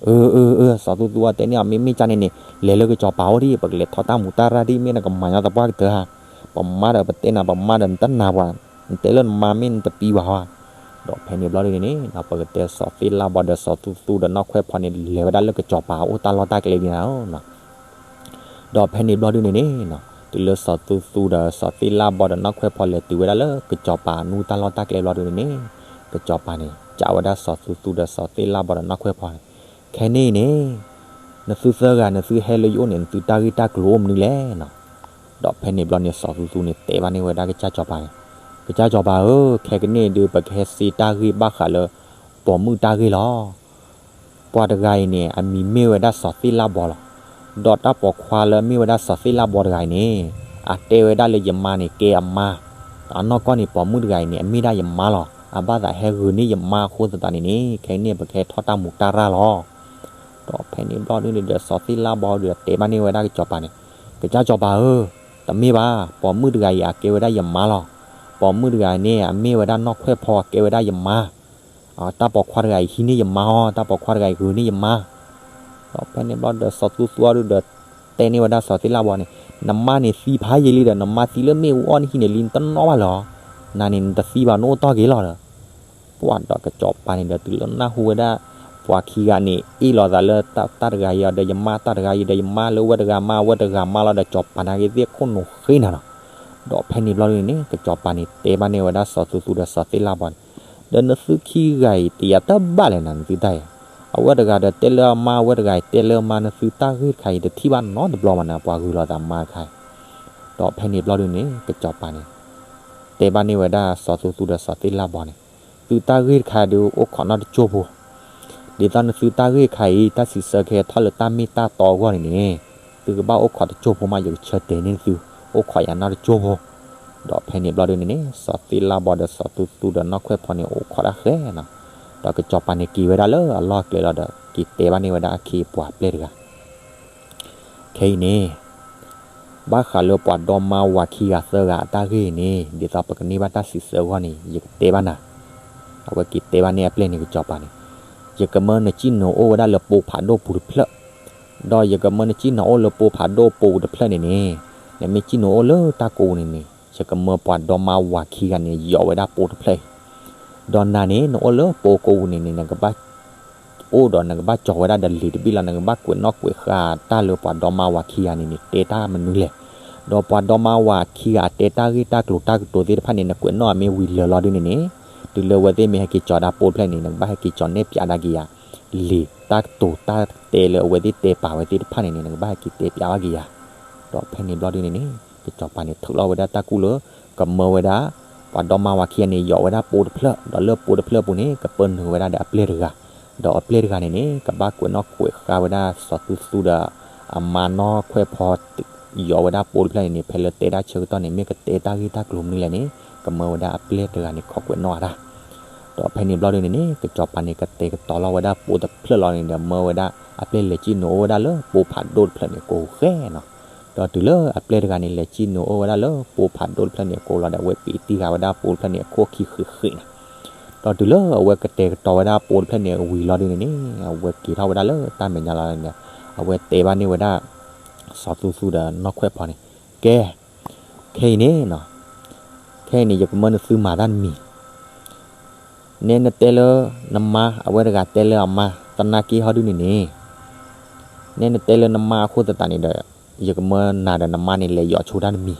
အၢ အၢ အၢ စီၤသူသူအီၤတဲန့ၢ်အီၤ မ့မ့ၢ်ကၢ်န့ၣ်န့ၣ် လဲၤလၢကစီၤပၤအိၣ်ဒံး ပကလဲၤထီၣ်တၢ်မူးတၢ်ရၢ်ဒံး မ့ၢ်နကမၤညီသပှၢ်ကတၢၢ်ဧါ. ပမါဒီးပတဲနၤ ပမါဒီးနတနာ်ပှၤ, နတဲလၢနမါမ့ၢ်နတပံဘၣ်ဟီဧါ. ဒီးဖဲန့ၣ်ဘျီဒုန့ၣ်န့ၣ် ပကတဲစီၤသ့ၣ်လၣ်ဘီဒီးစီၤသူသူဒီးနီၢ်ခွဲၣ်ဖီန့ၣ် လဲၤဝဲဒၣ်လၢကစီၤပၤအိၣ်တၢ်လီၢ်တၢ်ကျဲဒံးနၤဧၢ. ဒီးဖဲန့ၣ်ဘျီဒုန့ၣ်န့ၣ် တုၤလၢစီၤသူသူဒီးစီၤသ့ၣ်လၣ်ဘီဒီးနီၢ်ခွဲၣ်ဖီလဲၤတုၤဝဲဒၣ်လၢကစီၤပၤအနူတၢ်လီၢ်တၢ်ကျဲဘျီဒုန့ၣ်န့ၣ် ကစီၤပၤန့ၣ် ကးဝဲဒၣ်စီၤသူသူဒီးစီၤသ့ၣ်လၣ်ဘီဒီးနီၢ်ခွဲၣ်ဖီန့ၣ်, ခဲန့ၣ်အံၤန့ၣ် နသုသၢဂၤ နသုဟဲလၢယအိၣ်န့ၣ် နသုတၢ်ဂ့ၢ်တၢ်ကျိၤအိၣ်မနုၤလဲၣ်နီၤ. ဒီးဖဲန့ၣ်ဘျီန့ၣ် စီၤသူသူန့ၣ် တဲဘၣ်န့ၢ်ဝဲဒၣ်ကစၢ်စီၤပၤန့ၣ်, ကစၢ်စီၤပၤဧၢ, ခဲကနံၣ်အံၤဒုး ပကဟဲစ့တၢ်ဂ့ၢ်ဘၣ်ဃးလၢ ပိာ်မုၣ်တၢ်ဂ့ၢ်လီၤ. ပှၤတဂၤအံၤန့ၣ် အမံၤမ့ၢ်ဝဲဒၣ်စီၤသ့ၣ်လၣ်ဘီလီၤ. ဒီးတၢ်ပိာ်ခွါလၢမ့ၢ်ဝဲဒၣ်စီၤသ့ၣ်လၣ်ဘီတဂၤအံၤန့ၣ် အတဲဝဲဒၣ်လၢယမါန့ၣ်ကဲအမါ, ဒီးအနီၢ်ကီၢ်န့ၣ် ပိာ်မုၣ်တဂၤအံၤန့ၣ် အမ့ၢ်ဒၣ်ယမါလီၤ. အဘၣ်သးဟဲဂုာ်န့ၢ်ယမါအဃိသတးန့ၣ်န့ၣ် ခဲကနံၣ်အံၤ ပကဟဲထီၣ်တၢ်မူးတၢ်ရၢ်လီၤ. ဒီးဖဲန့ၣ်ဘျီဒုန့ၣ်ဒီး စီၤသ့ၣ်လၣ်ဘီဒုးဒီးတဲဘၣ်န့ၢ်ဝဲဒၣ်ကစီၤပၤန့ၣ်, ကစၢ်စီၤပၤဧၢ, တမ့ၢ်ဘၣ်, ပိာ်မုၣ်တဂၤအံၤအကဲဝဲဒၣ်ယမါလီၤ. ပိာ်မုၣ်တဂၤအံၤန့ၣ် အမ့ၢ်ဝဲဒၣ်နီၢ်ခွဲၣ်ဖီ အကဲဝဲဒၣ်ယမါ တၢ်ပိာ်ခွါတဂၤအံၤဟံးန့ၢ်ယမါအီၤ, တၢ်ပိာ်ခွါတဂၤအံၤဂုာ်န့ၢ်ယမါ. ဒီးဖဲန့ၣ်ဘျီဒီးစီၤသူသူအီၤဒုဒီး တဲန့ၢ်ဝဲဒၣ်စီၤသ့ၣ်လၣ်ဘီန့ၣ်, နမါန့ၣ်သံဖးယံာ်လံဒီး နမါသံလၢမ့ၣ်အူအီၣ်နဟံၣ်န့ၣ်လံ နတနီၣ်ဘၣ်လၢၤအီၤ, နၤန့ၣ် နတသံဘၣ် နအိၣ်တီၢ်က့ၤလီၤဒီး ပှၤဒီးကစီၤပၤန့ၣ်ဒီး တုၤလၢနၢ်ဟူဝဲဒၣ် ပှၤခံဂၤန့ၣ် အ့ၣ်လိာ်သးလၢတၢ်တဂၤအံၤအီၤဒီး ယမါတၢ်တဂၤအံၤဒီး ယမါလၢဝဲတဂၤမါ အဝဲတဂၤမါလီၤဒီး စီၤပၤနာ်က့သ့ၣ်ခိၣ်နူာ်ဃ့နၤနီၤ. ဒီးဖဲန့ၣ်ဘျီဒုန့ၣ် ကစီၤပၤန့ၣ် တဲဘၣ်န့ၢ်ဝဲဒၣ်စီၤသူသူဒီးစီၤသ့ၣ်လၣ်ဘီန့ၣ်, ဒီးနသုခံဂၤအံၤ တယၤတဘၣ်လဲၣ်နၤ နသုတၢ်အံၤ, အဝဲတဂၤဒီးတဲလၢအမါ, အဝဲတဂၤတဲလၢအမါ, နသုတၢ်ဂ့ၢ်တခါအံၤ တထံၣ်ဘၣ်နီတဘျီဘၣ်န့ၣ် ပှၤဂုၤလီၤသးမါတခါအံၤ. ဒီးဖဲန့ၣ်ဘျီဒုန့ၣ် ကစီၤပၤန့ၣ် တဲဘၣ်န့ၢ်ဝဲဒၣ်စီၤသူသူဒီးစီၤသ့ၣ်လၣ်ဘီန့ၣ်, သုတၢ်ဂ့ၢ်တခါဒုးအိၣ်ခိးနီတကၠိၢ်ဖိ, ဒ်သိးနသုတၢ်ဂ့ၢ်တခါအံၤ တၢ်စံးဆၢကဟဲထီၣ်လၢတၢ်မ့ၢ်တၢ်တီအဂီၢ်န့ၣ်န့ၣ်, သုကဘၣ်အိၣ်ခိးတကၠိၢ်ဖိမး ယကဆၢတဲာ်န့ၢ်သု, အိၣ်ခိးယၤနီတကၠိၢ်ဖိ. ဒီးဖဲန့ၣ်ဘျီဒုန့ၣ်န့ၣ် စီၤသ့ၣ်လၣ်ဘီဒီးစီၤသူသူဒီးနီၢ်ခွဲးဖီန့ၣ် အိၣ်ခိးတၢ်ဃဲနီၤ. ဒီးကစီၤပၤန့ၣ်က့ၤဝဲဒၣ်လၢအလီၢ်အကျဲလီၤဒီး က့ၤတဲဘၣ်န့ၢ်ဝဲဒၣ်အခ့အပှၤအပျဲၢ်တဂၤ ခဲအံၤန့ၣ် ဘၣ်ဃးလၢပှၤဒီမါဝၤခံဂၤသၢဂၤအတၢ်ဂ့ၢ်အံၤန့ၣ် ဒ်သိးပကန့ၢ်ဘၣ်တၢ်စံးဆၢအဂီၢ်န့ၣ် ယကတဲဘၣ်နၤ. အဝဲက့ၤတဲဘၣ်န့ၢ်အပျဲၢ်န့ၣ် ကစီၤပၤန့ၣ်, ယကမၢနစံၣ်နအိၣ်ဝဲဒၣ်လၢပိဖးဒိၣ်ပူၤတဖျၢၣ်, ဒီးယကမၢနစံၣ်နအိၣ်လၢပိဖးဒိၣ်ပူၤတဖျၢၣ်န့ၣ်န့ၣ်, နမ့ၢ်စံၣ်နအိၣ်လၢတၢ်ကိးပူၤန့ၣ်န့ၣ် ယကမၢပှၤဒီမါဝၤခံဂၤန့ၣ် ယီၤဝဲဒၣ်ပိတဖျၢၣ်အံၤ, ဒီးနၤန့ၣ် နအိၣ်လၢပိကိးပူၤန့ၣ်န့ၣ် နကဘၣ် အိၣ်ဒီးနကဘၣ်ကၠီၤဝဲဒၣ်ဒီးလံာ်တဘ့ၣ်လီၤ. နကဘၣ်ကွဲးနီၣ်ကွဲးဃါတၢ်လၢပှၤဒီမါဝၤခံဂၤန့ၣ်န့ၣ် တဲတၢ်မနုၤလဲၣ်, ဒီးပှၤဒီမါဝၤခံဂၤအတဲတၢ်ဂ့ၢ်တၢ်ကျိၤတၢ်ကတိၤသ့ၣ်တဖၣ်န့ၣ် နကွဲးနီၣ်အမ့ၢ်ဝံၤလၢာ်လီၤဒုန့ၣ်န့ၣ်, တုၤလၢအဝဲသ့ၣ်မ့ၢ်ဟဲက့ၤကၠီၤဒၣ်ပိတဖျၢၣ်န့ၣ် နကဘၣ်ဟဲက့ၤကၠီၤနဲၣ်ပၠးဒၣ်က့ၤယၤ လံာ်တၢ်ကတိၤတၢ်တဲလၢအဝဲသ့ၣ်တဲပာ်ဝဲသ့ၣ်တဖၣ်န့ၣ်န့ၣ် နကဘၣ်ဟဲက့ၤတဲပၠးဘၣ်က့ၤယၤ. ဒီးဖဲန့ၣ်ဘျီဒုန့ၣ်န့ၣ် ကစီၤပၤန့ၣ်ထုးလီၤဝဲဒၣ်တၢ်ကူၣ်လၢ ကမၢဝဲဒၣ် ပှၤဒီမါဝၤခံဂၤန့ၣ် ယီၤဝဲဒၣ်ပိတဖျၢၣ်, ဒီးလၢပိတဖျၢၣ်ပူၤန့ၣ် ကပၢနုာ်ဝဲဒၣ်ဒီးအပျဲၢ်တဂၤ, ဒီးအပျဲၢ်တဂၤန့ၣ်န့ၣ် ကဘၣ်ကွဲးနီၣ်ကွဲးဃါဝဲဒၣ်စီၤသူသူဒီး အမါနီၢ်ခွဲးဖီ ယီၤဝဲဒၣ်ပိတဖျၢၣ်န့ၣ်န့ၣ် ဖဲလၢတဲဒၣ်ဆၢကတီၢ်န့ၣ် မ့ၢ်ကတဲတၢ်ဂ့ၢ်တၢ်ကျိၤမနုၤလဲၣ်န့ၣ် ကမၢဝဲဒၣ်အပျဲၢ်တဂၤန့ၣ် ခိးကွဲးနီၣ်အတၢ်. ဒီးဖဲန့ၣ်ဘျီဒုန့ၣ်န့ၣ် ကစီၤပၤန့ၣ် ကတဲာ်ကတီၤလီၤဝဲဒၣ်ပိတဖျၢၣ်လီၤန့ၣ်ဒီး မၢဝဲဒၣ်အပျဲၢ်လဲၤစံၣ်နအိၣ်ဝဲဒၣ်လၢပိဖးဒိၣ်တဖျၢၣ်န့ၣ် ကိးဃဲနီၤ. ဒီးတုၤလၢအပျဲၢ်တဂၤန့ၣ် လဲၤစံၣ်နအိၣ်ဝဲဒၣ်လၢပိဖးဒိၣ်တဖျၢၣ်န့ၣ်အကိးလီၤဒီး အဝဲပံးတံၢ်ဃာ်ဝဲဒၣ်ပိတဖျၢၣ်န့ၣ် အခိၣ်ခံဃံးဃံးနီၤ. ဒီးတုၤလၢအဝဲကတဲာ်ကတီၤဝဲဒၣ်ပိတဖျၢၣ်န့ၣ် အဝံၤလီၤဒုန့ၣ်န့ၣ် အဝဲက့ၤထီၣ်ဝဲဒၣ်လၢတၢ်မဲာ်ညါလီၤန့ၣ် အဝဲတဲဘၣ်န့ၢ်ဝဲဒၣ် စီၤသူသူဒီးနီၢ်ခွဲးဖီန့ၣ်, ကဲ ခဲအံၤန့ၣ်နီၤ, ခဲအံၤန့ၣ် ယကမၢနသုမၤတၢ်တမံၤ, နဲနတဲလၢနမါ အဝဲတဂၤတဲလၢအမါ သနာ်က့ဟီဒုန့ၣ်န့ၣ်, နဲနတဲလၢနမါအဃိသတးန့ၣ်ဒီး ယကမၢနၤဒီးနမါန့ၣ် လဲၤယီၤဆိတၢ်တမံၤ.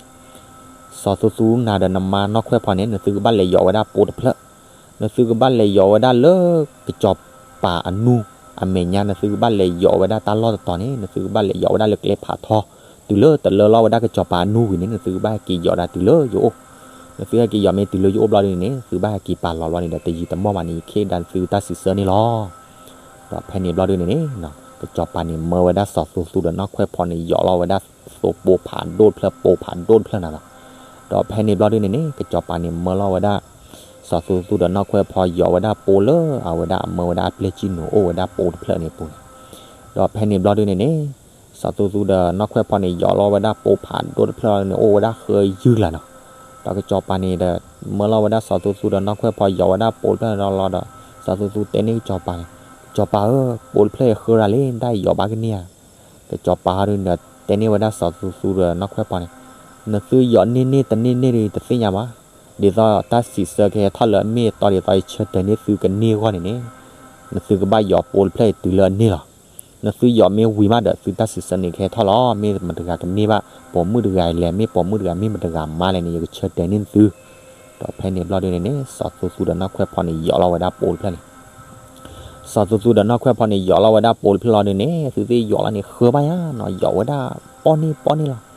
စီၤသူသူ နၤဒီးနမါနီၢ်ခွဲးဖီန့ၣ် နသုကဘၣ်လဲၤယီၤဝဲဒၣ်ပိတဖျၢၣ်, နသုကဘၣ်လဲၤယီၤဝဲဒၣ်လၢကစီၤပၤအနူၢ်အမဲာ်ညါ, နသုကဘၣ်လဲၤယီၤဝဲဒၣ်တၢ်လီၢ်တတီၤန့ၣ် နသုကဘၣ်လဲၤယီၤဝဲဒၣ်လၢကျဲဖးထီ, တုၤလၢတလၢလီၤဝဲဒၣ်ကစီၤပၤအနူၢ်ဝံၤန့ၣ် နသုကဘၣ်ဟဲက့ၤယီၤဒၣ်တုၤလၢယအိၣ်, နသုဟဲက့ၤယီၤမ့ၢ်တုၤလၢယအိၣ်ဘျီဒုန့ၣ် နသုဘၣ်ဟဲက့ၤပာ်လီၤဘျီန့ၣ်ဒီး တယံာ်တမီၢ်ဘၣ်န့ၣ် ယကဟ့ၣ်ဒၣ်သုတၢ်စံးဆၢန့ၣ်လီၤ. ဒီးဖဲန့ၣ်ဘျီဒုန့ၣ်န့ၣ် ကစီၤပၤန့ၣ် မၢဝဲဒၣ်စီၤသူသူဒီးနီၢ်ခွဲးဖီန့ၣ် ယီၤလီၤဝဲဒၣ်သိးပိဖးဒိၣ်တဖျၢၣ် ပိဖးဒိၣ်တဖျၢၣ်နၤလီၤ. ဒီးဖဲန့ၣ်ဘျီဒုန့ၣ်န့ၣ် ကစီၤပၤန့ၣ် မၢလီၤဝဲဒၣ် စီၤသူသူဒီးနီၢ်ခွဲးဖီ ယီၤဝဲဒၣ်ပိလၢ အဝဲဒၣ်အမၢဝဲဒၣ်အပျဲၢ်စံၣ်နအိၣ်ဝဲဒၣ်ပိတဖျၢၣ်န့ၣ်အပူၤန့ၣ်, ဒီးဖဲန့ၣ်ဘျီဒုန့ၣ်န့ၣ် စီၤသူသူဒီးနီၢ်ခွဲးဖီန့ၣ် ယီၤလီၤဝဲဒၣ်ပိဖးဒိၣ်တဖျၢၣ်န့ၣ် အိၣ်ဝဲဒၣ်ဃၢယုၢ်လၢ်နီၤ. ဒီးကစီၤပၤန့ၣ်ဒီး မၢလီၤဝဲဒၣ်စီၤသူသူဒီးနီၢ်ခွဲးဖီ ယီၤဝဲဒၣ်ပိတဖျၢၣ်န့ၣ်လီၤဒီး စီၤသူသူတဲန့ၢ်ကစီၤပၤန့ၣ်, ကစီၤပၤဧၢ, ပိတဖျၢၣ်အံၤဃၢရၤလံ တၢ်ယီၤဘၣ်ကန့ၢ်ဧါ. ကစီၤပၤဟီဒုန့ၣ်ဒီး တဲန့ၢ်ဝဲဒၣ်စီၤသူသူဒီးနီၢ်ခွဲးဖီန့ၣ်, နသုယီၤန့ၢ်န့ၢ်တန့ၢ်န့ၢ်ဒီး တသ့ၣ်ညါဘၣ်. ဒ်သိးတၢ်စံးဆၢကဟဲထီၣ်လၢအမ့ၢ်အတီဒ်သိးယဆၢတဲာ်န့ၢ်သုကန့ၢ်အဂီၢ်န့ၣ်န့ၣ်, နသုကဘၣ်ယီၤပိတဖျၢၣ်အံၤတုၤလၢအန့ၢ်လီၤ. နသုယီၤမ့ၢ်ဝံၤမးဒီး သုတၢ်စံးဆၢန့ၣ်ကဟဲထီၣ်လီၤ. မ့ၢ်မတဂၤကန့ၢ်ဘၣ် ပိာ်မုၣ်တဂၤအံၤလဲၣ်, မ့ၢ်ပိာ်မုၣ်တဂၤ မ့ၢ်မတဂၤမါလဲၣ်န့ၣ် ယကဆၢတဲာ်န့ၢ်သု. ဒီးဖဲန့ၣ်ဘျီဒုန့ၣ်န့ၣ် စီၤသူသူဒီးနီၢ်ခွဲးဖီန့ၣ် ယီၤလီၤဝဲဒၣ်ပိတဖျၢၣ်န့ၣ် စီၤသူသူဒီးနီၢ်ခွဲးဖီန့ၣ် ယီၤလီၤဝဲဒၣ်ပိတဖျၢၣ်လီၤဒုန့ၣ် သုသ့ၣ်ယီၤလီၤန့ၣ် ဃၢဘၣ်ယါနီၤ, ယီၤဝဲဒၣ်ပီၣ်န့ၢ်ပီၣ်န့ၢ်လီၤ.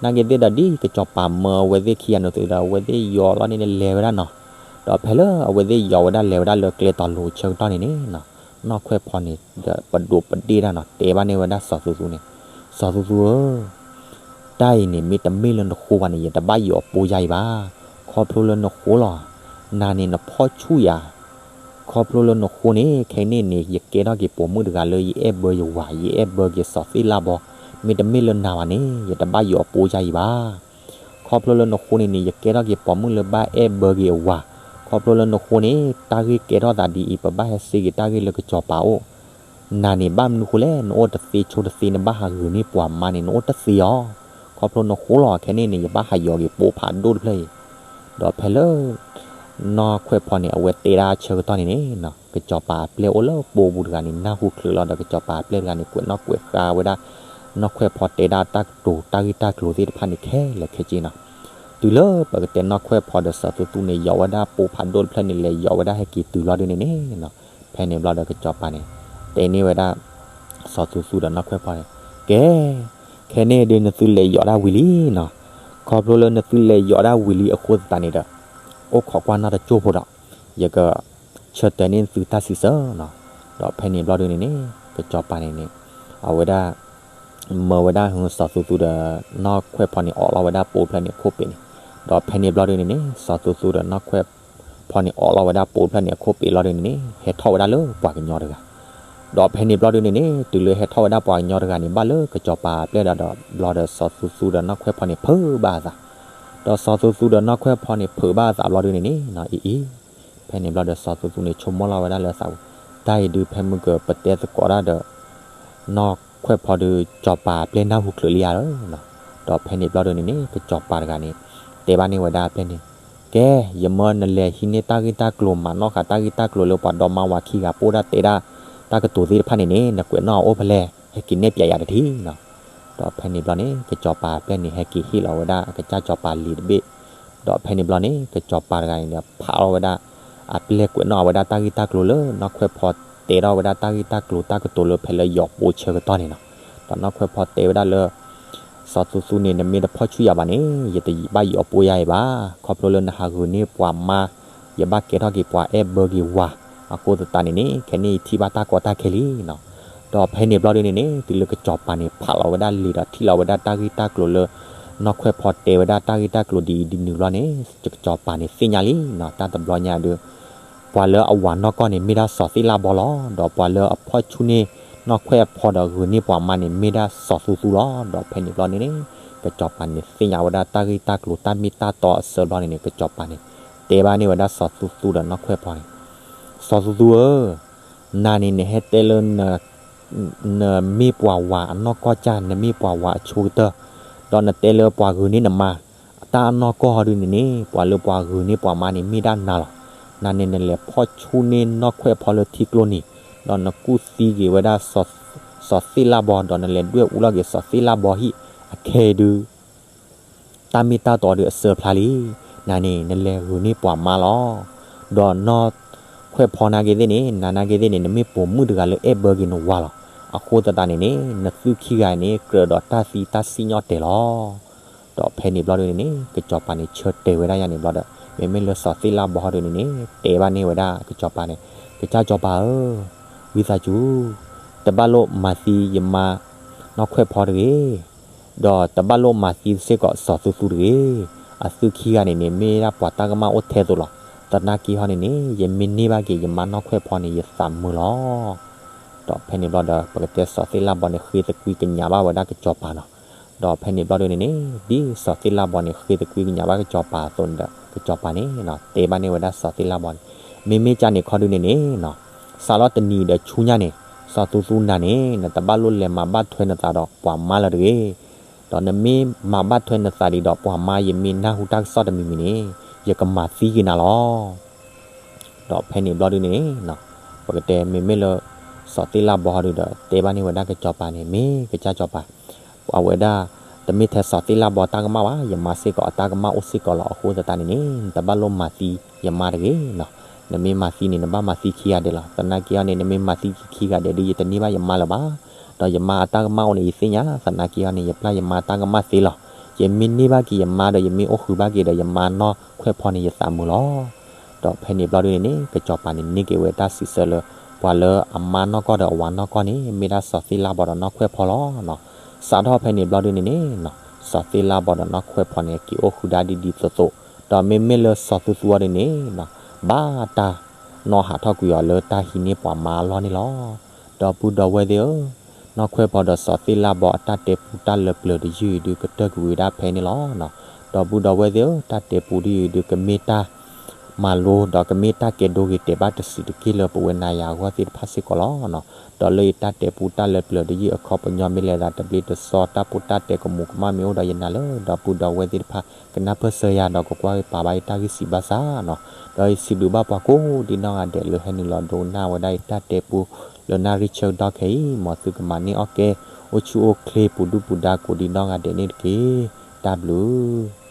နာ်က့သ့ၣ်ဒီး ဒ်ကစီၤပၤမၢအဝဲသ့ၣ်ခံဂၤန့ၣ်သုဒီး အဝဲသ့ၣ်ယီၤလီၤန့ၣ်လဲၤဝဲဒၣ်နီၤ. ဒီးဖဲလၢအဝဲသ့ၣ်ယီၤဝဲဒၣ်လဲၤဝဲဒၣ်လၢကျဲတီၤလိၤဆၢကတီၢ်န့ၣ်န့ၣ် နီၢ်ခွဲးဖီန့ၣ်ဒီး ပဒိးပဒ့ၣ်တၢ်နီၤ တဲဘၣ်န့ၢ်ဝဲဒၣ်စီၤသူသူန့ၣ်, စီၤသူသူဧၢ တၢ်အံၤန့ၣ် မ့တမ့ၢ်လၢနဃိဘၣ်န့ၣ် ယတဘၣ်ယီၤပိယါအံၤဘၣ်. ခီဖျိလၢနဃိလီၤ. နၤန့ၣ်နဖီၣ်ဆူၣ်ယၤ. ခီဖျိလၢနဃိန့ၣ် ခဲအံၤန့ၣ်န့ၣ် ယကဲထီၣ်က့ၤပိာ်မုၣ်တဂၤလၢယအဲၣ်ဘၢယဝၤ ယအဲၣ်ဘၢက့ၤစီၤသ့ၣ်လၣ်ဘီ. မ့တမ့ၢ်လၢနၤဘၣ်န့ၣ် ယတဘၣ်ယီၤပိယါအံၤဘၣ်. ခီဖျိလၢနဃိန့ၣ်န့ၣ် ယကဲထီၣ်က့ၤပိာ်မုၣ်လၢဘၣ်အဲၣ်ဘၢက့ၤအဝၤ. ခီဖျိလၢနဃိန့ၣ် တၢ်ဂ့ၢ်ကဲထီၣ်သးဒ်အံၤ ပဘၣ်ဟဲစ့က့ၤတၢ်ဂ့ၢ်လၢကစီၤပၤအိၣ်. နၤန့ၣ် ဘၣ်မနုၤဃိလဲၣ် နအိၣ်တသ့ဆိတသ့ နဘၣ်ဟးဂုာ်န့ၢ်ပှၤမါန့ၣ် နအိၣ်တသ့အီၤ. ခီဖျိနဃိလီၤ ခဲန့ၣ်န့ၣ် ယဘၣ်ဟးယီၤက့ၤပိဖးဒိၣ်တဖျၢၣ်အံၤ. ဒီးဖဲလၢ နီၢ်ခွဲးဖီန့ၣ် အဝဲတဲဒၣ်ဆၢကတီၢ်န့ၣ်န့ၣ် ကစီၤပၤအပျဲၢ်အိၣ်လၢပိပူၤတဂၤန့ၣ် နၢ်ဟူချုးလီၤဒီး ကစီၤပၤအပျဲၢ်တဂၤန့ၣ် ကွဲးနီၣ်ကွဲးဃါဝဲဒၣ် နီၢ်ခွဲးဖီတဲဒၣ်တၢ်ကတိၤ တၢ်ဂ့ၢ်တၢ်ကျိၤသ့ၣ်တဖၣ်န့ၣ် ခဲလၢာ်ခဲဆ့နီၤ. တုၤလၢပကတဲနီၢ်ခွဲးဖီဒီးစီၤသူသူန့ၣ် ယီၤဝဲဒၣ်ပိဖးဒိၣ်တဖျၢၣ်န့ၣ် လဲၤယီၤဝဲဒၣ်ဟဲက့ၤတုၤလီၤဒုန့ၣ်န့ၣ် ဖဲန့ၣ်ဘျီဒီးကစီၤပၤန့ၣ် တဲန့ၢ်ဝဲဒၣ် စီၤသူသူဒီးနီၢ်ခွဲးဖီန့ၣ်, ကဲ, ခဲန့ၣ်ဒုးနသုလဲၤယီၤဒၣ်ဝံၤလံနီၤ, ခီဖျိလၢနသုလဲၤယီၤဒၣ်ဝံၤလံအဃိသတးန့ၣ်ဒီး အိၣ်ခိးကွၢ်နီၢ်တကၠိၢ်ဖိဒီး ယက ဆၢတဲာ်န့ၢ်သုတၢ်စံးဆၢနီၤ. ဒီးဖဲန့ၣ်ဘျီဒုန့ၣ်န့ၣ် ကစီၤပၤန့ၣ်န့ၣ် အဝဲဒၣ် မၢဝဲဒၣ်စီၤသူသူဒီးနီၢ်ခွဲးဖီန့ၣ် အိးလီၤဝဲဒၣ်ပိဖျၢၣ်န့ၣ်အခိၣ်ပ့ၤန့ၣ်, ဒီးဖဲန့ၣ်ဘျီဒုန့ၣ်န့ၣ် စီၤသူသူဒီးနီၢ်ခွဲးဖီန့ၣ် အိးလီၤဝဲဒၣ်ပိဖျၢၣ်န့ၣ်အခိၣ်ပ့ၤလီၤဒုန့ၣ်န့ၣ် ဟဲထီၣ်ဝဲဒၣ်လၢပှၤကညီတဂၤ ဒီးဖဲန့ၣ်ဘျီဒုန့ၣ်န့ၣ် တုၤလၢဟဲထီၣ်ဝဲဒၣ်ပှၤကညီတဂၤန့ၣ် ဘၣ်လၢကစီၤပၤအပျဲၢ်ဒီး ဘျီဒီးစီၤသူသူဒီးနီၢ်ခွဲးဖီန့ၣ် ဖုးဘၣ်အသး, ဒီးစီၤသူသူဒီးနီၢ်ခွဲးဖီန့ၣ် ဖုးဘၣ်အသးဘျီဒုန့ၣ်န့ၣ် အံၤအံၤ ဖဲန့ၣ်ဘျီဒီးစီၤသူသူန့ၣ် ဆိကမိၣ်လီၤဝဲဒၣ်လၢအသးပူၤ, တၢ်အံၤဒုးဖဲမုၢ်ကပတဲသကိးတၢ်ဒီး နီၢ်ခွဲးဖီဒုး ကစီၤပၤအပျဲၢ်နၢ်ဟူချုးလံဧါ, ဒီးဖဲန့ၣ်ဘျီဒုန့ၣ်န့ၣ် ကစီၤပၤတဂၤန့ၣ် တဲဘၣ်န့ၢ်ဝဲဒၣ်အပျဲၢ်န့ၣ်, ကဲ, ယမၢနလဲၤဟံးန့ၢ်တၢ်ဂ့ၢ်တၢ်ကျိၤ မၤနီၣ်ဃာ်တၢ်ဂ့ၢ်တၢ်ကျိၤလၢပှၤဒီမါဝၤခံဂၤ ပိၣ်ဒၣ်တဲဒၣ်တၢ်ကတိၤသ့ၣ်တဖၣ်န့ၣ်န့ၣ် နကွဲးနီၣ်အအိၣ်ဖဲလဲၣ်, ဟဲက့ၤနဲၣ်ပၠးယၤတထံၣ်နီၤ. ဒီးဖဲန့ၣ်ဘျီန့ၣ် ကစီၤပၤအပျဲၢ်န့ၣ် ဟဲက့ၤဟ့ၣ်လီၤဝဲဒၣ်အကစၢ်စီၤပၤလံာ်တဘ့ၣ်, ဒီးဖဲန့ၣ်ဘျီန့ၣ် ကစီၤပၤတဂၤန့ၣ်ဒီး ဖးလီၤဝဲဒၣ် အပျဲၢ်ကွဲးနီၣ်ဝဲဒၣ်တၢ်ဂ့ၢ်တၢ်ကျိၤလၢ နီၢ်ခွဲးဖီတဲထီၣ်ဝဲဒၣ်တၢ်ဂ့ၢ်တၢ်ကျိၤတၢ်ကတိၤလၢဖဲလၢယီၤပိာ်ဆၢကတီၢ်န့ၣ်နီၤ. ဒီးနီၢ်ခွဲးဖီတဲဝဲဒၣ်လၢ စီၤသူသူန့ၣ် နမ့ၢ်တဖီၣ်ဆူၣ်ယၤဘၣ်န့ၣ် ယတဘၣ်ယီၤပိာ်ယၤအံၤဘၣ်, ခီဖျိလၢနဟးဂုာ်န့ၢ်ပှၤမါ, ယဘၣ်ကဲထီၣ်က့ၤပှၤအဲၣ်ဘၢက့ၤဝၤ, အဃိသတးန့ၣ်န့ၣ် ခဲန့ၣ်ယထံၣ်ဘၣ်တၢ်ကီတၢ်ခဲလံနီၤ. ဒီးဖဲန့ၣ်ဘျီဒုန့ၣ်န့ၣ် တုၤလၢကစီၤပၤန့ၣ် ဖးလီၤဝဲဒၣ်လံာ်ဒီးထံၣ်လီၤဝဲဒၣ်တၢ်ဂ့ၢ်တၢ်ကျိၤလၢ နီၢ်ခွဲးဖီတဲဝဲဒၣ်တၢ်ဂ့ၢ်တၢ်ကျိၤဒ်အံၤဒ်နုၤဘျီန့ၣ် ကစီၤပၤန့ၣ်သ့ၣ်ညါလံနီၤ, တၢ်တဘျီညါဒုး ပှၤလၢအဝၤနီၢ်ကီၢ်န့ၣ် မ့ၢ်ဒၣ်စီၤသ့ၣ်လၣ်ဘီလီၤ. ဒီးပှၤလၢအဖီၣ်ဆူၣ်န့ၢ်နီၢ်ခွဲးဖီဒီးဂုာ်န့ၢ်ပှၤမါန့ၣ် မ့ၢ်ဒၣ်စီၤသူသူလီၤ. ဒီးဖဲန့ၣ်ဘျီန့ၣ်န့ၣ် ကစီၤပၤန့ၣ်သ့ၣ်ညါဝဲဒၣ်တၢ်ဂ့ၢ်တၢ်ကျိၤတၢ်မ့ၢ်တၢ်တီအဆၢဘျီန့ၣ်န့ၣ် ကစီၤပၤန့ၣ် တဲဘၣ်န့ၢ်ဝဲဒၣ်စီၤသူသူဒီးနီၢ်ခွဲးဖီန့ၣ်, စီၤသူသူဧၢ, နၤန့ၣ် နဟဲတဲလၢ နမ့ၢ်ပှၤဝၤအနီၢ်ကီၢ်ကၢ်, နမ့ၢ်ပှၤဝၤအဆိကတၢၢ်, ဒီးနတဲလၢပှၤဂုာ်န့ၢ်နမါ, တၢ်အနီၢ်ကီၢ်ဟီဒုန့ၣ်န့ၣ် ပှၤလၢပှၤဂုာ်န့ၢ်ပှၤမါန့ၣ် မ့ၢ်ဒၣ်နၤလီၤ. နၤန့ၣ် နလဲၤဖီၣ်ဆူၣ်န့ၢ်နီၢ်ခွဲးဖီလၢထံကျိနံၤ, ဒီးနကူၣ်သံက့ၤဝဲဒၣ် စီၤသ့ၣ်လၣ်ဘီ, ဒီးနလဲၤဒွဲၣ်အူလီၤက့ၤစီၤသ့ၣ်လၣ်ဘီဟံၣ်အခဲအံၤဒု တၢ်မ့ၢ်တၢ်တီဒုးအစၢဖျါလံ. နၤန့ၣ် နလဲၤဂုာ်န့ၢ်ပှၤမါလီၤ. ဒီးနီၢ်ခွဲးဖီနာ်က့သ့ၣ်န့ၣ်, နၤနာ်က့သ့ၣ်န့ၣ် နမ့ၢ်ပိာ်မုၣ်တဂၤလၢအဲၣ်ဘၢက့ၤနဝၤလီၤ. အဃိသတးန့ၣ်န့ၣ် နသုခံဂၤန့ၣ် ကြၢးဒီးတၢ်သံတၢ်စံၣ်ညီၣ်တဲာ်လီၤ. ဒီးဖဲန့ၣ်ဘျီဒုန့ၣ်န့ၣ် ကစီၤပၤန့ၣ်ဆၢတဲာ်ဝဲဒၣ်ယၤန့ၣ်ဘျီဒီး မ့မ့ၢ်လၢစီၤသ့ၣ်လၣ်ဘီဟီဒုန့ၣ်န့ၣ် တဲဘၣ်န့ၢ်ဝဲဒၣ်ကစီၤပၤန့ၣ်, ကစၢ်စီၤပၤဧၢ, ဝံသးစူၤ တဘၣ်လိၣ်မၤသံယမါနီၢ်ခွဲးဖီတဂ့ၤ. ဒီးတဘၣ်လိၣ်မၤသံစ့ၢ်ကီးစီၤသူသူတဂ့ၤ. အသုခံဂၤန့ၣ်န့ၣ် မ့ၢ်ဒၣ်ပှၤတၢ်ကမၣ်အိၣ်ထဲသိးလီၤ. သနာ်က့ဟီန့ၣ်န့ၣ် ယမ့ၢ်န့ၢ်ဘၣ်က့ၤယမါနီၢ်ခွဲးဖီန့ၣ် ယသးမုာ်လီၤ. ဒီးဖဲန့ၣ်ဘျီဒီး ပကတဲစီၤသ့ၣ်လၣ်ဘီန့ၣ် ဃ့သကွံကညးဘၣ်ဝဲဒၣ်ကစီၤပၤနီၤ. ဒီးဖဲန့ၣ်ဘျီဒုန့ၣ်န့ၣ် ဒ်စီၤသ့ၣ်လၣ်ဘီန့ၣ် ဃ့သကွံကညးဘၣ်ကစီၤပၤအသိးန့ၣ်ဒီး ကစီၤပၤန့ၣ် တဲဘၣ်န့ၢ်ဝဲဒၣ်စီၤသ့ၣ်လၣ်ဘီန့ၣ်, မ့မ့ၢ်ကၢ်န့ၣ်ခီဒုန့ၣ်န့ၣ် စးလီၤတနံၤဒီးဆူညါန့ၣ် စီၤသူသူနၤန့ၣ် နတဘၣ်လိၣ်လဲၤမၤဘၣ်ထွဲနသးဒီးပှၤမါလၢၤတဂ့ၤ. ဒီးနမ့ၢ်မၤဘၣ်ထွဲနသးဒံးဒီးပှၤမါ ယမ့ၢ်နၢ်ဟူတၢ်ကစီၣ်တမံၤမံၤန့ၣ် ယကမၤသံက့ၤနၤလီၤ. ဒီးဖဲန့ၣ်ဘျီဒုန့ၣ်န့ၣ် ပကတဲမ့မ့ၢ်လၢ စီၤသ့ၣ်လၣ်ဘီဟီဒုဒီး တဲဘၣ်န့ၢ်ဝဲဒၣ်ကစီၤပၤန့ၣ် မ့ၢ်ကစၢ်စီၤပၤ အဝဲဒၣ် တမ့ၢ်ထဲစီၤသ့ၣ်လၣ်ဘီတၢ်ကမၣ်ဘၣ်, ယမါစ့ၢ်ကီးအတၢ်ကမၣ်အိၣ်စ့ၢ်ကီးလီၤ. အဃိသတးန့ၣ်န့ၣ် နတဘၣ်လိၣ်မၤသံယမါတဂ့ၤနီၤ. နမ့ၢ်မၤသံန့ၣ် နဘၣ်မၤသံခံဂၤဒဲးလီၤ. သနာ်က့ဟီန့ၣ် နမ့ၢ်မၤသံခံဂၤဒဲးဒု ယတန့ၢ်ဘၣ်ယမါလၢၤဘၣ်. ဒီးယမါအတၢ်ကမၣ်အိၣ်န့ၣ် ယသ့ၣ်ညါ, သနာ်က့ဟီန့ၣ် ယပျၢ်ယမါတၢ်ကမၣ်သ့လီၤ. ယမ့ၢ်န့ၢ်ဘၣ်က့ၤယမါဒီး ယမ့ၢ်အိၣ်ဃုာ်ဘၣ်က့ၤဒီးယမါနီၢ်ခွဲးဖီန့ၣ် ယသးမုာ်လီၤ. ဒီးဖဲန့ၣ်ဘျီဒုန့ၣ်န့ၣ် ကစီၤပၤန့ၣ် န့ၢ်က့ၤဝဲတၢ်စံးဆၢလၢ ပှၤလၢအမါနီၢ်ကီၢ်ဒီးအဝၤနီၢ်ကီၢ်န့ၣ် မ့ၢ်ဒၣ်စီၤသ့ၣ်လၣ်ဘီဒီးနီၢ်ခွဲးဖီလီၤနီၤ. စးထီၣ်ဖဲန့ၣ်ဘျီဒုန့ၣ်န့ၣ် စီၤသ့ၣ်လၣ်ဘီဒီးနီၢ်ခွဲးဖီန့ၣ် က့ၤအိၣ်ဃုာ်ဒၣ်ဒ်ဒ်သိးသိး, ဒီးမ့မ့ၢ်လၢစီၤသူသူအီၤဒုန့ၣ်နီၤ ဘၣ်တၢ်နီၣ်ဟးထီၣ်ကွံာ်အီၤလၢတၢ်ဟံးန့ၢ်ပှၤမါအလီၢ်န့ၣ်လီၤ. ဒီပုၢ်ဒီဝဲၢ်သ့ၣ်ဧၢ, နီၢ်ခွဲးဖီဒီးစီၤသ့ၣ်လၣ်ဘီအတၢ်တဲပူတၢ်လၢပျၢၤတယုၢ်အံၤဒု ကတၢၢ်ကွံာ်ဝဲဒၣ်ဖဲန့ၣ်လီၤနီၤ. ဒီပုၢ်ဒီဝဲၢ်သ့ၣ်ဧၢ, တၢ်တဲပူတယုၢ်အံၤဒု ကမ့ၢ်တၢ်မၤလိ ဒီးကမ့ၢ်တၢ်ကဲဒိဂ့ၤတဲာ်ဘၣ်တစူၢ်တက့ၢ်လၢပဝဲနၤယၤအဂီၢ်သ့ၣ်တဖၣ်စ့ၢ်ကီးလီၤ. ဒီးလၢယတၢ်တဲပူတၢ်လၢပျၢၤတယုၢ်အခီပညီ မ့ၢ်လဲၤသးတဘျ့တစီ တၢ်ပူတၢ်တဲကမူးကမၣ်မ့ၢ်အိၣ်ဒီး ယနာ်လၢဒီပုၢ်ဒီဝဲၢ်သ့ၣ်တဖၣ် ကနၢ်ပၢၢ်ဆၢယၤဒီးကကွၢ်က့ၤပာ်ဘၣ်ယတၢ်ဂံၢ်စံးဘၣ်စၢ်နီၤ. ဒီးယစံးဘျုးဘၣ်ပှၤကိးဒံးနီၢ်ဂၤဒဲးလၢဟဲနုာ်လီၤဒိကနၣ်ဝဲဒၣ်ယတၢ်တဲပူလၢနၣ်ရံၣ်ဆၢကတီၢ်ခဲအံၤ, မ်သုကမၤန့ၢ်အီၣ်ကဲ အိၣ်ဆူၣ်အိၣ်ချ့ပူၤဒုၣ်ပူၤဒါကိးဒံးနီၢ်ဂၤဒဲးန့ၣ်တက့ၢ်. တၢ်ဘျုး